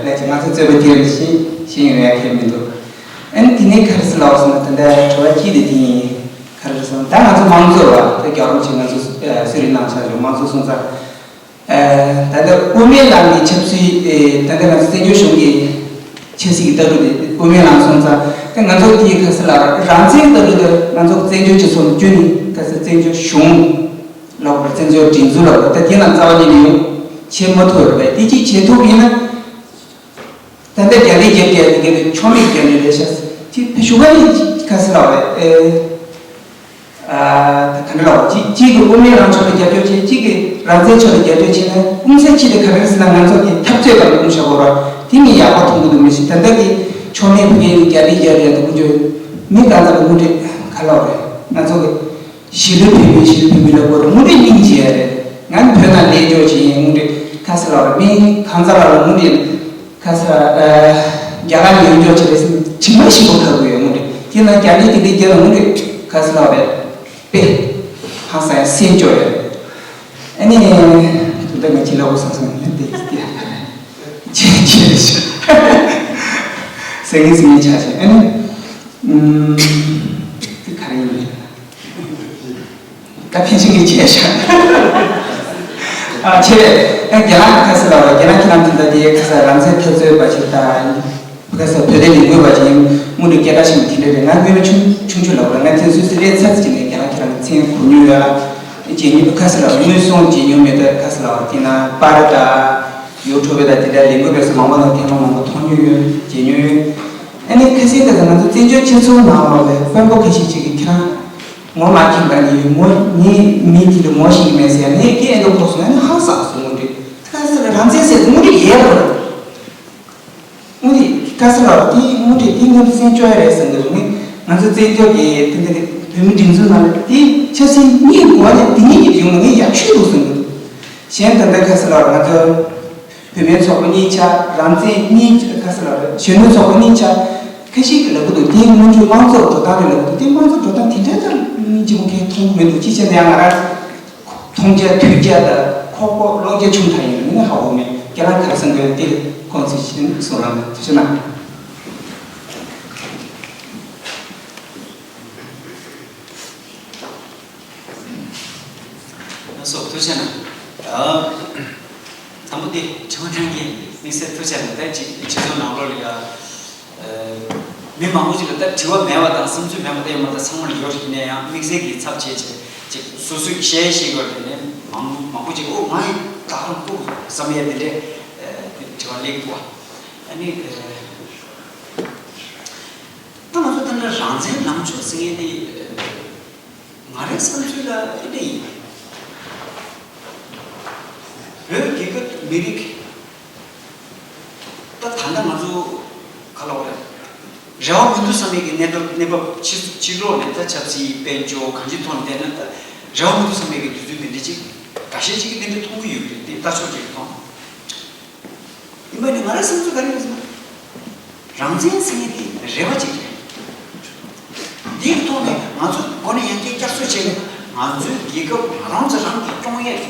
ལ་ཅིག་ང་ཚོ་རྩོད་པ་དེ་རིང་ཤེས་ཤེས་ཡོང་ཡ་ཁེལ་མི་འདུག་ཨ་ནི་དེ་ནས་ཁ་ས་ལ་བ་སོང་ན་ད་ལྟ་དྲི་བ་གཅིག་དེ་དེ་ཡིན། ཁ་ས་སོང་ད་ང་ཚོ་དམངས་གཙོ་བ་ད་རྒྱ་རོམ་ཆེ་ང་ཚོ་གསོལ་རས་གནང་ཆ་འཇོག་དམངས་གཙོ་སོང་ཙང་། ད་ལྟ་དབུ་མའི་ལམ་གྱི་ཆབ་སྲིད། ད་ལྟ་ང་ཚོ་བཙན་བྱོལ་གཞུང་གི་ཆབ་སྲིད་ཀྱི་ལྟ་གྲུབ་དེ་དབུ་མའི་ལམ་སོང་ཙང་ད་ང་ཚོ་དེའི་ཁ་ས་ལ་རང་བཙན་ལྟ་གྲུབ་དེ་ང་ཚོ་བཙན་བྱོལ་སྤྱི་ཚོགས་བཅུ་ནི་ཁ་ས་བཙན་བྱོལ་གཞུང་ལ་བར་བཙན་བྱོལ་སྒྲིག་འཛུགས་ལ་བར་ད་དེ་ལ་རྩ་བ་ཉིད་ནས་ཡོད། བྱེད་མ་ཐུབ་རེད་པས། དེ་གཅིག་བྱེད་ཐུབ་ཡིན་ན། ད་ལྟ་རྒྱ་རིགས་རྒྱབ་རྒྱབ་དེ་ག་དེ་ཆོ་མེད་རྒྱ་རིགས་རེད་ཤག་ཅིག་ཕ་ཞུ་ག་ནི་ཁ་སི་ལ་བས་ཨེ། ད་ག་འདྲ་ལ་གཅིག་གཅིག་གིས་དབུ་མའི་ལམ་ཕྱོགས་ལ་རྒྱབ་སྐྱོར་བྱེད། གཅིག་གིས་རང་བཙན་ཕྱོགས་ལ་རྒྱབ་སྐྱོར་བྱེད་ན་དབུ་མའི་ཕྱི་དེ་ག་རེ་ཟེར་ན་ང་ཚོ་གི་འཐབ་རྩོད་པ་ལ་དབུ་བཞག་དགོས་ར། དེ་ནི་ཡག་པོ་མཐོང་གི་འདུག་མི་ཤེས། ད་ལྟ་གི་ཆོ་མེད་བུ་གའི་རྒྱ་རིགས་རྒྱབ་རྒྱབ་དེ་དབུ་འཇོག་མི་གང་ཙམ་ལ་དངོས་འབྲེལ་ག་ལ་བ་རེད། ང་ཚོ་གི་གཞིས་ལུས་བོད་མི་གཞིས་ལུས་བོད་མི་ལ་དགོས་ར། དངོས་འབྲེལ་སྙིང་རྗེ་ཡ་རེད། ང་ནི་བོད་ནང་ལས་འཇོག་བྱེད་ཡིན། དངོས་འབྲེལ་ཁ་སི་ལ་བ་རེད། མི་གང་ཙམ་ལ་ལ་དངོས་འབྲེལ། ཁ་ས་ཨ། རྒྱ་གར་ཡོད་འཇོག་བྱེད་པའི་དྲི་མ་ཞིག་པོ་ཁ་དགོས་ཡོད་ངོ་འདྲི། དེ་ན་རྒྱ་ནི་དེ་འདྲའི་རྒྱ་ལ་ངོ་འདྲི། ཁ་ས་ལ་བས་པེ། ཧ་ས་ཡ་སེན་ཅོ་ཡ། ཨ་ནི། དུ་ད་ང་ཁྱི་ལ་འོ་སང་སང་ནི་དེ་དེ་ཡ། ཆེ་ཆེ་ཤ། སེང་གེ་སེང་གེ་ཆ་ཆེ་ཨ་ནི། ཨུམ། དེ་ག་རེ་ཡིན་ལ། ད་ཕན་ཆད་ངས་བྱས་ཤག་ཨ་བྱས་པས། ཨ་རྒན་ལགས་ཁ་ས་ལ་བ་རྒན་ལགས་ཁྱེད་རང་དེ་འདྲ་དེ་ཁ་ས་རང་བཙན་འཐབ་རྩོད་པ་ཞིག་དང་། ཁ་ས་བོད་དོན་ལས་འགུལ་བ་ཞིག་ཡིན་དངོས་འབྲེལ་སྐད་གྲགས་ཤིག་དེ་འདྲ་རེད། ང་སྔོན་མ་ཆུང་ཆུང་ཆུང་ལ་བ་ང་དེ་སུད་སི་ལས་ཚར་ཅིག་ནས་རྒན་ལགས་ཁྱེད་རང་གི་མཚན་གོ་མྱོང་ཡོད་ལ། རྗེས་ཉིན་ཁ་ས་ལ་དངོས་སུ་མཇལ་མྱོང་མེད། ད་ཁ་ས་ལ་བ་དེ་ན་པར་དང་ཡུ་ཊུབ་དང་དེ་འདྲ་ལས་འགུལ་བས་སུ་མང་པོ་དང་ཐེངས་མ་མང་པོ་མཐོང་མྱོང་ཡོད། མཇལ་མྱོང་ཡོད། ཨ་ནི་ཁ་སང་ཁ་ས་ང་ཚོ་བཙན་བྱོལ་སྤྱི་ཚོགས་ནང་ལ་བའི་དཔོན་པོ་ཁ་ཤས་ཅིག་གིས་ཁྱེད་རང་ངོ་མ་མཁྱེན་པ་ནི་ངོ་ངའི་མི་དེ་ལ་ངོ་ཤེས་ཀྱི་མེད་ཟེར་ནས་སྐད་ཨེ་འདྲ་གོ་སོང་། ཨ་ནི་ཧང་སངས་སོང་། དངོས་འབྲེལ་ཁ་ས་ལ་རང་བཙན་ཟེར་དངོས་འབྲེལ་ཡས་རོ། དངོས་འབྲེལ་ཁ་ས་ལ་དེ་དངོས་འབྲེལ་དེ་ངོ་བཙན་བྱོལ་ཡ་རེད་ཟེར་འདུག་ནི་ང་ཚོ་བཙན་བྱོལ་གྱི་དེ་འདྲ་བོད་མི་སྒྲིག་འཛུགས་ནང་ལ་དེ་ཆབ་སྲིད་གཉིས་གོ་བ་ནས་དེ་གཉིས་ཀྱི་ཡོང་ངས་ཡག་ཤོས་འདུག་ཟེར་འདུག་གཞན་ད་ལྟ་ཁ་ས་ལ་ང་ཚོ། བུད་མེད་ཚོགས་པ་གཉིས་ཆ་རང་བཙན་གཉིས་ཆ་ཁ་ས་ལ་རེད། གཞོན་ནུ་ཚོགས་པ་གཉིས་ཆ་ཁ་ཤས་ཀྱིས་ལབ་གི་འདུག་དེ་སྔོན་འཇུག་དམངས་གཙོ་འགྲོ་སྟངས་རེད་ལབ་གི་འདུག་དེ་དམངས་གཙོ་འགྲོ་སྟངས་དེ་འདྲ་ད་མི་གཅིག་པོ་གས་མཐོང་གི་མི་འདུག་ཅི་བྱས་ན་ཡང་ང་རང་མཐོང་རྒྱ་ཐོས་རྒྱ་དང་ཁོག་པ་ཀློག་རྒྱ་ཆུང་དྲགས་ཡིན་ནི་ཧ་གོ་མེད། ཁྱེད་རང་ག་རེ་བསམ་གི་ཡོད་དེ་ཁོང་ཚོས་ཤེས་གསུང་རོགས་གནང་། ཐུགས་རྗེ་གནང་། ལགས་སོ། ཐུགས་རྗེ་གནང་། ཨ། དང་པོ་དེ་ཁྲི་པ་རྣམ་རྒྱལ་དམིགས་བསལ་ཐུགས་རྗེ་གནང་། ད་ཅིག་སྤྱི་ཚོགས་ནང་ལོགས་ལ་ཡ། ཨ། མི་མང་པོ་ཅིག་ལ་ད་དྲི་བ་མེད་པ་དང་བསམ་ཚུལ་མེད་པ་ད་ཡོད་མ་རེད། ཚང་མ་ལ་ཡོད་རེད། ཡིན་ན་ཡང་དམིགས་བསལ་གྱི་ཚབ་བྱས་བྱས་ཅིག་སོ་སོས་བཤད་ཤེས་དགོས་རེད་ནས་མང་མང་པོ་ཅིག་ཨོ་ང་ཡི་ད་རང་ཁུག་བསམ་ཡས་དེ་འདྲས་དྲི་བ་སླེབས་འདུག་ཨ་ནི། ད་ང་ཚོ་ད་ནི་རང་བཙན་ལངས་ཕྱོགས་ཟེར་མཁན་དེ། ང་རའི་བསམ་ཚུལ་ལ་ཨེ་འདྲ་ཡིན། བོད་རྒྱལ་ཁབ་མི་རིགས་ད་ད་ལྟ་ང་ཚོ་ག་ལ་བ་རེད། རེ་བ་མི་འདུག་བསམ་མེད་ཀྱི་གནས་སྟངས་གནས་བབ་ཕྱི་ཕྱི་ལོགས་ནས་ད་ཆབ་སྲིད་དཔལ་འབྱོར་གང་ཅིའི་ཐོག་ནས་བལྟས་ན་ད་རེ་བ་མི་འདུག་བསམ་མེད་ཀྱི་དུས་ཚོད་འདི་འདྲ་ཅིག་འགའ་ཤས་ཅིག་གིས་འདི་འདྲ་མཐོང་གི་ཡོད་རེད། དེ་ལྟ་ཕྱོགས་ཅིག་མཐོང་། ཡིན་པ་ནི་ང་རའི་བསམ་ཚུལ་ག་རེ་ཡིན་ཟེར་ན། རང་བཙན་ཟེར་མཁན་དེ་རེ་བ་ཅིག་རེད། འདིའི་ཐོག་ནས་ང་ཚོ་མགོ་ནས་ཡང་བསྐྱར་བསྐྱར་གསོ་བྱས་ན་ང་ཚོའི་རྒྱལ་ཁབ་ང་རང་ཚོ་རང་གིས་སྐྱོང་ཡས་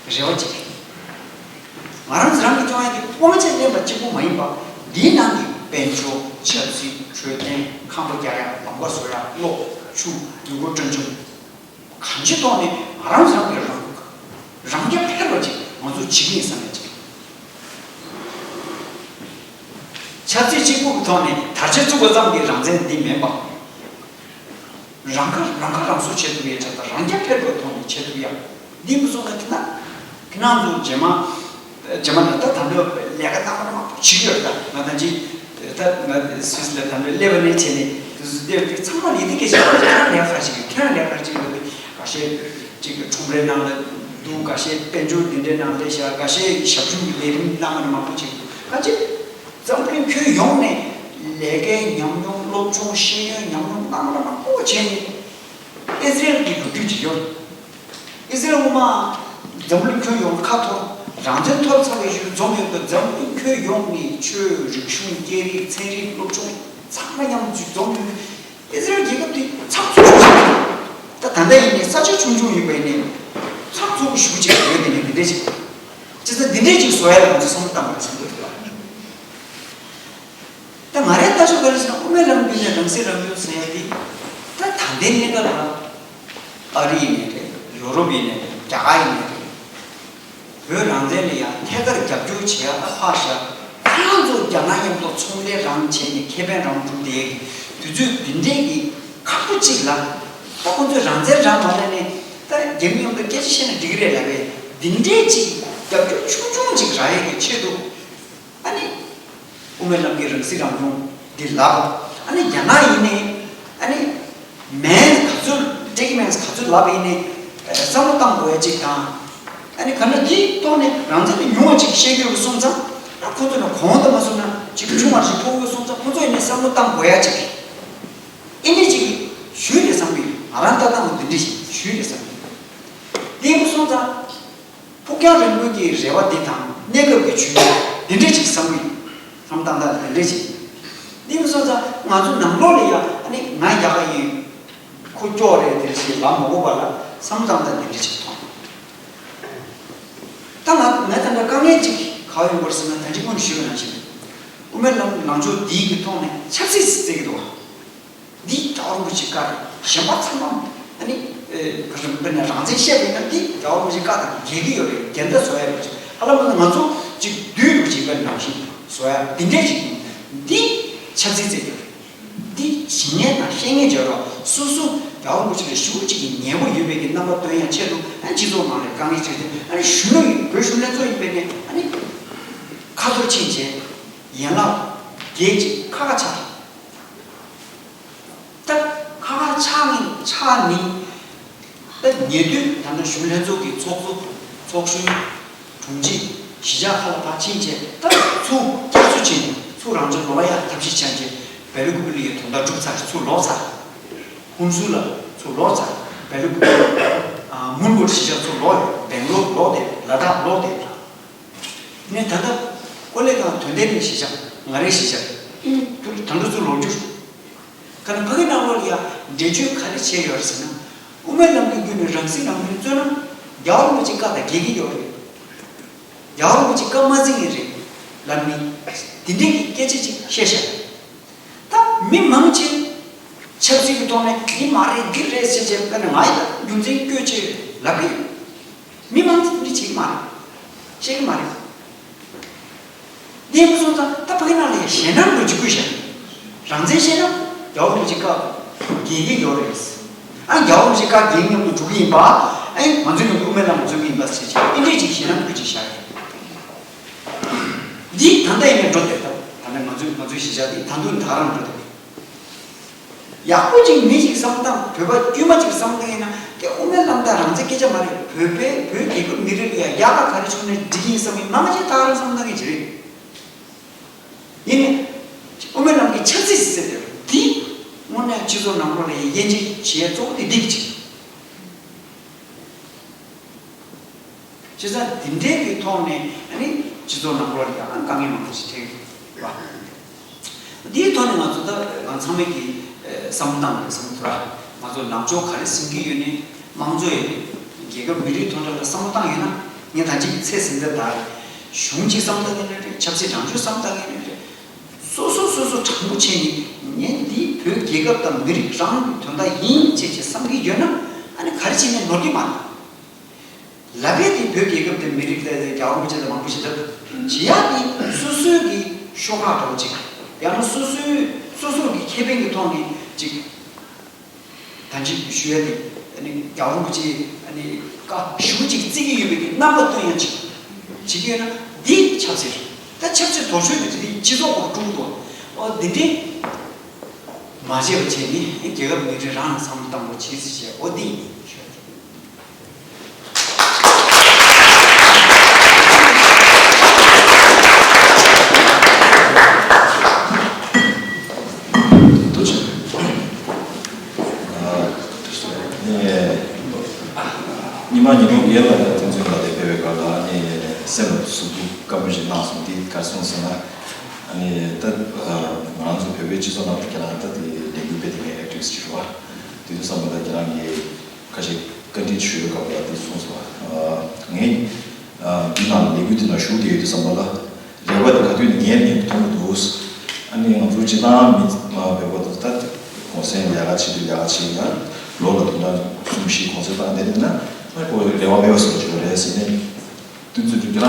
ཀྱི་རེ་བ་ཅིག་རེད། ང་རང་ཚོ་རང་གིས་སྐྱོང་ཡས་དེ་དབང་ཆ་ལེན་པ་གཅིག་པུ་མ་ཡིན་པ་འདིའི་ནང་གི་དཔལ་འབྱོར་ཆབ་སྲིད་འཕྲོད་བསྟེན་ཁང་པ་རྒྱག་ཡ་ལམ་ཁ་བཟོ་ཡ་གློག་ཆུ་ཡུལ་སྐོར་སྤྲོ་འཆམ། གང་ཅིའི་ཐོག་ནས་ང་རང་ཚོ་རང་གི་རང་རང་རྐྱ་འཕེར་བ་ཅིག་ང་ཚོ་བྱེད་ཀྱི་ཡིན་བསམ་ཡ་ཅིག་ཆབ་སྲིད་གཅིག་པུ་གི་ཐོག་ནས་དར་ཆ་བཙུགས་པ་ཙམ་གྱིས་རང་བཙན་འདི་མིན་པ། རང་ཁ་རང་ཁ་རང་གསོ་བྱེད་ཐུབ་ཡ་ཆ་དང་རང་རྐྱ་འཕེར་བའི་ཐོག་ནས་བྱེད་ཐུབ་ཡ། འདི་མི་སོང་ན་དེ་ན་ཁྱེད་རང་ཚོ་རྗེས་མ་རྗེས་མ་ན་ད་ད་འདོད་ལས་ཀ་སྣ་མང་མང་པོ་བྱེད་ཀྱི་ཡོད་རེད། ད་ང་ད་ཅི་ད་ང་སུད་སི་ལ་ད་འདོད་སླེབས་པ་ནས་བྱས་ནས་དུས་སུ་སླེབས་དུས་ཚང་མ་ལ་ཡིད་ཆེས་བྱེད་ཀྱི་ཡོད། ཁྱེད་རང་ལས་ཀ་བྱེད་ཀྱི་ཡོད། ཁྱེད་རང་ལས་ཀ་བྱེད་ཀྱི་ཡོད། ཁ་ཤས་ཅིག་ཁྲོམ་རའི་ནང་ལ་འདུག་ག་ཤས་དཔལ་འབྱོར་འདི་འདྲའི་ནང་སླེབས་ཤག་ག་ཤས་ཞབས་ཞུ་གི་ལས་རིམ་སྣ་མང་མང་པོ་བྱེད་འདུག་ག་ཅི་འཛམ་བུ་གླིང་ཁྱོན་ཡོངས་ནས་ལས་ཀའི་ཉམས་མྱོང་སློབ་སྦྱོང་ཤེས་ཡོན་ཉམས་མྱོང་སྣ་མང་མང་པོ་བྱས་ནས་ཨི་ཟི་རེལ་གྱི་ལོ་རྒྱུས་ཅིག་ཡོད། ཨི་ཟི་རེལ་དབུ་མ་འཛམ་བུ་གླིང་ཁྱོན་ཡོངས་ཁ་འཐོར་རང་བཙན་ཐོབ་ཚར་བའི་གཞུག་འཛོམས་ཡོད་པའི་འཛམ་བུ་གླིང་ཁྱོན་ཡོངས་ནས་ཆོས་རིག་གཞུང་སྐད་རིགས་ཚན་རིག་སློབ་སྦྱོང་ཚང་མ་མཉམ་དུ་འཛོམས་ཡོད། ཨི་ཟི་རེལ་རྒྱལ་ཁབ་དེ་ཚགས་ཚུད་པོ་ཞིག་རེད། ད་ད་ལྟ་ཡིན་ནའི་ས་ཆ་ཆུང་ཆུང་ཡིན་པ་ཡིན་ནའི་ཚགས་ཚུད་པོ་ཞེ་པོ་ཅིག་ཡོད། དེ་ནི་འདི་འདྲ་ཞིག་ཅི་ཚ་འདི་འདྲ་ཅིག་བཟོ་ཡ་ལ་ང་ཚོ་བསམ་བློ་བཏང་དགོས་བསམ་གྱི་འདུག་ད་ང་རའི་ལྟ་ཕྱོགས་ག་རེ་ཟེར་ན་དབུ་མའི་ལམ་བརྒྱུད་ནས་རང་སྲིད་རང་སྐྱོང་ཟེར་ཡ་འདི་ད་ད་ལྟའི་གནས་སྐབས་ལ་ཨ་རི་ཡིན་ནའི་རེད། ཡོ་རོབ་ཡིན་ནའི་རེད། རྒྱ་གར་ཡིན་ནའི་རེད། བོད་རང་བཙན་ལ་ཡང་ཐད་ཀར་རྒྱབ་སྐྱོར་བྱེད་ཡ་ད་ཕར་བཞག་ཁོ་རང་ཚོ་རྒྱ་ནག་མཉམ་དུ་ཚོང་ལས་རང་བྱས་ནས་ཁེ་ཕན་རང་སྒྲུབ་བསྡད་ཀྱི་དུས་ཚོད་འདི་འདྲའི་གི་ཁག་པོ་གཅིག་ལ་ད་ཁོ་ཚོས་རང་བཙན་རང་མ་ལེན་ནས་ད་རྒྱ་མི་མཉམ་དུ་སྐད་ཆ་བཤད་ན་འགྲིག་གི་རེད་ལབ་པས་འདི་འདྲའི་གཅིག་ རྒྱབ་སྐྱོར་ཆུང་ཆུང་ཅིག་རག་ཡས་ཀྱི་ཆེད་དུ། ཨ་ནི། དབུ་མའི་ལམ་གྱི་རང་སྲིད་རང་སྐྱོང་འདི་ལབ། ཨ་ནི་རྒྱ་ནག་ཡིན་ནའི། ཨ་ནི། མེན་ག་ཚོད་ཀྲིག་མེན་ག་ཚོད་ལབ་ཡིན་ནའི། བསམ་བློ་བཏང་དགོས་ཡ་ཅིག་དང་། ཨ་ནི་ག་ན་འདིའི་ཐོག་ནས་རང་བཙན་དེ་ཉུང་བ་ཅིག་བཤད་རྒྱུ་གི་སོང་ཙང་། ཨ་ཁོ་ཚོ་ནས་གོང་དུ་མ་སོང་ན་ཅིག་ཆུང་བ་ཞིག་ཐོགས་ཡོད་སོང་ཙང་ཁོ་ཚོ་ཡིན་ནའི་བསམ་བློ་བཏང་དགོས་ཡ་ཅིག་ཨིན་ཇི་ཅིག་ཞུས་ནས་བསམ་གི་ཡོད། ང་རང་ལྟ་སྟངས་འདི་འདྲ་ཞིག་ཞུས་ནས་བསམ་གི་ཡོད། འདི་ཡིན་སོང་ཙང་། ཕུགས་རྒྱང་རིང་པོའི་གི་རེ་བ་འདི་དང་གནས་སྐབས་ཀྱི་བྱུས་འདི་འདྲ་ཅིག་བསམ་གི་ཡོད། བསམ་སྟངས་དང་འདི་འདྲ་ཅིག་འདི་མི་སོང་ཙང་ང་ཚོ་ནང་ལོགས་ལ་ཡ་ཨ་ནི་ང་རྒྱ་གར་ཡིན། ཁོ་སྐྱོ་རེད་དེ་ཞེས་ལབ་མ་དགོས་པ་ལ་བསམ་སྟངས་དང་འདི་འདྲ་ཅིག་མཐོང་། ད་ང་ང་ད་ལྟ་དཀའ་ངལ་ཅིག་ག་ཡོང་བར་ཟེར་ན། ད་ཅི་སྔོན་ཞུས་པ་ནང་བཞིན་དབུ་མའི་ལམ་ལངས་ཕྱོགས་འདིའི་གི་ཐོག་ནས་ཆབ་སྲིད་ཟེར་གི་འདུག་བ། འདི་རྒྱལ་བ་རིན་པོ་ཆེ་བཀའ་རེད། གཞན་པ་ཚང་མ་ཨ་ནི་ཨེ་ག་རེ་དཔེར་ན་རང་བཙན་བཤད་པ་ཡིན་ན་འདི་རྒྱལ་བ་རིན་པོ་ཆེ་བཀའ་དང་འགལ་གྱི་ཡོད་རེད། འགལ་ཟླ་བཟོ་ཡ་རེད། ཧ་ལམ་ང་ཚོ་ཅིག་བདུད་རུ་བྱེད་པའི་ནང་བཞིན་བཟོ་ཡ་འདི་འདྲས་ཅིག་ཡིན། འདི་ཆབ་སྲིད་བཙལ་རྒྱུ་རེད། འདི་ཇི་སྙེད་དང་བཤད་སྙེད་བརྗོད་རོགས། སོ་སོ་རྒྱལ་བ་རིན་པོ་ཆེ་ལ་ཞུ་གཅིག་གི་ཉེ་བོ་ཡོད་པའི་གི་རྣམ་པ་སྟོན་ཡ་ཆེད་དུ། ཨ་ནི་སྤྱི་ཚོགས་ནང་ལ་དཀའ་ངལ་ཆེ་ཆེ། ཨ་ནི་གཞོན་ནུ་ཡིན། བོད་གཞོན་ནུ་ལྷན་ཚོགས་ཡིན་པས་ནས་ཨ་ནི་ཁ་ཐོར་ཕྱིན་བྱས་ཡན་ལག་བརྒྱད་ཅིག་ཁ་ཁ་ཆགས། ད་ཁ་ཁ་ཆགས་ནི་ཆགས་ནི། ད་ཉེ་དུས་ད་ལྟ་གཞོན་ལྷན་ཚོགས་ཀྱི་ཚོགས་གཙོ་ཚོགས་གཞོན་དྲུང་ཆེ་གཞིས་ཆགས་ཁག་ལ་ཕར་ཕྱིན་བྱས། ད་ཚུར་བསྐྱར་གསོ་བྱས་ནས་ཚུར་རང་ཚོ་ལོག་ཡ་ཐབས་ཤེས་བྱས་བྱས། བེ་ལི་ཀུ་པི་ལི་ཡི་དོན་དག་གྲུབ་ཚར། ཚུར་ལོག་ཚར། ཧུན་སུར་ལ་ཚུར་ལོག་ཚར། བེ་ལི་ཀུ་པི་ལི་ཨ་མོན་གྷོ་གཞིས་ཆགས་ཚུར་ལོག་ཡོད། སྦེང་ལོར་ལོག་བསྡད། ལ་དྭགས་ལོག་བསྡད། ནས་ད་ལྟ་ཀོ་ལེ་གྷལ་དོན་ལྡན་གྱི་གཞིས་ཆགས། ང་རའི་གཞིས་ཆགས། ཨིན། དུ་ད་འདི་ཚོ་ལོ་རྒྱུས། ག་ན་ཕ་གི་ནང་ལོགས་ལ་ཡ་འགྲེལ་བརྗོད་ག་རེ་བྱས་ཡོད་རེད་ཟེར་ན། དབུ་མའི་ལམ་གྱི་བརྒྱུད་ནས་རང་སྲིད་རང་སྐྱོང་རྩོད་ན་རྒྱལ་བ་རིན་པོ་ཆེ་བཀའ་དང་འགལ་གྱི་ཡོད་རེད། རྒྱལ་བ་རིན་པོ་ཆེ་བཀའ་མ་འཛིན་ངེས་རེད་ལབ་ནི། དེ་འདྲའི་གི་སྐད་ཆ་ཅིག་བཤད་ཤག་ད་མི་མང་ཆེ་ཆབ་སྲིད་ཀྱི་ཐོག་ནས་འདི་མ་རེད་འདི་རེད་ཟེར་བྱས། དཔེར་ན་ང་ཡི་ད་རྒྱུ་མཚན་བཀོད་ཆེད་ལབ་གི་ཡོད། མི་མང་ཚོས་འདི་བྱེད་ཀྱི་མ་རེད། བཤད་ཀྱི་མ་རེད། འདི་ཡིན་པ་སོང་ཙང་ད་ཕ་གི་ནང་ལ་ཡང་ཞེད་སྣང་དུ་འཇུག་དགོས་ཤག་རང་བཙན་བཤད་ན་རྒྱལ་བ་རིན་པོ་ཆེ་བཀའ་འགལ་གྱི་ཡོད་རེད། ཨ་རྒྱལ་བ་རིན་པོ་ཆེ་བཀའ་འགལ་མཉམ་དུ་འགྲོ་གི་ཡིན་པ། ཨ་ང་ཚོའི་ནང་དུ་དབུ་མའི་ལམ་འཛུལ་གྱི་ཡིན་པ་ཟེར་བྱས་ཨེ་འདྲས་ཅིག་ཞེད་སྣང་དུ་ཅིག་བཞག་གི། འདི་ད་ལྟ་ཡིན་ནའི་འགྲོ་བསྡད། ད་ད་ལྟ་ང་ཚོའི་ང་ཚོའི་གཞིས་ཆགས་འདི་ད་དུང་ད་རང་འགྲོ་བསྡད། ཡག་པོ་ཅིག་མི་ཅིག་བསམ་སྟངས། བོད་པ་དཀྱུས་མ་ཅིག་བསམ་སྟངས་ཡིན་ན་དེ་དབུ་མའི་ལམ་དང་རང་བཙན་སྐད་ཆ་མ་རེད། བོད་པའི་བོད་རྒྱལ་ཁབ་མི་རིགས་ལ་ཡང་ཡག་ག་ག་རེ་བྱུང་ནའི་འགྲིག་གི་ཡིན་བསམ་མི་མང་ཆེ་ད་རང་བསམ་སྟངས་ཀྱི་ཅིག་རེད། ཡིན་ནའི་དབུ་མའི་ལམ་གྱི་ཆབ་སྲིད་ཟེར་དེ་འདི་དངོས་གནས་སྤྱི་ཚོགས་ནང་ལོགས་ལ་ཡང་དབྱེ་འབྱེད་བྱེད་ཡ་གཙོ་བོ་དེ་འདི་གི་ཅིག་བྱས་ཙང་འདི་འདྲའི་གི་ཐོག་ནས་ཨ་ནི་སྤྱི་ཚོགས་ནང་ལོགས་ལ་ཡང་དཀའ་ངལ་མང་པོ་ཞིག་འཕྲད་ཀྱི་ཡོད་པ། འདིའི་ཐོག་ནས་ང་ཚོ་ད་ང་ཚང་མས་ཀྱི་བསམ་བློ་བཏང་དགོས་བསམ་གྱི་འདུག་ར། ང་ཚོ་ལངས་ཕྱོགས་ག་རེ་ཟིན་གྱི་ཡོད་ནས་དམངས་གཙོ་ཡིན་ནས་རྒྱལ་ཁབ་མི་རིགས་མཐོ་གྲས་ལ་བསམ་བློ་བཏང་ཡོད་ན། ངས་ད་ཅིག་ཚེ་ཟིན་ད་ད་གཞུང་གཅིག་བསམ་བཏང་གི་ནས་རེད། ཆབ་སྲིད་དྲང་ཕྱོགས་བསམ་བཏང་གི་ནས་རེད། སོ་སོ་སོ་སོ་དྲང་པོ་བྱས་ནས་ངས་འདི་བོད་རྒྱལ་ཁབ་དང་མི་རིགས་རང་གི་དོན་དག་ཡིན་ཅེས་ཅེས་བསམ་གྱི་ཡོད་ན། ཨ་ནི་ག་རེ་བྱས་ནས་ནོར་གྱི་མ་རེད། ལབ་པས་དེ་བོད་རྒྱལ་ཁབ་དེ་མི་རིགས་དེ་རྒྱལ་བ་རིན་པོ་ཆེ་དང་མང་པོ་ཞིག་ལབ་བྱེད་ཡག་དེ་སོ་སོའི་གི་ཤོག་ཁག་འདྲ་བོ་ཅིག་ཡང་ན་སོ་སོའི་སོ་སོ་གི་ཁེ་ཕན་གྱི་ཐོག་ནས་ཅིག་ད་ཅིག་ཞུ་ཡ་དེ་ཨ་ནི་རྒྱལ་བ་རིན་པོ་ཆེ་ཨ་ནི་བཀའ་ཞུ་གཅིག་བརྩི་གི་ཡོད་པའི་གི་རྣམ་པ་སྟོན་ཡ་ཅིག་བྱེད་ཀྱི་ཡོད་ན་འདི་ཆབ་སྲིད་རེད། ད་ཆབ་སྲིད་དོག་ཤོས་དེ་དེ་སྤྱི་ཚོགས་སྐོར་དཀྲུག་འདུག་ཨོ་དེ་འདྲའི་མ་བྱས་པ་བྱས་ནས་རྒྱལ་ཁབ་མི་རིགས་རང་ལ་བསམ་བློ་བཏང་དགོས་བྱེད་ཟེར་བྱས་ཨོ་དེ་ཡིན། ཉི་མ་ཉིན་མོ་ཡན་ལ་ཡང་དེ་ཚོའི་ནང་ལ་ཕེབས་པའི་སྐབས་ལ་ཨ་ནི་སེམས་ལ་ཟུག་པོ་དཀའ་མོ་ཞིག་གནང་སོང་། དེ་ག་རེ་སོང་ཟེར་ན། ཨ་ནི་ད་ང་རང་ཚོ་བོད་པའི་སྤྱི་ཚོགས་ནང་ལ་ཁྱེད་རང་ད་དེ་ལས་འགུལ་སྤེལ་དེ་ངའི་ཨེག་ཊི་བི་སི་ཊི་ཞིག་རེད་བ། དེ་དུས་ཙམ་པ་ད་ཁྱེད་རང་གིས་ཁ་ཤས་བཀའ་འདྲི་ཞུ་བའི་སྐབས་ལ་དེ་གསུངས་སོང་བ། ངས་འདི་ནང་ལས་འགུལ་དེ་ནང་ཞུགས་བསྡད་ཡོད་དུས་ཙམ་པ་ལ། རེ་བ་དེ་ག་དུས་ནས་ངས་ནས་མཐོང་གི་འདུག་ཨ་ནི་ང་ཚོ་སྤྱིར་བཏང་མི་བོད་པ་དང་ད་གུང་སེང་ལས་ཀ་བྱེད་དུས་ལས་ཀ་བྱེད་ཡ་ལོ་ལ་དུས་ན་གསུམ་བཞི་གུང་སེང་བཏང་བསྡད་ན་ཨ་ཁོ་རེ་བ་མེད་པ་བཟོ་བྱེད་པ་རེད་ཟེར་ནས་དུས་ཚོད་དུས་ཀྱང་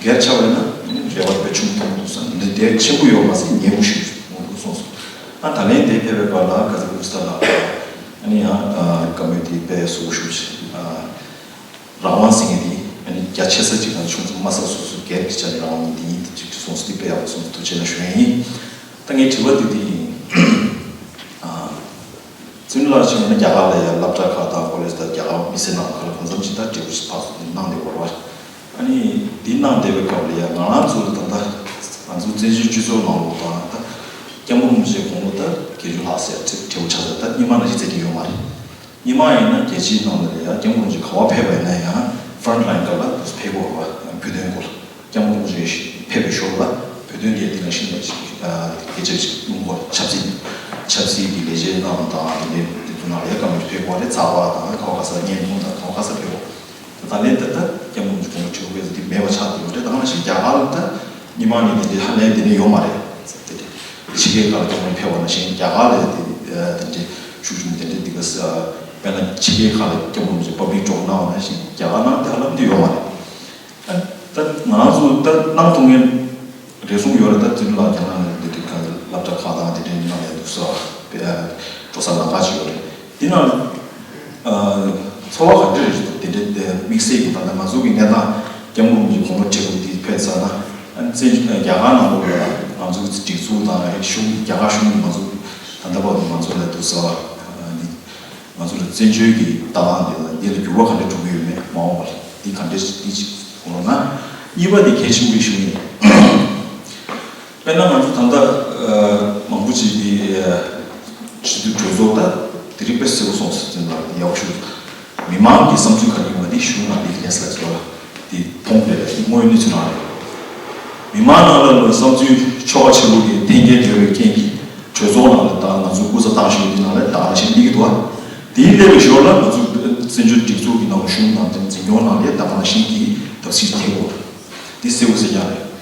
སྒེར་ཆགས་པ་ཡིན་ན་རེ་བ་དཔེ་ཆུང་མཐོང་གི་འདུག་ས་འདི་དེ་ཆེན་པོ་ཡོད་མ་ཟད་ཉེ་པོ་ཞིག་མཐོང་གི་འདུག་གསུངས་སོང་། ཨ་ད་ལན་དེ་ཕེབས་པའི་བར་ལ་ག་ཚོད་གུང་སེང་ལ་ཨ་ནི་ཡང་བཀའ་མོལ་དེ་དཔེ་གསལ་པོ་ཞེ་པོ་ཅིག་རང་དབང་ཟེར་མཁན་དེ་ཨ་ནི་ རྒྱ་ཆེ་ས་གཅིག་དང་ཆུང་ས་དམའ་ས་སོ་སོ་སྒེར་གྱི་ཆ་ནས་རང་དབང་ཉིད་དེ་ཡིན། དེ་གཅིག་གསུངས་སོང་། དེ་དཔེ་ཡག་པོ་གསུངས་སོང་། ཐུགས་རྗེ་གནང་ཞུ་ཡ་ཡིན། ད་ངའི་དྲི་བ་དེ་འདི་ཡིན། ཨ། བཙུན་ལགས་ཀྱིས་ན་རྒྱ་གར་ལ་ཡང་སློབ་གྲྭ་ཁག་དང་ཀོ་ལེཇ་དང་རྒྱ་གར་མི་སེར་ནང་ཁག་ལ་གང་འཚམ་ཅིག་ད་འབྲེལ་བ་ཞིག་ཕར་ཚུར་གནང་བསྡད་ཡོད་རེད་བ། ཨ་ནི་འདི་གནང་བསྡད་པའི་སྐབས་ལ་ཡང་ང་རང་ཚོ་ལ་ད་ལྟ་ང་ཚོ་བཙན་བྱོལ་སྤྱི་ཚོགས་ནང་ལོགས་དང་ད་སྐྱབས་མགོན་རིན་པོ་ཆེ་དགུང་ལོ་ད་བརྒྱད་ཅུ་ལྷག་ཙམ་འབྲེལ་བ་ཆགས་ཚར། ད་སྔོན་མ་ནང་བཞིན་བཙལ་གྱི་ཡོད་མ་རེད། སྔོན་མ་ཡིན་ན་རྒྱལ་སྤྱིའི་ནང་ལ་ཡང་སྐྱབས་མགོན་རིན་པོ་ཆེ་ག་པར་ཕེབས་པ་ཡིན་ན་ཡང་ཕོན་ཊི་ལའིན་སྐབས་ལ་ཕེབས་དགོས་པ། བོད་དོན་སྐོར་ལ་སྐྱབས་མགོན་རིན་པོ་ཆེ་ཕེབས་པའི་ཞོར་ལ་བོད་དོན་དེ་འདི་ལ་ཤིན་ཏུ་ཞིག་སྐད་ཆ་ཞིག་གླེང་དགོས། ཆབ་སྲིད་ཆབ་སྲིད་ཀྱི་ལས་བྱེད་གནང་དང་དེ་འདྲའི་དེ་ཚོ་ནང་ལ་ཡང་སྐབས་མང་པོ་ཕེབས་དགོས་རེད། ཚགས་པར་དང་ག་བ་ག་ས་བརྙན་ཐུང་དང་ག་བ་ག་ས་ཕེབས་དགོས། ད་ལན་ད་ལྟ་སྐྱབས་མགོན་རིན་པོ་ཆེ་དགུང་ལོ་བཅུ་དགུ་པའི་ཚེ་འདི་མེད་པ་ཆགས་བསྡད་ཡོད་རེད། ད་ག་ནང་བཞིན་རྒྱ་གར་ལ་ད་སྔོན་མ་ནས་དེ་འདྲའི་ཧ་ལས་དེ་འདྲའི་ཡོད་མ་རེད། དེ་འདྲའི་ཕྱི་རྒྱལ་ཁག་ལ་སྐྱབས་མགོན་ཕེབས་པ་ནང་བཞིན་རྒྱ་གར་ལ་དེ་དེ་འདྲའི་ཤུགས་ཆུང་དེ་འདྲའི་དེ་ག་ས་དཔེར་ན་ཕྱི་རྒྱལ་ཁག་ལ་སྐྱབས་མགོན་རིན་པོ་ཆེ་པབ་ལིག་ཌོག་གནང་བ་ནང་བཞིན་རྒྱ་གར་ནང་དེ་ཧ་ལམ་དེ་ཡོད་མ་རེད། ད་ང་རང་ཚོ་ད་གནང་ཐུབ་མཁན་རེ་ཟུང་ཡོད་རེད། ད་བཙུན་ལགས་རྒྱ་ནག་ནས་འདི་འདྲའི་ག་སློབ་གྲྭ་ཁག་དང་དེ་འདྲའི་གནང་ཡ་འདུག་ཟེར་བ་དཔེ་འགྲོ་ས་ལམ་ཁ་ཅིག་ཡོད་རེད། འདི་ནང་ཚོར་བ་ག་འདྲ་རེད། དེ་འདྲའི་དམིགས་བསལ་གྱི་ད་ལྟ་ང་ཚོ་གི་གནས་སྟངས་སྐྱབས་མགོན་རིན་པོ་ཆེ་དགུང་ལོ་བཅུ་དགུ་འདི་ཕེབས་ཚར་ན་ཨ་ནི་བཙན་རྒྱ་གར་ནང་ལོགས་ལ་ང་ཚོ་གི་སྒྲིག་འཛུགས་དང་གཞུང་རྒྱ་གར་གཞུང་གིས་ང་ཚོ་ད་ལྟ་བར་དུ་ང་ཚོ་ལ་འདུག་ཟེར་བ་འདི། ང་ཚོ་ལ་བཙན་བྱོལ་གྱི་ལྟ་སྟངས་དེ་དང་འདི་ལ་འགྱུར་བ་ག་འདྲ་འགྲོ་གི་ཡོད་མེད་མ་འོངས་པར་འདི་ག་འདྲ་འདི་གཅིག་དགོངས་ན། གཉིས་པ་དེ་གལ་ཆེན་པོའི་ཞུ་ཡིན། དཔེར་ན་ང་ཚོ་ད་ལྟ་མང་པོ་ཅིག་གི་སྤྱི་འཐུས་གྲོས་ཚོགས་ད་དེ་རིང་དཔེ་གསལ་པོ་སོང་ཟེར་ན་ཡག་པོ་ཞུ། མི་མང་གི་བསམ་ཚུལ་ག་རེ་ཡོད་པ་འདི་གཞུང་ལ་འདི་ལན་ཟེར་ལ་དེ་མཐོང་དགོས་པའི་དངོས་ཡོད་གནས་ཚུལ་རང་རེད། མི་མང་ནང་ལ་བསམ་ཚུལ་ཕྱོགས་ཆེ་བོ་གི་འཐེན་འཁྱེར་ཡོད་པའི་རྐྱེན་གྱིས་གྲོས་ཚོགས་ནང་ལ་ད་ང་ཚོ་སྐུ་ཚབ་བཏང་བཞིན་འདི་ནང་ལ་ད་ག་ནང་བཞིན་སླེབས་ཀྱི་འདུག་བ། དེའི་སླེབས་པའི་ཞོར་ལ་ང་ཚོ་བཙན་བྱོལ་སྒྲིག་འཛུགས་ཀྱི་ནང་གཞུང་དང་དེ་འཛིན་སྐྱོང་ནང་ལ་ད་ག་ནང་བཞིན་གྱི་བརྡབ་གསིག་ཐེབས་ཡོད་རེད། འདི་གསལ་པོ་གསལ་རྐྱང་རེད།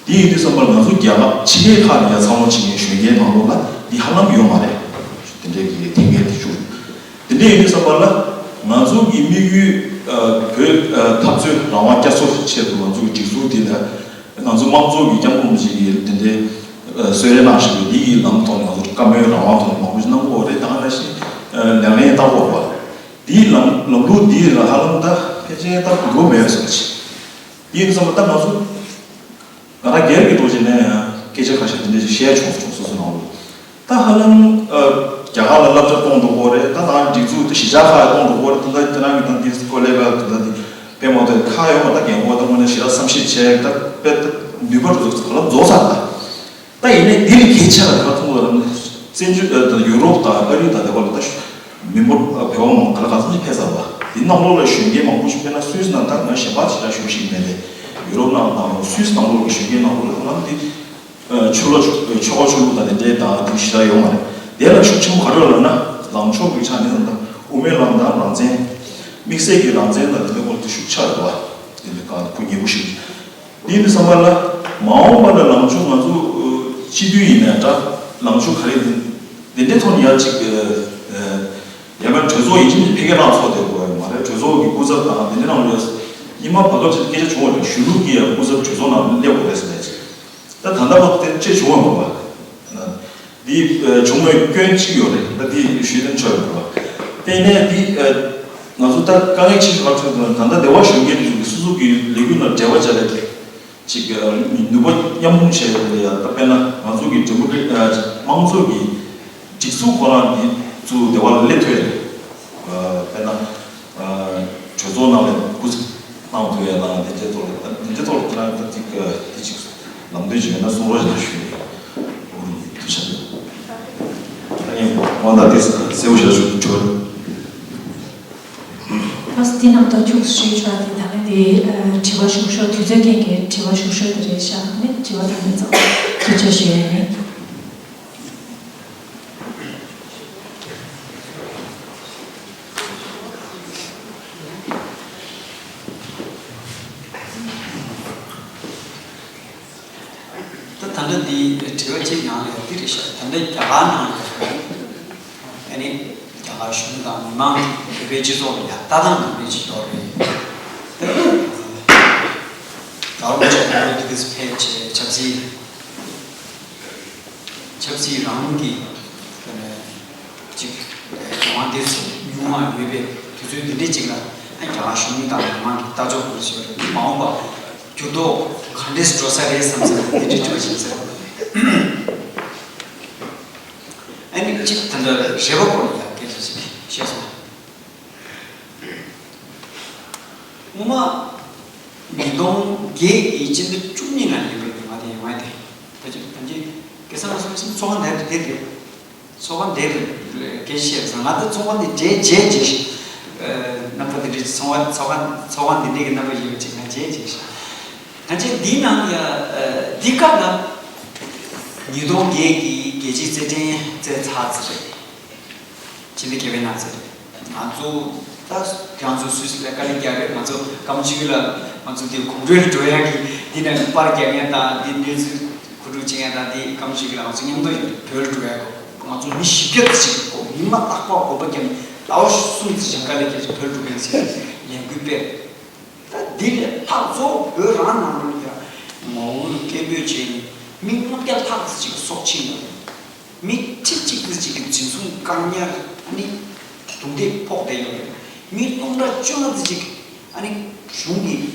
དེ་ཡིན་དུས་ཙམ་པར་ང་ཚོ་རྒྱ་གར་ཕྱི་རྒྱལ་ཁག་ནས་ཡར་འཚར་ལོངས་བྱེད་མཁན་གཞོན་སྐྱེས་ནང་ལོགས་ལ་འདི་ཧ་ལམ་ཡོད་མ་རེད། དེ་འདྲའི་གི་འཐེན་འཁྱེར་དེ་ཚོ། དེ་འདྲ་ཡིན་དུས་ཙམ་པ་ལ་ང་ཚོ་གི་དམིགས་ཡུལ་ཨ་བོད་ཨ་འཐབ་རྩོད་རང་དབང་བསྐྱར་གསོ་ཆེད་དུ་ང་ཚོ་གི་སྒྲིག་འཛུགས་འདི་ལ་ང་ཚོ་དམངས་གཙོ་གི་སྐྱབས་མགོན་རིན་པོ་ཆེ་གི་དེ་འདྲའི་ཨ་གསོལ་རས་གནང་བཞིན་པའི་འདི་གི་ལམ་ཐོག་ནས་ང་ཚོ་བཀའ་མོལ་རང་དབང་ཐོག་ནས་མང་པོ་ཞིག་གནང་གི་ཡོད་རེད། ད་ག་ནང་བཞིན་ཨ་ལག་ལེན་བསྟར་གི་ཡོད་རེད་བ། འདིའི་ལམ་ལམ་ལུགས་འདི་ལ་ཧ་ལམ་ད་ཕལ་ཆེར་ད་གོ་མེད་བཟོ་ཅིག་ཡིན་ཙམ་པ་ད་ང་ཚོ་ང་རང་སྒེར་གྱི་འགྲོ་བྱེད་ནས་ཡང་སྐད་ཆ་ཁ་ཤས་དེ་འདྲ་ཞིག་བཤད་བྱུང་སོང་སོ་སོ་ནང་ལོགས། ད་ཧ་ལམ་ཨ་རྒྱ་གར་ལ་སློབ་གྲྭ་གཏོང་འགྲོ་གི་ཡོད་རེད། ད་ད་སྒྲིག་འཛུགས་དེ་གཞིས་ཆགས་ཁག་གཏོང་འགྲོ་གི་ཡོད་རེད། ད་ད་དེ་རང་གི་ད་འདི་ཀོ་ལེ་ག་ད་ད་འདི་དཔེ་མ་ཐོན་ཁ་ཡོང་བ་ད་རྒན་གོག་ད་དངོས་གནས་ཞེ་དྲག་བསམ་ཤེས་བྱས་ད་དཔེ་ད་ནུས་པ་འགྲོ་ཚོད་ཚོད་ལ་རྫོགས་ཚར། ད་ད་ཡིན་ནའི་འདི་ལས་གལ་ཆེ་བ་ག་མཐོང་བ་ལ་བཙན་བྱོལ་ད་ཡུ་རོབ་དང་ཨ་རི་དང་དེ་བ་ལ་ད་མི་འབོར་བོད་པ་མང་ག་ལ་ག་ཚོད་ཅིག་ཕེབས་ཚར་བ། དེ་ནང་ལོགས་ལ་གཞོན་སྐྱེས་མང་པོ་ཞིག་དཔེར་ན་སུད་སི་ནང་ད་ང་གཞན་པ་ཞེ་དྲག་ཞུ་ཤེས་མེད་དེ། ཡུ་རོབ་ནང་ནང་ལོགས་སུད་སི་ནང་ལོགས་ཀྱི་གཞོན་སྐྱེས་ནང་ལོགས་ལ་ཧ་ལམ་དེ་ཆོས་ལ་ཆོ་ག་ཆོས་ལུགས་དང་དེ་འདྲའི་དང་དེ་ཞེ་དྲག་ཡོད་མ་རེད། དེ་ལ་ཤུགས་ཆེན་པོ་ག་རེ་ཡོད་ལབ་ན་ལངས་ཕྱོགས་ཀྱི་ཆ་ནས་ཙམ་ད་དབུ་མའི་ལམ་དང་རང་བཙན། དམིགས་བསལ་གྱི་རང་བཙན་དང་དེ་འདྲའི་སྐོར་དེ་ཤུགས་ཆེ་རེད་བ། དེ་འདྲ་གང་ཁུ་ཉེ་པོ་ཞིག་དེ་ཡིན་དུས་ཙམ་པ་ལ་མ་འོངས་པ་ལ་ལངས་ཕྱོགས་ང་ཚོ་སྤྱི་འཐུས་ཡིན་ནའི་འདྲ་ལངས་ཕྱོགས་ག་རེ་ཡིན་དེ་འདྲའི་ཐོག་ནས་ཡར་ཅིག་ཡར་མར་གྲོས་ཚོགས་ཡིན་གཅིག་མིན་གཅིག་འཕེལ་རྒྱས་གནང་ཚོགས་དེ་དགོས་ཡོད་མ་རེད། གྲོས་ཚོགས་ཀྱི་སྐུ་ཚབ་དང་དེ་འདྲའི་ནང་ལ་ཉི་མ་བར་སྐབས་ཅིག་སྐད་ཆ་བྱུང་བ་རེད། གཞོན་ནུ་གི་ཡང་སྐུ་ཚབ་གྲོས་ཚོགས་ནང་སླེབས་དགོས་རེད་ཟེར་ནས་ཅིག་ད་ད་ལྟ་བར་དུ་དེ་ཅིག་བྱུང་བ་མ་རེད། འདི་བྱུང་བའི་སྐྱོན་གཅིག་ཡོད་རེད། ད་འདི་ཞུས་ན་ཆོག་ཡོད་རེད། དེ་ནས་འདི་ང་ཚོ་ད་དཀའ་ངལ་ཆེ་ཤོས་ག་རེ་འཕྲད་འདུག་ན། ད་ལྟ་སྡེ་བ་གཞོན་སྐྱེས་དེ་ཚོ་གི་སོ་སོ་གི་ལས་འགུལ་ནང་འབྲེལ་བ་བྱ་ཡ་ཅིག་ནུས་པ་མཉམ་སྤུངས་བྱས་ཡོད་རེད་ཡ། ད་དཔེར་ན་ང་ཚོ་གི་ཌེ་མོ་ཀེ་རེ་ཊི་དམངས་གཙོ་གི་སྒྲིག་འཛུགས་ཁོ་རང་འདི་ཚུར་སྡེ་བ་ལ་སླེབས་ཐུབ་ཡ་རེད། དཔེར་ན་གྲོས་ཚོགས་ནང་ལ་སྐུ་ཚབ་གནང་ཐུབ་ཡ་དང་དེ་འདྲའི་ཐོག་ལ་ད་དེ་འདྲའི་ཐོག་ལ་ཁྱེད་རང་ད་ཅིག་དེ་ཅིག་ལམ་སྟོན་ཅིག་ཡོད་ན་གསུང་རོགས་ཞེས་ཞུ་ཡ་ཡིན། ཨོ་རེད། ཐུགས་རྗེ་ཆེ། ད་ངས་དབང་ཐང་དེ་གསལ་པོ་ཞིག་ཞུ་ཆོག་གི། ད་དེ་ནང་དུ་ཁྱུག་ཞུས་ཆོག་དེ་ད་ནི་དེ་དྲི་བ་ཞུ་ཤོག་དུས་ཚོད་རྐྱེན་གྱིས་དྲི་བ་ཞུ་ཤོག་དེ་རེད་ཤག་ནི་དྲི་བ་ད་ནི་ཚང་མ་ཐུགས་རྗེ་ཞུ་ཡ་ཡིན། ད་ད་ལྟ་འདི་དྲི་བ་གཅིག་ནང་ལ་འདི་རེད་ཤག་ད་ལྟ་རྒྱ་གར་ནང་ལ་ཨ་ནི་རྒྱ་གར་གཞུང་དང་མི་མང་གིས་བོད་པའི་སྤྱི་ཚོགས་ལ་ཡ་ལྟ་སྟངས་ག་འདྲ་ཅིག་འདུག་རེད། ད་རྒྱ་གར་ཆེན་པོ་དེ་གིས་ཕལ་ཆེར་ཆབ་སྲིད། ཆབ་སྲིད་རང་གི་ཅིག་རྒྱལ་དབང་དེ་ཚོ་མྱོང་བ་ཡོད་པའི་དུས་ཚོད་འདི་འདྲའི་ཅིག་ལ་ རྒྱ་གར་གཞུང་དང་མི་མང་གི་ལྟ་ཕྱོགས་སྐོར་ཞིག་རེད། མ་འོངས་པ་འགྱུར་ལྡོག་ག་འདྲས་འགྲོ་ས་རེད་བསམ་ས་དེ་འདྲས་བརྗོད་བཞིན་ཟེར། ཨ་ནི་གཅིག་ད་ལྟ་རེ་བ་སྐོར་ལ་ཡང་སྐད་ཆ་ཞིག་བཤད་སོང་། སྔོན་མ་ཉིས་སྟོང་བརྒྱད་ཀྱི་སྤྱི་ཟླ་བཅུ་གཉིས་ནང་ཡིན་པའི་ང་དེ་ཡོང་བ་དེ། ད་ཅི་ད་ཅི་སྐལ་བཟང་ལགས་སོང་ཞིག་ཚོགས་ཁང་དེར་དེ་རེད། ཚོགས་ཁང་དེར་སྐད་ཆ་བཤད་སོང་། ང་ད་ཚོགས་ཁང་དེ་མཇལ་མཇལ་རྗེས་ཤིག་རྣམ་པ་དེ་འདྲའི་ཚོགས་ཁང་ཚོགས་ཁང་ཚོགས་ཁང་དེ་འདྲའི་གི་རྣམ་པ་ཡོད་ཅིག་ང་མཇལ་རྗེས་ཤིག་ད་ཅི་འདིའི་ནང་ཡ་འདི་སྐབས་ལ་ཉིས་སྟོང་བརྒྱད་ཀྱི་རྒྱལ་སྤྱིའི་རྩེད་འགྲན་རྩེ་ཚར་ཚར་རེད། ཕྱི་ཟླ་བརྒྱད་པའི་ནང་ཚེ་རེད། ང་ཚོ་ད་ཁྱེད་རང་ཚོ་སུད་སི་ལ་དཀའ་ལས་རྒྱག་རེད། ང་ཚོ་སྐམ་ཆུ་ལ་ང་ཚོ་དེ་གོམ་བགྲོད་འགྲོ་ཡག་གི་འདི་ནས་པར་རྒྱག་མཁན་དང་འདི་གནས་ཚུལ་གོ་སྒྲིག་བྱེད་མཁན་དང་འདི་སྐམ་ཆུ་ལ་ང་ཚོ་མཉམ་དུ་ཡོད་བྲོས་འགྲོ་ཡག་གོ་ང་ཚོ་མི་བཞི་བརྒྱ་ཙམ་ཞིག་གོ་མི་མ་རྟག་པར་གོམ་པ་བརྒྱབ་ནས་ཟླ་བ་གསུམ་ཙམ་ཞིག་དཀའ་ལས་རྒྱག་ཅིག་བྲོས་འགྲོ་མཁན་ཟེར་ལས་འགུལ་སྤེལ། ད་འདི་ལས་ལྷག་གཙོ་བོ་བོད་རང་ནང་ལོགས་ལ་ཡ་ངོ་རྒོལ་སྐད་འབོད་བྱས་ནས་མི་ལྔ་བརྒྱ་ལྷག་ཙམ་ཞིག་སྲོག་ཕྱིན་ཡོད་རེད། མི་ཁྲི་གཅིག་ཙམ་ཅིག་གི་འཛིན་བཟུང་བཀག་ཉར་ཨ་ནི་རྡུང་རྡེག་ཕོག་བསྡད་ཡོད་རེད། མི་སྟོང་ཕྲག་བཅོ་ལྔ་ཙམ་ཅིག་ཨ་ནི་གཞུང་གིས་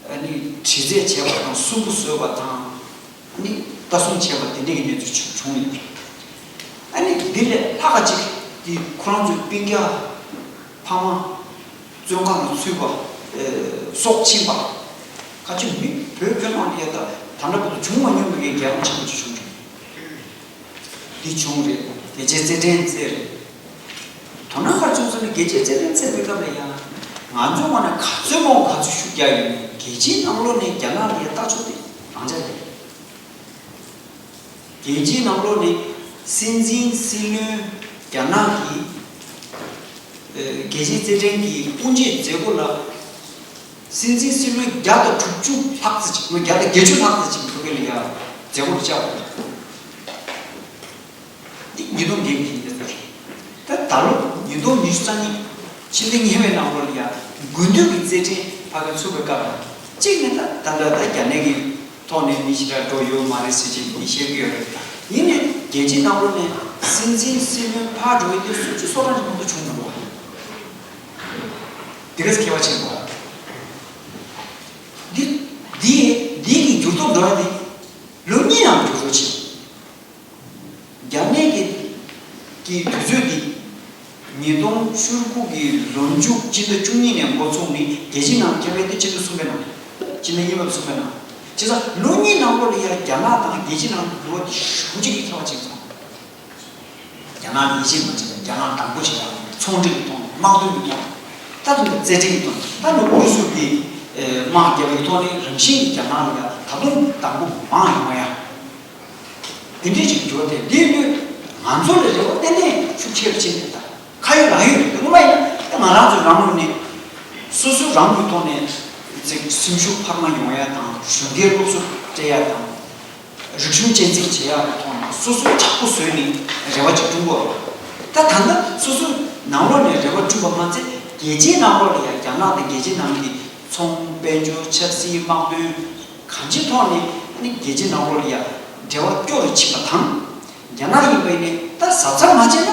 ཨ་ནི་དྲི་རྩད་བྱས་པ་དང་སུན་པོ་བཟོས་པ་དང་ཨ་ནི་ལྟ་སྲུང་བྱས་པ་དེ་འདྲས་ཀྱི་གནས་ཚུལ་བྱུང་བྱུང་ཡོད་རེད། ཨ་ནི་འདི་ལས་ལྷག་ག་ཅིག་འདི་ཁོ་རང་ཚོའི་སྤུན་ཀྱག་ཕ་མ་བཙོན་ཁང་ལ་ཚུད་པ་སྲོག་ཕྱིན་པ་ཁ་ཆེ་མི་བོད་བོད་ནང་ལ་ཡ་ད་ད་ལྟ་བར་དུ་བྱུང་མ་མྱོང་བའི་རྒྱལ་ཁམས་ཆེན་པོ་ཅིག་བྱུང་རེད། འདི་བྱུང་རེད། རྒྱལ་སྤྱིའི་རྩེད་འགྲན་རྩེད་རེད། དོ་སྣང་ག་རེ་བྱུང་ཟེར་ན་རྒྱལ་སྤྱིའི་རྩེད་འགྲན་རྩེད་པའི་སྐབས་ལ་ཡང་ང་ཚོའི་ངོས་ནས་ག་ཚོད་མང་ག་ཚོད་ཤུགས་རྒྱག་ཡོད་ནས་རྒྱལ་སྤྱིའི་ནང་ལོགས་ནས་རྒྱ་ནག་ལ་ཡ་ལྟ་ཕྱོགས་དེ་རང་འཇགས་རེད། རྒྱལ་སྤྱིའི་ནང་ལོགས་ནས་སྲིད་འཛིན་སྲིད་བློན་རྒྱ་ནག་གི་རྒྱལ་སྤྱིའི་རྩེད་འགྲན་གྱི་དབུ་འབྱེད་མཛད་སྒོ་ལ་སྲིད་འཛིན་སྲིད་བློན་བརྒྱ་དང་དྲུག་ཅུ་ལྷག་ཙམ་ཅིག་ལོ་བརྒྱ་དང་བརྒྱད་ཅུ་ལྷག་ཙམ་ཅིག་ཐུག་གི་ལ་ཡ་མཛད་སྒོར་བཅར་བ་རེད། འདི་ཉིས་སྟོང་བརྒྱད་ཀྱི་གནས་ཚུལ་རེད། ད་ད་ལོ་ཉིས་སྟོང་ཉི་ཤུ་རྩ་གཉིས་ཕྱི་ཟླ་གཉིས་པའི་ནང་ལོགས་ལ་ཡ་དགུན་དུས་ཀྱི་རྩེད་འགྲན་ཕ་གི་ཚུགས་པའི་སྐབས་ལ་གཅིག་ནས་ད་ད་ལྟ་ད་རྒྱ་ནད་ཀྱི་ཐོག་ནས་མི་ཞེ་དྲག་འགྲོ་ཡོད་མ་རེད་ཟེར་གྱི་མི་བཤད་ཀྱི་ཡོད་རེད། ཡིན་ནའི་རྒྱལ་སྤྱིའི་ནང་ལོགས་ནས་སྲིད་འཛིན་སྲིད་བློན་ཕར་འགྲོ་ཡི་དེ་སུམ་ཅུ་སོ་གྲངས་ཀྱི་མང་པོ་བྱུང་མི་འདུག་བ། དེ་ག་ཚོད་ཁྱད་པར་ཆེན་པོ། འདི་འདི་འདི་གི་འགྱུར་ལྡོག་འགྲོ་ཡ་དེ་ལོ་གཉིས་ནང་འགྱུར་ལྡོག་ཕྱིན། རྒྱ་ནད་ཀྱི་ཀྱི་དུས་ཚོད་འདི་ཉིས་སྟོང་བཅུ་དགུ་གི་ལོ་མཇུག་སྤྱི་ཟླ་བཅུ་གཉིས་ནས་འགོ་ཚུགས་ནས་རྒྱལ་སྤྱིའི་ནང་ཁྱབ་པའི་དེ་སྤྱི་ཟླ་གསུམ་པའི་ནང་། སྤྱི་ཟླ་གཉིས་པ་གསུམ་པའི་ནང་། བྱས་ཙང་ལོ་གཉིས་ནང་ལོགས་ལ་ཡང་རྒྱ་ནག་དང་རྒྱལ་སྤྱིའི་ནང་གི་འགྱུར་བ་འདི་ཞེ་པོ་ཅིག་གི་ཁྱད་པར་ཕྱིན་སོང་། རྒྱ་ནག་ལ་ཡིད་ཆེས་མ་བྱས་པར་རྒྱ་ནག་དང་པོ་བྱེད་ཡག་ཚོང་འབྲེལ་གྱི་ཐོག་ནས་དམག་དོན་གྱི་ཐོག་ནས་ད་དུང་རྩེད་འགྲན་གྱི་ཐོག་ནས་ད་ནི་ཨུ་རུ་སུ་གི་དམག་རྒྱག་པའི་ཐོག་ནས་རང་བཞིན་གྱི་རྒྱ་ནག་ལ་ཡང་ད་དུང་དང་པོ་མང་ཡོང་བ་ཡང་དེ་འདྲས་ཅིག་འགྱུར་བ་དེ་འདིའི་དུས་ང་ཚོ་ལ་རེ་བ་ཏན་ཏན་ཤུགས་ཆེ་རུ་ཕྱིན་ནས་ད་ཁ་ཡོད་ལག་ཡོད་རེད། དངོས་མ་ཡིན་ན་ད་ང་རང་ཚོ་རང་ངོས་ནས་སོ་སོ་རང་གི་ཐོག་ནས་ཅིག་སེམས་ཤུགས་འཕར་མ་ཡོང་ཡ་དང་གཞོན་སྐྱེས་སློབ་གསོ་སྤྲད་ཡ་དང་། རིག་གཞུང་གཅན་གཟིགས་བྱེད་ཡག་གི་ཐོག་ནས་སོ་སོའི་དྲག་པོ་བཟོས་ནས་རེ་བ་ཅིག་བསྐྲུན་དགོས་རེད། ད་ད་ལྟ་སོ་སོའི་ནང་ལོགས་ནས་རེ་བ་བསྐྲུན་པ་མ་ཚད་རྒྱལ་སྤྱིའི་ནང་ལོགས་ལ་ཡང་རྒྱ་ནག་དང་རྒྱལ་སྤྱིའི་ནང་གི་ཚོང་དཔལ་འབྱོར་ཆབ་སྲིད་དམག་དོན་གང་ཅིའི་ཐོག་ནས་ནི་རྒྱལ་སྤྱིའི་ནང་ལོགས་ལ་ཡང་འབྲེལ་བ་སྐྱོ་རུ་ཕྱིན་པ་དང་། རྒྱ་ནག་ཡིན་པ་ཡིན་ནའི་ད་གཟབ་གཟབ་མ་བྱས་ན།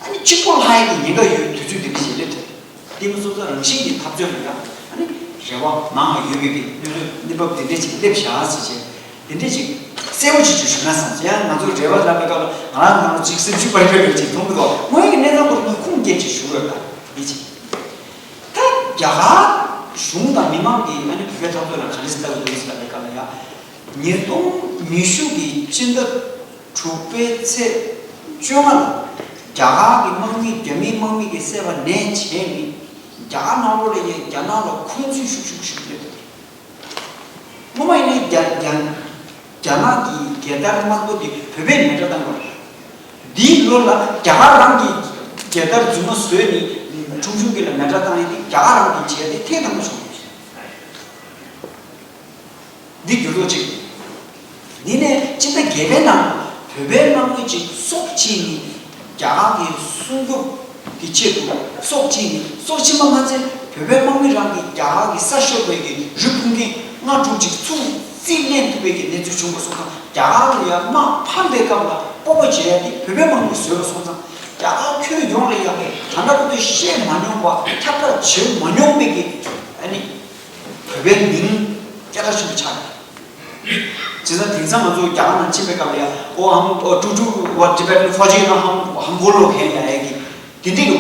ཨ་ནི་གཅིག་པོ་ལྷག་ཡག་གི་ཉེན་ཁ་ཡོད་དུས་ཚོད་འདི་འདྲ་ཞིག་སླེབས་ཐུབ། དེ་མི་སོ་སོ་རང་བཞིན་གྱི་འཐབ་རྩོད་ལ་ཡང་ཨ་ནི་རེ་བ་མང་བ་ཡོད་པའི་གི་གནས་ཚུལ་གནས་བབ་འདི་འདྲ་ཞིག་སླེབས་བཞག་ཟེར་བྱས་འདི་འདྲ་ཞིག་གསལ་པོ་ཅིག་ཅིག་ཞུ་ན་བསམ་ཡང་ང་ཚོ་རེ་བ་ལབ་པའི་སྐབས་ལ་ང་རང་ང་རང་ཅིག་སེམས་ཤུགས་སྤར་ཡོད་པའི་ཅིག་མཐོང་གི་འདུག་དངོས་ཡོད་ཀྱི་གནས་སྟངས་སྐོར་ལ་ཁུངས་སྐྱེལ་ཅིག་ཞུ་དགོས་པ་འདི་ཅིག་ད་རྒྱ་གར་གཞུང་དང་མི་མང་གིས་ཨ་ནི་བོད་པའི་འཐབ་རྩོད་ལ་ག་འདྲ་ཞིག་ལྟ་གི་འདུག་ཟེར་ལབ་པའི་སྐབས་ལ་ཡང་ཉིས་སྟོང་ཉི་ཤུ་གི་སྤྱི་ཟླ་དྲུག་པའི་ཚེས་བཅོ་ལྔ་ལ་རྒྱ་གར་གྱི་དམག་མི་རྒྱ་མིའི་དམག་མི་གིས་བསད་པ་ནས་བྱས་ནས་རྒྱ་གར་ནང་ལོགས་ལ་ཡང་རྒྱ་ནག་ལ་འཁོན་འཛིན་ཤུགས་ཤུགས་ཤུགས་སླེབས་འདུག་སྔོན་མ་ཡིན་ནའི་རྒྱ་རྒྱ་རྒྱ་ནག་གི་རྒྱལ་དར་དམར་པོ་དེ་བོད་པས་མེ་སྲེག་བཏང་དགོས་རེད། འདིའི་ལོ་ལ་རྒྱ་གར་རང་གི་རྒྱལ་དར་རྫུན་མ་བཟོས་ནས་ཁྲུང་ཁྲུང་གི་ལ་མེ་སྲེག་བཏང་ཡས་དེ་རྒྱ་གར་རང་གིས་བྱས་ཏེ་ཐེངས་དང་པོ་བྱུང་། འདི་འགྱུར་ལྡོག་ཅིག་འདི་ནས་སྤྱི་ཟླ་བརྒྱད་པའི་ནང་བོད་པའི་དམག་མི་ཅིག་སྲོག་ཕྱིན་ནས་རྒྱ་གར་གྱི་སྲུང་སྐྱོབ་ཀྱི་ཆེད་དུ་སྲོག་ཕྱིན་ནས་སྲོག་ཕྱིན་པ་མ་ཚད་བོད་པའི་དམག་མི་རང་གིས་རྒྱ་གར་གྱི་ས་ཤོར་བའི་གི་རི་ཕུང་མཁན་ལྔ་དྲུག་ཅིག་ཚུར་རྩིས་ལེན་ཐུབ་པའི་གི་གནས་ཚུལ་བྱུང་བ་སོང་ཙང་རྒྱ་གར་ལ་ཡང་དམག་ཕམ་པའི་སྐབས་ལ་སྤོབས་པ་བྱེད་ཡ་དེ་བོད་པའི་དམག་མིས་བཟོས་པ་སོང་ཙང་རྒྱ་ རྒྱ་གར་ཁྱོན་ཡོངས་ལ་ཡང་ད་ལྟ་བར་དུ་བཤད་མ་མྱོང་བ། ཁྱབ་བསྒྲགས་བྱེད་མ་མྱོང་བའི་གི་ཨ་ནི་བོད་པའི་མིང་སྐད་གྲགས་ཆེན་པོ་ཆགས་ཡོད། བྱས་ཙང་དེང་སང་ང་ཚོ་རྒྱ་གར་ནང་ཕྱིན་པའི་སྐབས་ལ་ཡང་ཨོ་ཧམ་ཨོ་ཀྲུག་ཀྲུག་ཝ་ཊི་བེ་ཊན་ཧྥོ་ཇི་ནོ་ཧམ་ཧམ་བོ་ལོ་ཧེ་ཡ་ཡ་གི་དེ་འདྲའི་གི་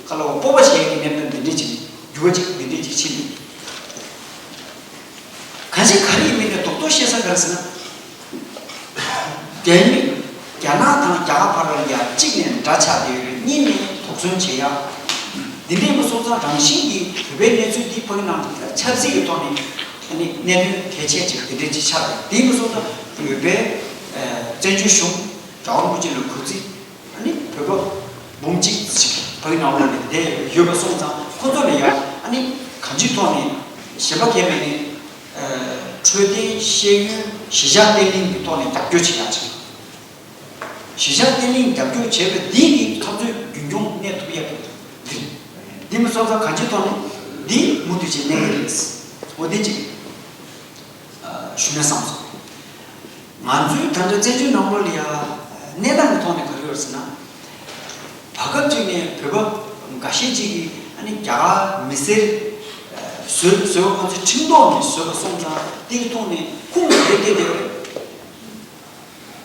ཁ་ལོ་སྤོབས་པ་བྱེད་ཡ་གི་གནས་སྟངས་དེ་འདྲའི་ཅིག་འགྱུར་བ་ཅིག་དེ་འདྲའི་ཅིག་ཕྱིན་འདུག་གང་ཞིག་ག་རེ་ཡིན་མིན་དེ་རྡོག་རྡོག་བཤད་ས་ག་རེ་ཟེར་ན། རྒྱ་མི། རྒྱ་ནག་དང་རྒྱ་གར་བར་ལ་ཡ་གཅིག་ནས་འདྲ་ཆགས་བསྡད་ཡོད་རེད། གཉིས་ནས་དོགས་ཟོན་བྱེད་ཡ། འདི་འདྲ་ཡིན་པ་སོང་ཙང་རང་བཞིན་གྱིས་བོད་པའི་གནས་ཚུལ་འདི་ཕ་གི་ནང་ཆབ་སྲིད་ཀྱི་ཐོག་ནས་ཨ་ནི་གནད་དོན་གལ་ཆེ་ཅིག་འདི་འདྲ་ཅིག་ཆགས་རེད། དེ་ཡིན་པ་སོང་ཙང་བོད་པའི་བཙན་བྱོལ་གཞུང་རྒྱལ་བ་རིན་པོ་ཆེ་ལ་གུས་བརྩི། ཨ་ནི་བོད་པ་འབུམ་གཅིག་ཅིག་ཕ་གི་ནང་ལོགས་ནས་བསྡད་ཡོད་པ་སོང་ཙང་ཁོ་ཚོ་ལ་ཡ་ཨ་ནི་གང་ཅིའི་ཐོག་ནས་གཞན་པ་གང་ཡང་མེད་ནས། འཕྲོད་བསྟེན་ཤེས་ཡོན་གཞིས་ཆགས་བརྟན་ལྷིང་གི་ཐོག་ནས་རྒྱབ་སྐྱོར་བྱེད་ཡག་ཅིག་གཞིས་ཆགས་བརྟན་ལྷིང་རྒྱབ་སྐྱོར་བྱས་པ་འདི་གི་འཐབ་རྩོད་རྒྱུན་འཁྱོངས་གནས་ཐུབ་ཡག་གི་འདི་འདི་མི་སོང་ཙང་གང་ཅིའི་ཐོག་ནས་འདི་མུ་མཐུད་བྱས་གནས་ཀྱི་རེད། འོ་དེ་ཅིག་ཞུ་ན་བསམ་སོང་། ང་ཚོའི་ད་ལྟ་བཙན་བྱོལ་ནང་ལོགས་ལ་ཡ་གནས་སྟངས་ཀྱི་ཐོག་ནས་ག་རེ་ཡོད་ཟེར་ན། བར་སྐབས་ཅིག་ནས་བོད་པ་འགའ་ཤས་ཅིག་གིས་ཨ་ནི་རྒྱ་གར་མི་སེར་བཟོས་བཟོས་པ་ཁོ་ཚོའི་ཁྲིམས་ཐོག་ནས་བཟོས་པ་སོང་ཙང་དེ་གི་ཐོག་ནས་ཁུངས་མེད་པའི་སྐད་བརྡ་རེད། རྒྱ་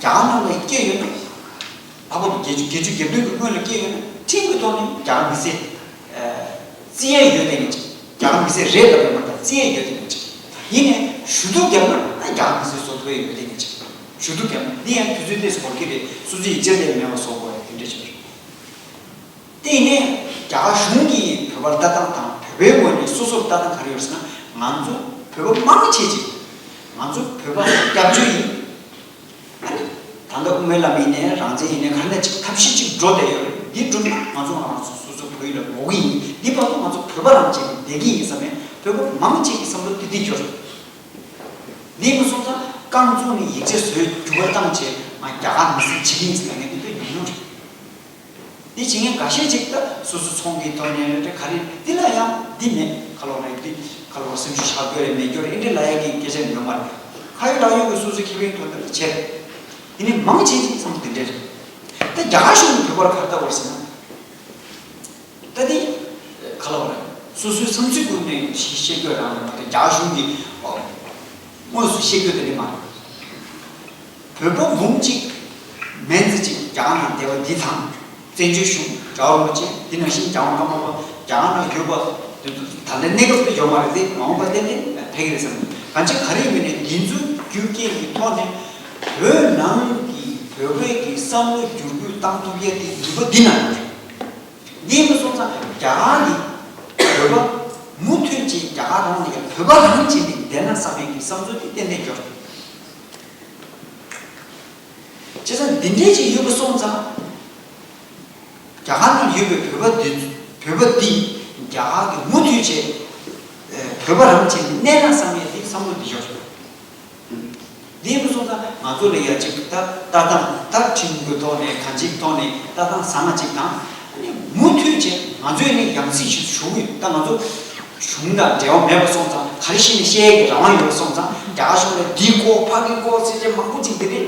གར་ནང་ལ་སྐྱེས་ཡོད་ན། ལྷག་པར་དུ་བརྒྱད་ཅུ་བརྒྱད་ཅུ་གྱ་བདུན་གྱི་སྔོན་ལ་སྐྱེས་ཡོད་ན་ཁྲིམས་ཀྱི་ཐོག་ནས་རྒྱ་གར་མི་སེར་བརྩི་ཡས་ཡོད་དེ་ངེས་ཅིག་རྒྱ་གར་མི་སེར་རེད་ལབ་ཡོད་མ་རེད། བརྩི་ཡས་ཡོད་དེ་ངེས་ཅིག་ཡིན་ནའི་ཞུ་གཏུག་བརྒྱབ་ན་ཨ་རྒྱ་གར་མི་སེར་བཟོ་ཐུབ་ཡས་ཡོད་དེ་ངེས་ཅིག་ཞུ་གཏུག་བརྒྱབ་ན་འདི་ཡང་དུས་ཚོད་ཏོག་ཙམ་འགོར་གྱི་རེད། སོ་སོའི་ཡིག་ཆ་དེ་མེད་པ་བཟོ་དགོས་རེད། དེ་འདྲ་ཅིག་རེད། དེ་ནས་རྒྱ་གར་གཞུང་གིས་བོད་པར་ལྟ་སྟངས་དང་བོད་པའི་ངོས་ནས་སོ་སོར་ལྟ་སྟངས་ག་རེ་ཡོད་ཟེར་ན། ང་ཚོ་བོད་པ་མང་ཆེ་ཅིག་ང་ཚོ་བོད་པ་སྐྱབས་བཅོལ་ཡིན། ཨ་ནི་ད་ལྟ་དབུ་མའི་ལམ་ཡིན་ནའི་རང་བཙན་ཡིན་ནའི་ག་ནས་ཅིག་ཐབས་ཤེས་ཅིག་འགྲོ་བསྡད་ཡོད་རེད། འདི་འགྲུབ་ན་ང་ཚོ་ང་རང་ཚོ་སོ་སོ་བོད་ཡིག་ལ་འགྲོ་གི་ཡིན། འདི་བར་དུ་ང་ཚོ་བོད་པ་རང་བྱས་ནས་བསྡད་ཀྱི་ཡིན་བསམ་ནས་བོད་པ་མང་ཆེ་གི་བསམ་བློ་དེ་འདི་འཁྱོར། འདི་མ་སོང་ཙང་རྐང་བཙུགས་ནས་ཡིག་ཆ་བཟོས་འགྱུར་བ་བཏང་བྱས་ང་རྒྱ་གར་མི་སེར་བྱེད་ཀྱི་ཡིན་ཟེར་ནས་ངས་འདི་འདྲ་ཉུང་ཉུང་རེད། འདི་བྱེད་མཁན་འགའ་ཤས་ཅིག་ད་སོ་སོ་ཚོང་གི་ཐོག་ནས་རེད་ག་རེ་འདི་ལ་ཡང་འདི་མེད་ཁ་ལོ་རེད། འདི་ཁ་ལོ་སེམས་ཤུགས་ཆག་རྒྱུ་རེད་མེད་རྒྱུ་རེད། འདི་འདྲ་ལ་ཡ་གི་སྐད་ཆ་ཡོད་མ་རེད། ཁ་ཡོད་ལག་ཡོད་ཀྱི་སོ་སོའི་ཁེ་ཕན་ཐོག་ནས་བྱས། དེ་ནས་མང་ཆེ་ཅིག་བསམ་བློ་དེ་འདྲ་རེད། ད་རྒྱ་གར་གཞུང་གི་བོད་པར་ག་རེ་ལྟ་བ་རེད་ཟེར་ན། ད་དེ་ག་ལ་བ་རེད། སོ་སོའི་བསམ་ཚུལ་ཀུན་ནས་ཤེས་ཤེས་དགོས་རང་རེད་མ་གཏོགས་རྒྱ་གཞུང་གིས་དངོས་སུ་ཤེས་དགོས་དེ་རེད་མ་རེད། བོད་པ་འབུམ་གཅིག་མན་ཙམ་ཅིག་རྒྱ་གར་ནང་བསྡད་པ་འདི་དང་བཙན་བྱོལ་གཞུང་རྒྱལ་བ་རིན་པོ་ཆེ་འདི་ནང་བཞིན་རྒྱལ་དབང་ཀརྨ་པ་རྒྱ་གར་ནང་ཡོད་པ་དེ་ཚོ་ད་ལྟ་གནས་སྐབས་དེ་ཡོད་མ་རེད་དེ་མ་འོངས་པ་ཏན་ཏན་ཕེབས་ཀྱི་རེད་བསམ། གང་ཅི་ག་རེ་ཡིན་མིན་ནས་འདི་ཚོའི་རྒྱུ་རྐྱེན་གྱི་ཐོག་ནས་བོད་ནང་གི་བོད་པའི་གི་བསམ་བློ་བསྒྱུར་བཅོས་བཏང་ཐུབ་ཡས་དེ་ནུས་པ་འདི་ན་ཡོད་རེད། འདི་མ་སོང་ཙང་རྒྱ་གར་ནི་བོད་པ་མུ་མཐུད་ཀྱིས་རྒྱ་གར་རང་ནས་བོད་པ་རང་བྱས་ནས་བསྡད་ན་བསམ་པའི་གི་བསམ་ཚུལ་དེ་ཏན་ཏན་འབྱོར། བྱས་ཙང་འདི་འདྲས་ཅིག་ཡོད་པ་སོང་ཙང་རྒྱ་གར་ནང་ཡོད་པའི་བོད་པ་འདི་བོད་པ་འདི་རྒྱ་གར་གི་མུ་མཐུད་བྱས་བོད་པ་རང་བྱས་ནས་གནས་ན་བསམ་ཡས་དེ་བསམ་བློ་འདི་འབྱོར། འདི་མ་སོང་ཙང་ང་ཚོ་ལ་ཡ་གཅིག་ད་ལྟ་སྟངས་ད་ཁྲིམས་ཀྱི་ཐོག་ནས་གང་ཅིའི་ཐོག་ནས་ལྟ་སྟངས་བཟང་ང་ཅིག་དང་། ཨ་ནི་མུ་མཐུད་བྱས་ང་ཚོས་ནི་ཡང་སྲིད་ཞིག་ཞུ་གི་ཡོད། ད་ང་ཚོ་གཞུང་དང་འབྲེལ་བ་མེད་པ་སོང་ཙང་ག་རེ་བཤད་ནས་བཤད་ཡས་ཀྱི་རང་དབང་ཡོད་པ་སོང་ཙང་རྒྱ་གར་གཞུང་ལ་འདི་བསྐོ་ཕ་གི་བསྐོ་ཟེར་བྱས་མང་པོ་ཅིག་འདི་ནས་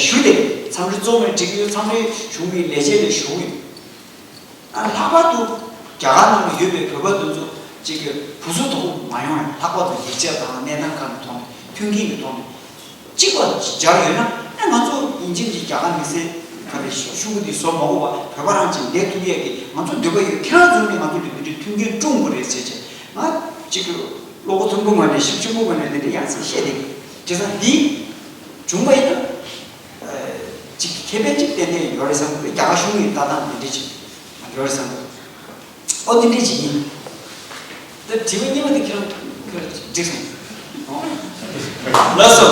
ཞུ་སྟེ་འཚམས་འདྲི་གཙོ་བོ་འགྲིག་གི་ཡོད། འཚམས་འདྲི་གཞུང་གི་ལས་བྱེད་ལ་ཞུ་གི་ཡོད། ཨ་ལྷག་པར་དུ་རྒྱ་གར་ནང་ལ་ཡོད་པའི་བོད་པ་དེ་ཚོ་གཅིག་གི་བུ་གསོ་དོ་མ་ཡོང་ཡང་ལྷག་པར་དུ་ཡིག་ཆ་དང་གནས་སྟངས་ཁག་གི་ཐོག་ནས་མཐུན་རྐྱེན་གྱི་ཐོག་ནས་གཅིག་པ་སྦྱར་ཡོད་ན་ཨ་ང་ཚོ་ཡིན་གཅིག་མིན་གཅིག་རྒྱ་གར་མི་སེར་ག་རེ་ཤོག་ཤོག་གུ་དེ་བཟོ་མ་དགོས་པ་བོད་པ་རང་གཅིག་བསྡད་ཐུབ་ཡས་ཀྱི་ང་ཚོ་འདོད་པ་ཡོད། ཁྱེད་རང་ཚོ་ནས་ང་ཚོ་ལ་འདི་འདྲའི་མཐུན་རྐྱེན་སྐྲུན་དགོས་རེད་ཟེར་བྱས་ང་གཅིག་གི་བློ་ཁོག་མཐོན་པོ་ངོས་ནས་ཞིབ་ཆེན་པོ་ངོས་ནས་འདི་འདྲ་ཡང་སེ་བཤད་དེ་བྱས་ཙང་འདི་བྱུང་བ་ཡིན་ན། ཅིག་ཁེ་ཕན་ཅིག་ཏན་ཏན་ཡོད་རེད་བསམ་གི་འདུག་རྒྱ་གར་གཞུང་གི་ལྟ་སྟངས་འདི་འདྲ་ཅིག་ཡོད་རེད་བསམ་གི་འདུག་ཨོ་འདི་འདྲ་ཅིག་ཡིན། ད་དྲི་བ་གཉིས་པ་དེ་ཁྱེད་རང་ཁྱེད་རང་འགྲིག་སོང་། ལགས་སོ།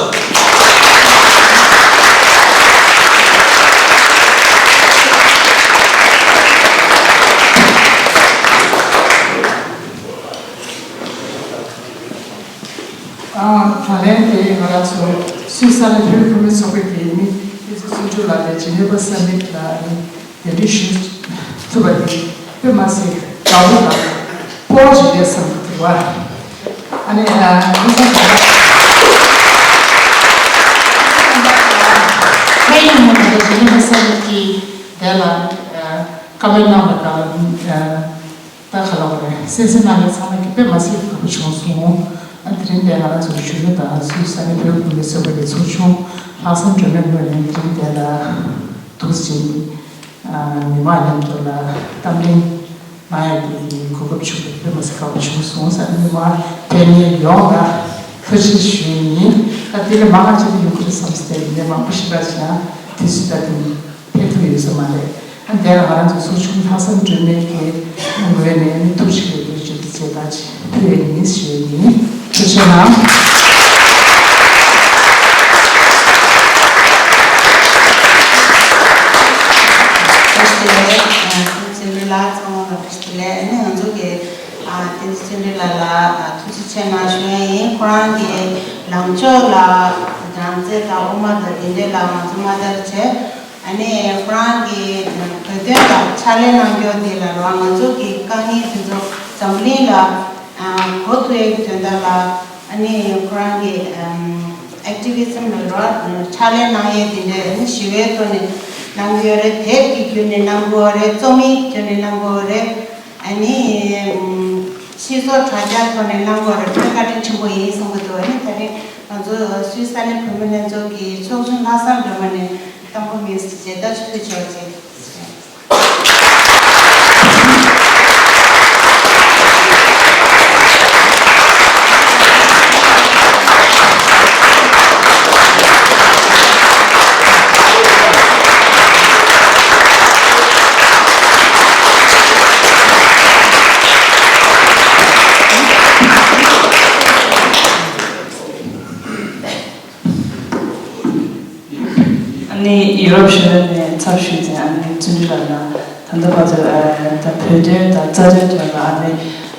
ཨ། ད་ལན་དེ་ང་རང་ཚོ་སུད་སི་ལན་བོད་བུད་མེད་ཚོགས་པའི་གི་མི་ལྔ་བཅུ་ང་དྲུག་ལ་ནས་ཇི་ནི་ཝ་སམ་མིཊ་ལ་ནི་གདན་འདྲེན་ཞུ་ཐུབ་པ་དེ་དཔེ་མ་སྲིད་དགའ་པོ་དང་སྤོབས་པ་ཞིག་རེད་བསམ་གྱི་འདུག་བ། ཨ་ནི་ཨ་ཁོང་ཚོ་ད་ལྟ་ཕན་ཡོན་མོ་ད་ལྟ་ཇི་ནི་ཝ་སམ་མིཊ་གི་དེ་ལ་ཨ། བཀའ་མོལ་གནང་བ་དང་། ད་ག་ལབ་དགོས་རེད། གསན་གཟིགས་གནང་མཁན་ཚང་མ་གི་དཔེ་མ་སྲིད་དགའ་པོ་བྱུང་སོང་། ཨ་དེ་རིང་འདིར་ང་རང་ཚོ་གཞོན་ནུ་དང་སུད་སི་ས་གནས་བོད་ཀྱི་གུང་ཁྲན་ཚོགས་པ་གི་ཚོགས་ཆུང་ལྷག་བསམ་སྒྲོལ་མའི་ངོས་ནས་དེ་རིང་འདིར་ལ་ཐུགས་རྗེ་ཆེ། མི་མང་མཉམ་དུ་ལ་གཏམ་གླེང་གནང་ཡ་དེ་གི་གོ་སྐབས་བྱུང་བ་དཔེ་མ་སྲིད་དགའ་པོ་བྱུང་སོང་ཟེར། མི་མང་དོན་གཉེར་ཡོངས་ལ་ཐུགས་རྗེ་ཆེ་ཞུ་ཡི་ཡིན། ད་དེ་ལས་མང་བ་ཅིག་ཡོང་གི་རེད་བསམ་སྟེ་ཡིན་ནའི་མང་པོ་ཞིག་ལ་ཞིག་ཡང་དུས་ཚོད་ད་དུང་ཕེབས་ཐུབ་ཡོད་ས་མ་རེད། ཨ་འདིར་ང་རང་ཚོ་ཚོགས་ཆུང་ལྷག་བསམ་སྒྲོལ་མའི་གི་ངོས་ནས་ཐུགས་རྗེ་ཆེ་ཞུ་རྒྱུ་མཛད་པ་ཞིག་ཕུལ་ཡ་ཡིན་ཞུ་ཡ་ཡིན། ཐུགས་རྗེ་གནང་། བཀྲ་ཤིས་བདེ་ལེགས། ཨ་བསྟན་འཛིན་ལགས་ཚང་མ་ལ་བཀྲ་ཤིས་བདེ་ལེགས། ཨ་ནི་ང་ཚོ་གི་ཨ་བསྟན་འཛིན་བརྩོན་འགྲུས་ལགས་ལ་ཨ་ཐུགས་རྗེ་ཆེ་གནང་ཞུ་ཡ་ཡིན། ཁོ་རང་གི་ལངས་ཕྱོགས་ལ་རང་བཙན་དང་དབུ་མ་དང་དེ་འདྲས་ལ་ང་ཚོ་མ་བརྟེན་བྱས། ཨ་ནི་ཁོ་རང་གི་བོད་དོན་ལ་ཕྱག་ལས་གནང་རྒྱུ་དེ་ལ་རོ། ང་ཚོ་གི་དཀའ་ངལ་དེ་ཚོ་འཛམ་གླིང་ལ་ཨ་གོ་ཐུབ་ཡ་གི་དོན་དག་ལ། ཨ་ནི་ཁོ་རང་གི་ཨམ་ཨེག་ཊི་བི་ཛམ་ལ་རོ། ཕྱག་ལས་གནང་ཡས་དེ་འདྲས་ཨ་ནི་ཞི་བའི་ཐོག་ནས་གནང་གི་ཡོད་རེད། དེབ་ཀྱི་བརྒྱུད་ནས་གནང་གི་ཡོད་རེད། རྩོམ་ཡིག་བརྒྱུད་ནས་གནང་གི་ཡོད་རེད། ཨ་ནི་ཨམ་སྤྱི་ཚོགས་དྲ་རྒྱ་ཐོག་ནས་གནང་གི་ཡོད་རེད། དཔེ་བཀའ་དྲིན་ཆེན་པོ་ཡིན་གསུང་གི་འདུག་ཨ་ནི་ད་རེས་ང་ཚོ་སུད་སི་ས་གནས་བུད་མེད་ལྷན་ཚོགས་ཀྱི་ཚོགས་གཙོ་ལྷག་བསམ་སྒྲོལ་མ་ནས་གཏམ་དཔེ་མིག་སི་མཇལ་དར་ཞིག་ཕུལ་ཆོག་ཅེས། ཨ་ནི་ཡུ་རོབ་གཞོན་ནུ་ལྷན་ཚོགས་ནས་ཚབ་ཞུས་ཏེ། ཨ་ནི་བརྩོན་འགྲུས་ལགས་ལ་ད་ལྟ་བར་དུ་ཨ་ད་བོད་དོན་དང་རྩ་དོན་དོན་ལ་ཨ་ནི་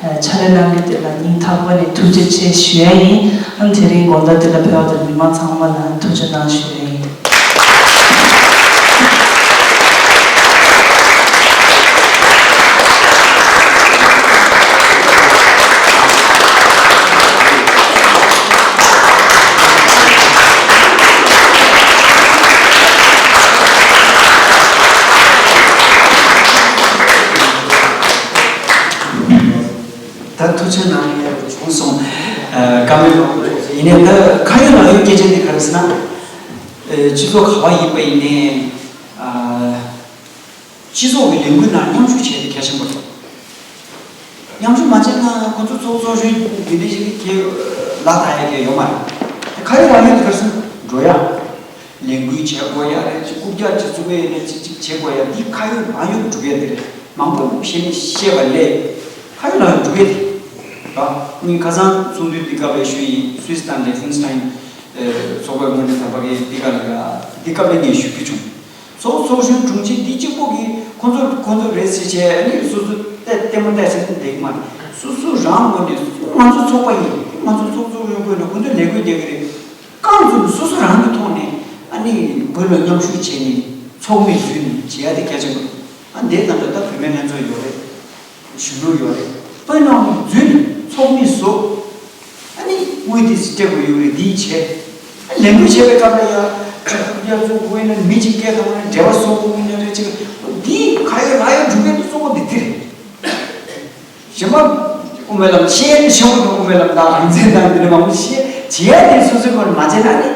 ཨ་ཕྱག་ལས་གནང་མཁན་དེ་ལ་སྙིང་ཐག་པ་ནས་ཐུགས་རྗེ་ཆེ་ཞུ་ཡ་ཡིན། ཨ་ནི་དེ་རིང་དགོང་དག་འདི་ལ་ཕེབས་པ་དང་མི་མང་ཚང་མ་ལ་ཐུགས་རྗེ་གནང་ཞུ་ཡ་ཡིན། ད་ཐུགས་རྗེ་གནང་ཡས་བྱུང་སོང་། ཨ་བཀའ་མོལ་མང་པོ་བྱུང་སོང་། ཡིན་ནའི་ད་ཁ་ཡོད་ལག་ཡོད་སྐད་ཆ་འདི་ག་རེ་ཟེར་ན། ཨེ་སྤྱི་ཚོགས་ག་པར་ཡིན་པ་ཡིན་ནའི། ཨ་སྤྱི་ཚོགས་ཀྱི་ལས་འགུལ་ནང་མཉམ་ཞུགས་བྱས་ཏེ་གལ་ཆེན་པོ་རེད། མཉམ་ཞུགས་མ་བྱས་ན་ཁོ་ཚོ་ཚོགས་ཚོགས་གཞོན་འདི་འདྲ་ཞིག་གིས་ལ་ད་ཡ་གི་ཡོད་མ་རེད། ཁ་ཡོད་ལག་ཡོད་འདི་ག་རེ་ཟེར་ན་འགྲོ་ཡ། ལས་འགུལ་བྱེད་དགོས་ཡ་རེད། ཅིག་རྐུབ་བཀྱག་ཅིག་བཙུགས་པ་ཡིན་ན་ཅིག་ཅིག་བྱེད་དགོས་ཡ། འདི་ཁ་ཡོད་ལག་ཡོད་འགྲུབ་ཡ་དེ་རེད། མང་པོ་བཤད་ནས་བཤད་པ་ལས་ཁ་ཡོད་ལག་ཡོད་འགྲུབ་ཡ་དེ་རེད། ངས་ཁ་སང་ཚོགས་འདུའི་འདི་སྐབས་ལ་ཞུས་ཡིན། སུད་སི་དང་ལེག་ཧེན་སི་ཐན་ཚོགས་པའི་ངོས་ནས་ད་བར་གྱི་འདི་སྐབས་ལ་འདི་སྐབས་ལ་ངས་ཞུ་རྒྱུ་བྱུང་། ཚོགས་ཚོགས་གཞོན་དྲུང་ཆེ་འདི་གཅིག་པོ་གིས་ཁོ་ཚོ་ཁོ་ཚོ་རེད་ཟེར་བྱས། ཨ་ནི་སོ་སོ་ལྟད་ལྟད་མོ་ལྟ་ཟེར་ན་འགྲིག་གི་མ་རེད། སོ་སོ་རང་ངོས་ནས་ང་ཚོ་ཚོགས་པ་ཡིན། ང་ཚོ་ཚོགས་གཙོ་གཞོན་ཁོས་ནས་ཁོ་ཚོ་ལས་བགོས་རྒྱག་གི་རེད། རྐང་བཙུགས་ནས་སོ་སོ་རང་གི་ཐོག་ནས་ཨ་ནི་བོད་ལ་མཉམ་ཞུགས་བྱས་ནས་ཚོགས་མི་བཟོས་ནས་བྱེད་ཡ་དེ་གལ་ཆེན་པོ་རེད། ཨ་འདིའི་ནང་དུ་ད་བུད་མེད་ལྷན་ཚོགས་ཡོད་རེད། གཞོན་ནུ་ཡོད་རེད། དཔོན་ནང་འཛུལ་ནས་ཚོགས་མི་བཟོ། ཨ་ནི་དངུལ་དེ་སྤྲད་དགོས་ཡོད་རེད། འདི་བྱས། ཨ་ལས་འགུལ་བྱེད་པའི་སྐབས་ལ་ཡ་ཡ་ཚོ་དགོས་ཡིན་ན་མི་གཅིག་སྐད་བཏང་ན་འབྲེལ་བ་བཟོ་དགོས་ཡིན་ན་རེད། ཅིག་འདི་ཁ་ཡོད་ལག་ཡོད་འགྲུབ་པའི་གཙོ་བོ་འདི་འདི་རེད། གཞན་པ་དབུ་མའི་ལམ་ཆེན་ཆེན་པོ་དང་དབུ་མའི་ལམ་དང་རང་བཙན་དང་འདི་འདྲ་མང་པོ་བཤད་བྱས་ཏེ་སོ་སོའི་སྐོར་མ་བྱས་ན་ནི་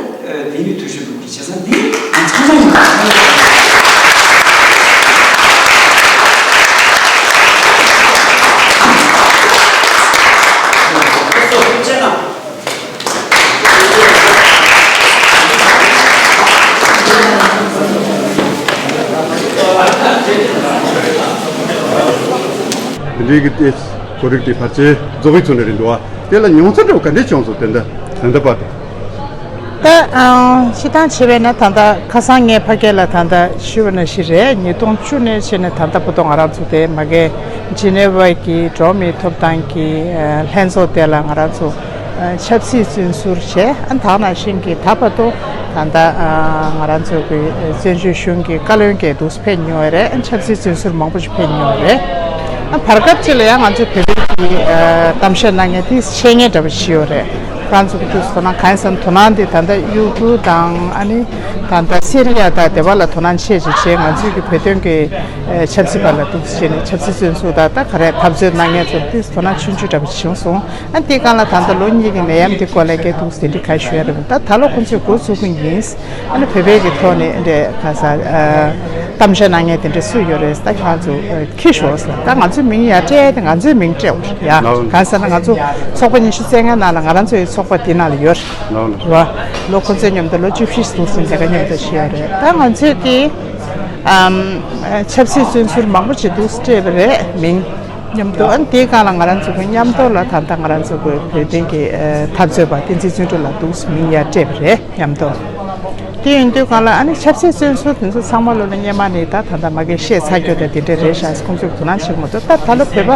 དེ་ནི་ཐུ་ཤུ་རུ་གི་བྱེད་ས་འདི་ང་ཚང་མ་ཡིན། འདི་འདྲའི་གི་དེ་གོ་རིག་དེ་ཕལ་ཆེར་རྫོགས་ཡིག་ཚོ་ནས་རེད་འདུག་ཨ། དེ་ལ་མྱོང་ཚོར་འདྲ་བོ་ག་འདྲས་བྱུང་སོང་། དེ་འདྲ་ད་ལྟ་བར་དུ། ད་ཨང་སྤྱིར་བཏང་བྱས་པས་ན་ད་ལྟ་ཁ་སང་ངས་ཕ་གི་ལ་ད་ལྟ་ཞུས་པ་ནང་བཞིན་རེད། ཉིས་སྟོང་བཅུ་ནས་བྱས་ནས་ད་ལྟ་བར་དུ་ང་རང་ཚོ་དེ་མ་གི་ཇི་ནེ་ཝ་གི་འགྲོ་བ་མིའི་ཐོབ་ཐང་གི་ལྷན་ཚོགས་དེ་ལ་ང་རང་ཚོ་ཆབ་སྲིད་བཙོན་ཟུར་བྱས། ཨ་ད་ནང་བཞིན་གྱི་ད་བར་དུ་ད་ལྟ་ང་རང་ཚོ་གི་བཙན་བྱོལ་གཞུང་གི་བཀའ་བློན་གྱི་འདུག་ཕེབས་མྱོང་བ་རེད། ཨ་ཆབ་སྲིད་བཙོན་ཟུར་མང་པོ་ཞིག་ཕེབས་མྱོང་བ་རེད། ཨ་བར་སྐབས་ཅིག་ལ་ཡང་ང་ཚོས་བོད་པའི་གི་གཏམ་བཤད་གནང་མཁན་དེ་བཤད་མཁན་འདྲ་པོ་ཞིག་ཡོད་རེད། ཁོ་རང་ཚོ་གི་ཐུགས་སུ་དོ་སྣང་གང་ཡིན་ཟེར་ན། དོ་སྣང་འདི་ད་ལྟ་གཡུ་གུ་དང་ཨ་ནི་ད་ལྟ་སི་རི་ཡ་དང་དེ་བ་ལ་དོ་སྣང་ཆེ་ཆེ་བྱས། ང་ཚོའི་གི་བོད་དོན་གི་ཨེ་ཆབ་སྲིད་པ་ལ་འདུག་སེ་བྱས་ནས་ཆབ་སྲིད་བཙོན་ཟུར་དང་ད་ག་རེ་འཐབ་རྩོད་གནང་མཁན་ཚོ་ལ་ཏོག་ཙམ་དོ་སྣང་ཆུང་ཆུང་འདྲ་པོ་བྱུང་སོང་། ཨ་ནི་དེའི་སྒང་ལ་ད་ལྟ་ལོ་གཉིས་ཀྱི་ནད་ཡམས་འདི་སྐོར་ལ་སྐད་འདུག་སེ་དེ་འདྲ་ག་ཞུ་ཡ་རེད། ད་ད་ལོ་ཁོང་ཚོས་འགོ་ཚུགས་ཀྱི་ཡིན། ཨ་ནི་བོད་པའི་གི་ཐོག་ནས་འདྲ་ག་ས་ཨ་གཏམ་བཤད་གནང་མཁན་དེ་འདྲ་སུ་ཡོད་རེད། ད་ཁྱེད་རང་ཚོ་ཨ་འཁྱེར་ཤོག་ཟེར། ད་ང་ཚོའི་མིང་ཡར་སྤྲད་དེ་ང་ཚོའི་མིང་སྤྲད་འོ་ཡ། གང་ཟེར་ན་ང་ཚོ་ཚོགས་པ་ཉི་ཤུ་རྩ་ལྔའི་ནང་ལ་ང་རང་ཚོའི་ཚོགས་པ་དེ་ནང་ལ་ཡོད་རེད་བ། ལོ་ཁོ་ཚོའི་མཉམ་དུ་ལོ་བཅུ་བཞི་འདུག་སེ་ལས་ཀ་མཉམ་དུ་བྱས་ཡོད་རེད། ད་ང་ཚོས་དེ་ཨམ་ཆབ་སྲིད་བཙོན་ཟུར་མང་པོ་ཅིག་འདུག་སྤྲད་པ་རེད། མིང་མཉམ་དུ། ཨ་ནི་དེའི་སྒང་ལ་ང་རང་ཚོ་གི་མཉམ་དུ་ལ་ད་ལྟ་ང་རང་ཚོ་གི་བོད་དོན་གྱི་ཨ་འཐབ་རྩོད་པ་བསྟན་འཛིན་བརྩོན་འགྲུས་ལགས་འདུག་སེ་མིང་ཡར་སྤྲད་པ་རེད། མཉམ་དུ། དེ་ཡིན་དུས་སྒང་ལ་ཨ་ནི་ཆབ་སྲིད་བཙོན་ཟུར་དེ་ཚོ་ཚང་མ་ལོ་ལ་སྔོན་མ་ནས་ད་ད་ལྟ་མ་གི་བཤད་ཚར་རྒྱུ་དང་དེ་འདྲ་རེད་ཤག་ཁོང་ཚོས་དོ་སྣང་བྱེད་མ་ཐུབ། ད་ད་ལོ་བོད་པ་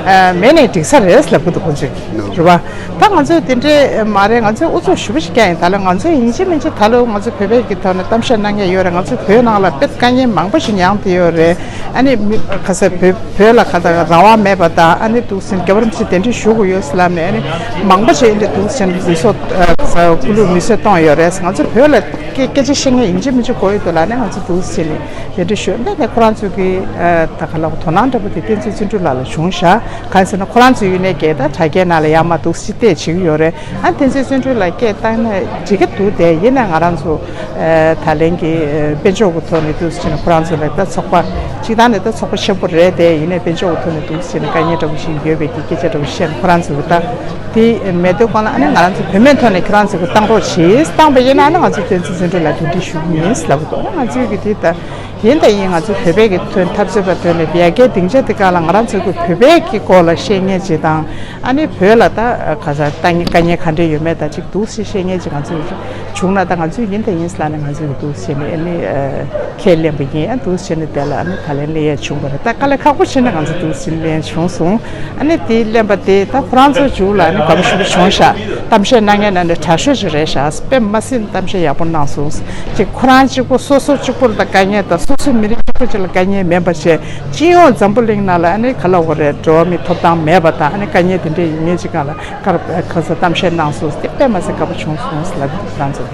ཨ་མེད་ནས་འགྲིག་ས་རེད་ལབ་གི་འདུག་ཁོང་ཚོས་རེད་བ། ད་ང་ཚོས་དེ་འདྲས་མ་རེད། ང་ཚོས་ཨུ་ཚུགས་ཞེ་པོ་ཞིག་བརྒྱབ་ཡིན། ད་ལོ་ང་ཚོས་ཡིན་གཅིག་མིན་གཅིག་ད་ལོ་ང་ཚོ་བོད་པའི་གི་ཐོག་ནས་གཏམ་བཤད་གནང་མཁན་ཡོད་རེད། ང་ཚོ་བོད་ནང་ལ་དཔེ་དཀའ་ངལ་མང་པོ་ཞིག་མྱངས་བསྡད་ཡོད་རེད། ཨ་ནི་མི་ག་ས་བོད་བོད་ལ་ག་ད་རང་དབང་མེད་པ་དང་། ཨ་ནི་འདུག་སེ་རྒྱལ་བ་རིན་པོ་ཆེ་གདན་འདྲེན་ཞུ་དགོས་ཡོད་ཟེར་ལབ་ནས། ཨ་ནི་མང་པོ་ཞིག་འདི་འདུག་སེ་མི་གསོད་ཨ་ག་ས་སྐུ་ལུས་མེ་གསོད་གཏོང་ཡོད་རེད། ང་ཚོ་བོད་ལ་སྐད་སྐད་ཆ་བཤད་མཁན་ཡིན་གཅིག་མིན་གཅིག་དགོས་ཡོད་འདུག་ལབ་ནས་ང་ཚོ་འདུག་སེ་ནས་གདན་འདྲེན་ཞུས། འདི་ནས་ཁོ་རང་ཚོ་གི་ཨ་ད་ག་ལ་དོ་སྣང་འདྲ་པོ་དེ་བསྟན་འཛིན་བརྩོན་འགྲུས་ལགས་ལ་བྱུང་ཤག་གང་ཟེར་ན་ཁོ་རང་ཚོ་ཡུལ་ནས་བརྒལ་ད་དྲ་རྒྱའི་ནང་ལ་ཡར་མར་འདུག་སེ་བལྟས་བྱེད་ཀྱི་ཡོད་རེད། ཨ་བསྟན་འཛིན་བརྩོན་འགྲུས་ལགས་སྐད་བཏང་ན་འགྲིག་གི་འདུག་དེ་ཡིན་ན་ང་རང་ཚོ་ཨ་ད་ལན་གྱི་ཨ་དཔལ་འབྱོར་གྱི་ཐོག་ནས་འདུག་སེ་བྱས་ན་ཁོ་རང་ཚོ་ལ་ད་ཚོགས་པ་གཅིག་དང་ནས་ད་ཚོགས་པ་ཆེན་པོ་རེད། དེ་ཡིན་ནའི་དཔལ་འབྱོར་གྱི་ཐོག་ནས་འདུག་སེ་བྱས་ན་དཀའ་ངལ་འདྲ་པོ་ཞིག་ཡོད་པའི་གི་སྐད་ཆ་འདྲ་པོ་བཤད་ན་ཁོ་རང་ཚོ་གི་ད་དེ་མེད་དུས་སྒང་ལ་ཨ་ནི་ང་རང་ཚོ་བུད་མེད་ཐོག་ནས་ཁྱེད་རང་ཚོ་གི་བཏང་རོགས་བྱེད། བཏང་པ་ཡིན་ན་ཨ་ནི་ང་ཚོ་བསྟན་འཛིན་བརྩོན་འགྲུས་ལགས་གདན་འདྲེན་ཞུ་གི་ཡིན་ལབ་གི་འདུག་ང་ཚོས་གི་དེ་ད་ཡིན་དང་ཡིན། ང་ཚོ་བོད་པའི་གི་ཐོན་འཐབ་རྩོད་པ་ཐོན་ནས་ཡ་གའི་སྡིངས་ཆ་དེ་ག་ལ་ང་རང་ཚོ་གི་བོད་པའི་གི་སྐོར་ལ་བཤད་མཁན་ཅིག་དང་། ཨ་ནི་བོད་ལ་ད་ག་ས་ལྟ་ངན་དཀའ་ངལ་ག་འདྲས་ཡོད་མེད་ད་ཅིག་འདུག་སེ་བཤད་མཁན་ཅིག་ང་ཚོ་བྱུང་ན་ད་ང་ཚོས་ཡིན་དང་ཡིན་ལབ་ནས་ང་ཚོས་གི་འདུག་སེ་ནས་ཨ་ནི་ཁས་ལེན་པ་ཡིན། ཨ་འདུག་སེ་ནས་དེ་ལ་ཨ་ནི་ད་ལན་སླེབས་ཡ་བྱུང་བ་རེད། ད་དཀའ་ལས་ཁག་པོ་བྱས་ནས་ང་ཚོ་འདུག་སེ་ལེན་བྱུང་སོང་། ཨ་ནི་དེ་ལེན་པ་དེ་ད་ཁོ་རང་ཚོ་མཇུག་ལ་ཨ་ནི་དགའ་པོ་ཞེ་པོ་བྱུང་ཤག་གཏམ་བཤད་གནང་མཁན་ནང་ནས་དྲག་ཤོས་ཅིག་རེད་ཤག་དཔེ་མ་སྲིད་གཏམ་བཤད་ཡག་པོ་གནང་སོང་། ཅིག་ཁོ་རང་གཅིག་པོ་སོ་སོ་གཅིག་པོ་ལ་ད་དཀའ་ངལ་དང་། སོ་སོའི་མི་རིགས་གཅིག་པོ་གཅིག་ལ་དཀའ་ངལ་མིན་པ་བྱས། སྤྱི་ཡོངས་འཛམ་བུ་གླིང་ནང་ལ་ཨ་ནི་ག་ལབ་དགོས་རེད། འགྲོ་བ་མིའི་ཐོབ་ཐང་མེད་པ་དང་། ཨ་ནི་དཀའ་ངལ་དེ་འདྲས་ཡིན་མཁན་ཅིག་སྒང་ལ་དཀར་ག་ས་གཏམ་བཤད་གནང་སོང་། དེ་དཔེ་མ་སྲིད་དགའ་པོ་བྱུང་སོང་ལབ་ང་རང་ཚོ།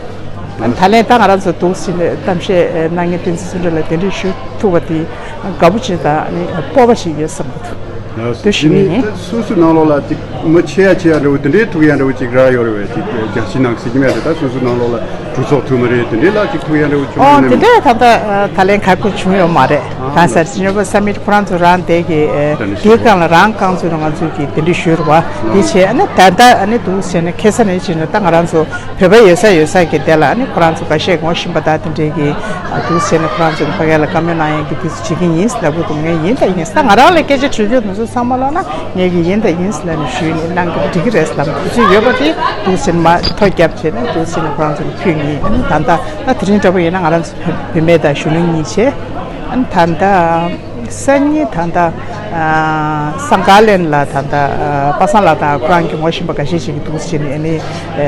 ད་ལན་ད་ང་རང་ཚོ་འདུག་སེ་གཏམ་བཤད་གནང་མཁན་བསྟན་འཛིན་བརྩོན་འགྲུས་ལགས་གདན་འདྲེན་ཞུ་ཐུབ་པ་དེ་དགའ་པོ་ཅིག་དང་ཨ་ནི་སྤོབས་པ་ཅིག་ཡོད་བསམ་གྱི་འདུག་དེ་ཞུ་ཡིན། སོ་སོའི་ནང་ལོགས་ལ་ཅིག་མི་ཆེ་ཡ་ཆེ་ཡ་འདྲ་བོ་དེ་འདྲའི་ཐུག་ཡ་འདྲ་བོ་ཅིག་རག་ཡོད་རེད་བས། ཅིག་རྒྱལ་སྤྱིའི་ནང་ཟེར་གྱི་མེད་རེད། ད་སོ་སོའི་ནང་ལོགས་ལ་གྲོས་ཚོགས་ཐུག་མ་རེད། དེ་འདྲའི་ལ་ཅིག་ཐུག་ཡ་འདྲ་བོ་བྱུང་ཨོ་མྱོང་དེ་ན་འདྲའི་ད་ལྟ་ད་ལན་ཁ་ཁུར་བྱུང་ཡོད་མ་རེད། གང་ཟེར་ཇི་ནི་ཝ་སམ་མིཊ་ཁོ་རང་ཚོ་རང་དེ་གི་དེའི་སྒང་ལ་རང་རྐང་ཚོ་ང་ཚོ་གི་དེ་འདྲ་ཞུས་རེད་བ། དེ་བྱས་ཨ་ནི་ད་ལྟ་ཨ་ནི་འདུག་ཟེར་ནས་ཁ་སང་ནས་བྱས་ནས་ད་ང་རང་ཚོ་བོད་པ་ཡོད་ས་ཡོད་ས་གི་དེ་ལ་ཨ་ནི་ཁོ་རང་ཚོ་འགའ་ཤས་ངོ་ཤེས་པ་དང་དེ་འདྲའི་གི་འདུག་ཟེར་ནས་ཁོ་རང་ཚོ་གི་ཕ་གི་ལ་བཀའ་མོལ་གནང་ཡས་གི་དེ་ཚོ་བྱེད་ཀྱི་ཡིན་ལབ་གི་འདུག་ངས་ཡིན་ད་ཡིན་ད་ང་རང་ལ་སྐད་ཆ་དྲི་རྒྱུ་དེ་ཚོ་ཚང་མ་ལོག་ན་ངས་གི་ཡིན་ད་ཡིན་ལབ་ནས་ཞུས་ནས་གནང་གི་འགྲིག་གི་རེད་ལབ་དུས་ཚོད་ཡོད་པ་དེ་འདུག་ཟེར་ནས་མ་ཐོ་བརྒྱབ་བྱས་ནས་འདུག་ཟེར་ནས་ཁོ་རང་ཚོ་ལ་ཕུལ་ངེས། ཨ་ནི་ད་ལྟ་ད་དེ་རིང་འདྲ་པོ་ཡིན་ན་ང་རང་ཚོ་བུད་མེད་དང་གཞོན་ནུ་གཉིས་བྱས། ཨ་ནི་ད་ལྟ་སང་ཉིན་ད་ལྟ་ཨ་སང་ག་ལན་ལ་ད་ལྟ་ཨ་པ་སངས་ལགས་དང་ཁོ་རང་གི་ངོ་ཤེས་པ་འགའ་ཤས་ཤིག་གིས་འདུག་སེ་བྱས་ནས་ཨ་ནི་ཨ་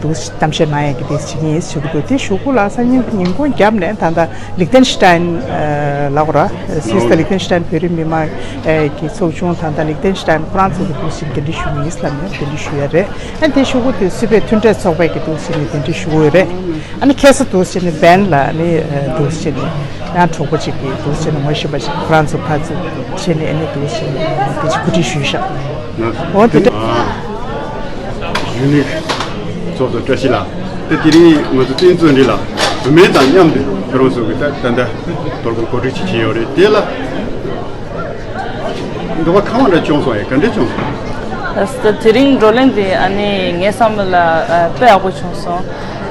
འདུག་གཏམ་བཤད་གནང་ཡས་ཀྱི་དེ་བྱེད་ཀྱི་ཡིན་ཞུ་གི་འདུག་དེ་གཞུག་གུ་ལ་སང་ཉིན་ཉིན་གུང་རྒྱབ་ནས་ད་ལྟ་ལིག་ཏེན་ཤི་ཏན་ཨ་ལབ་དགོས་ར། སུད་སི་དང་ལིག་ཏེན་ཤི་ཏན་བོད་རིགས་མི་མང་ཨ་གི་ཚོགས་ཆུང་ད་ལྟ་ལིག་ཏེན་ཤི་ཏན་ཁོ་རང་ཚོ་གིས་འདུག་སེ་གདན་འདྲེན་ཞུ་གི་ཡིན་ལབ་ནས་གདན་འདྲེན་ཞུ་ཡས་རེད། ཨ་ནི་དེ་གཞུག་གུ་དེ་སུད་བོད་མཐུན་འབྲེལ་ཚོགས་པའི་གི་འདུག་སེ་ནས་གདན་འདྲེན་ཞུ་གི་ཡོད་རེད། ཨ་ནི་ཁ་སང་འདུག་སེ་ནས་བན་ལ་ནི་འདུག་སེ་ནས་ཡང་གྲོགས་པོ་གཅིག་གིས་འདུག་སེ་ནས་ངོ་ཤེས་པ་ཞིག་ཁོ་རང་ཚོ་ཕར་ཚུར་བྱས་ནས་ཨ་ནི་འདུག་སེ་ནས་དེ་ཅིག་གོ་སྒྲིག་ཞུས་ཤག་འོ་དེ་འདྲ། གཞོན་ནུ་ཚོགས་གཙོ་བཀྲ་ཤིས་ལགས། དེ་དེ་རིང་ང་ཚོ་བསྟན་འཛིན་བརྩོན་འགྲུས་ལགས་བུད་མེད་དང་མཉམ་དུ་ཁྱོད་རང་ཚོ་གི་ད་ད་ལྟ་དོ་དགོང་གོ་སྒྲིག་ཅིག་བྱས་ཡོད་རེད། དེ་ལ་འདོད་པ་ཁ་བ་འདྲ་བྱུང་སོང་ཡ། ག་འདྲ་བྱུང་སོང་། ཨ་དེ་རིང་བགྲོ་གླེང་འདི་ཨ་ནི་ངའི་བསམ་བློ་ལ་ཨ་དཔེ་ཡག་པོ་བྱུང་སོང་།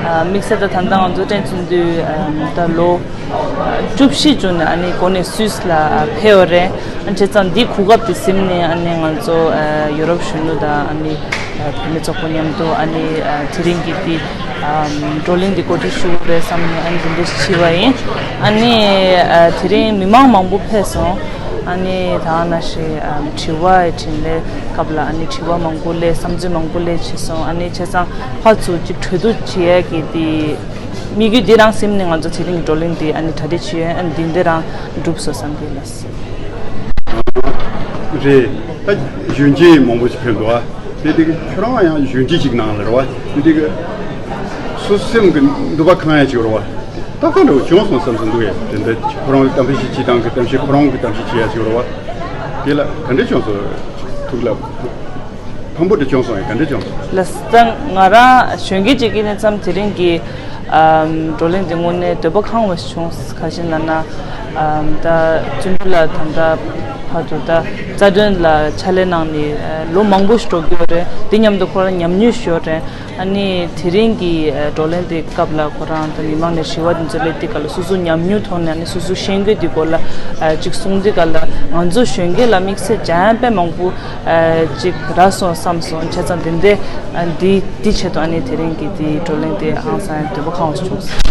ཨ་དམིགས་བསལ་ད་ད་ལྟ་ང་ཚོ་བསྟན་འཛིན་དུས་ཨ་ད་ལོ་ཨ་བཅུ་བཞི་བྱུང་ནས་ཨ་ནི་འགོ་ནས་སུད་སི་ལ་ཨ་ཕེབས་ཡོད་རེད། ཨ་བྱས་ཙང་འདི་གོ་སྐབས་འདི་ཟིན་ནས་ཨ་ནི་ང་ཚོ་ཨ་ཡུ་རོབ་གཞོན་ནུ་དང་ཨ་ནི་ཨ་བུད་མེད་ཚོགས་པ་མཉམ་དུ་ཨ་ནི་ཨ་དེ་རིང་གི་འདི་ཨ་བགྲོ་གླེང་འདི་གོ་སྒྲིག་ཞུ་དགོས་རེད་བསམ་ནས་ཨ་ནི་འདི་འདྲ་ཞིག་བྱས་པ་ཡིན། ཨ་ནི་ཨ་དེ་རིང་མི་མང་མང་པོ་ཕེབས་སོང་། ཨ་ནི་ད་ག་ནང་བཞིན་ཨ་དྲི་བའི་དྲིས་ལན་སྐབས་ལ་ཨ་ནི་དྲི་བ་མང་པོ་སླེབས། བསམ་ཚུལ་མང་པོ་སླེབས་བྱས་སོང་། ཨ་ནི་བྱས་ཙང་ཕར་ཚུར་ཅིག་གྲོས་བསྡུར་བྱེད་ཡས་ཀྱི་དེ་དམིགས་ཡུལ་འདི་རང་ཟིན་ནས་ང་ཚོ་དེ་རིང་གི་བགྲོ་གླེང་འདི་ཨ་ནི་གྲ་སྒྲིག་བྱས་ཡོད། ཨ་ནི་འདི་འདི་རང་འགྲུབ་སོང་བསམ་གྱི་ཡོད། རེད། ད་གཞོན་སྐྱེས་མང་པོ་ཞིག་ཕེབས་འདུག་ཨ། དེ་དེ་གི་ཁྱོད་རང་ཡང་གཞོན་སྐྱེས་ཅིག་ནང་ལ་རེད་བ། དེ་དེ་གི་སོ་སེམས་ཀྱི་འདུན་པ་ཁེངས་ཡ་ཅིག་རེད་བ། ད་ག་འདྲ་བོ་བྱུང་སོང་བསམ་སོང་འདུག་ཡ། དེ་འདྲ་ཁོ་རང་གི་གཏམ་བཤད་བྱེད་སྟངས་ཀྱི་གཏམ་བཤད་ཁོ་རང་གི་གཏམ་བཤད་བྱེད་ཡ་ཅིག་རེད་བ། དེ་ལ་ག་འདྲ་བྱུང་སོང་། ཐུགས་ལ་ཕམ་པོ་འདྲ་བྱུང་སོང་ཡ། ག་འདྲ་བྱུང་སོང་། ལགས་སོ། ད་ང་རང་གཞོན་སྐྱེས་ཅིག་ཡིན་ཙང་དེ་རིང་གི་ཨམ། བགྲོ་གླེང་འདི་དངོས་གནས་འདོད་པ་ཁེངས་པ་ཞིག་བྱུང་། ག་ཅི་ལབ་ན། ཨམ། ད་བརྩོན་འགྲུས་ལགས་ད་ལྟ་བར་དུ་ད་རྩ་དོན་ལ་ཕྱག་ལས་གནང་ནས་ཨ། ལོ་མང་པོ་ཞིག་འགྲོ་གི་ཡོད་རེད། འདི་མཉམ་དུ་ཁོ་རང་ཉམས་མྱོང་ཞིག་ཡོད་རེད། ཨ་ནི་དེ་རིང་གི་ཨ། བགྲོ་གླེང་འདི་སྐབས་ལ་ཁོ་རང་ད་མི་མང་ནས་དྲི་བ་འདི་ཚོ་སླེབས་དུས་སྐབས་ལ་སོ་སོ་ཉམས་མྱོང་ཐོག་ནས་ཨ་ནི་སོ་སོ་ཤེས་ཡོན་འདི་སྐོར་ལ་ཨ། ཅིག་གསུང་དུས་སྐབས་ལ་ང་ཚོ་གཞོན་སྐྱེས་ལ་དམིགས་བསལ་སྦྱང་ཡ་དཔེ་མང་པོ་ཨ། ཅིག་རག་སོང་བསམ་སོང་། བྱས་ཙང་འདི་འདྲའི་ཨ། འདི་འདི་ཆེད་དུ་ཨ་ནི་དེ་རིང་གི་འདི་བགྲོ་གླེང་འདི་ཧང་སང་འདོད་པ་ཁེངས་པ་བྱུང་སོང་།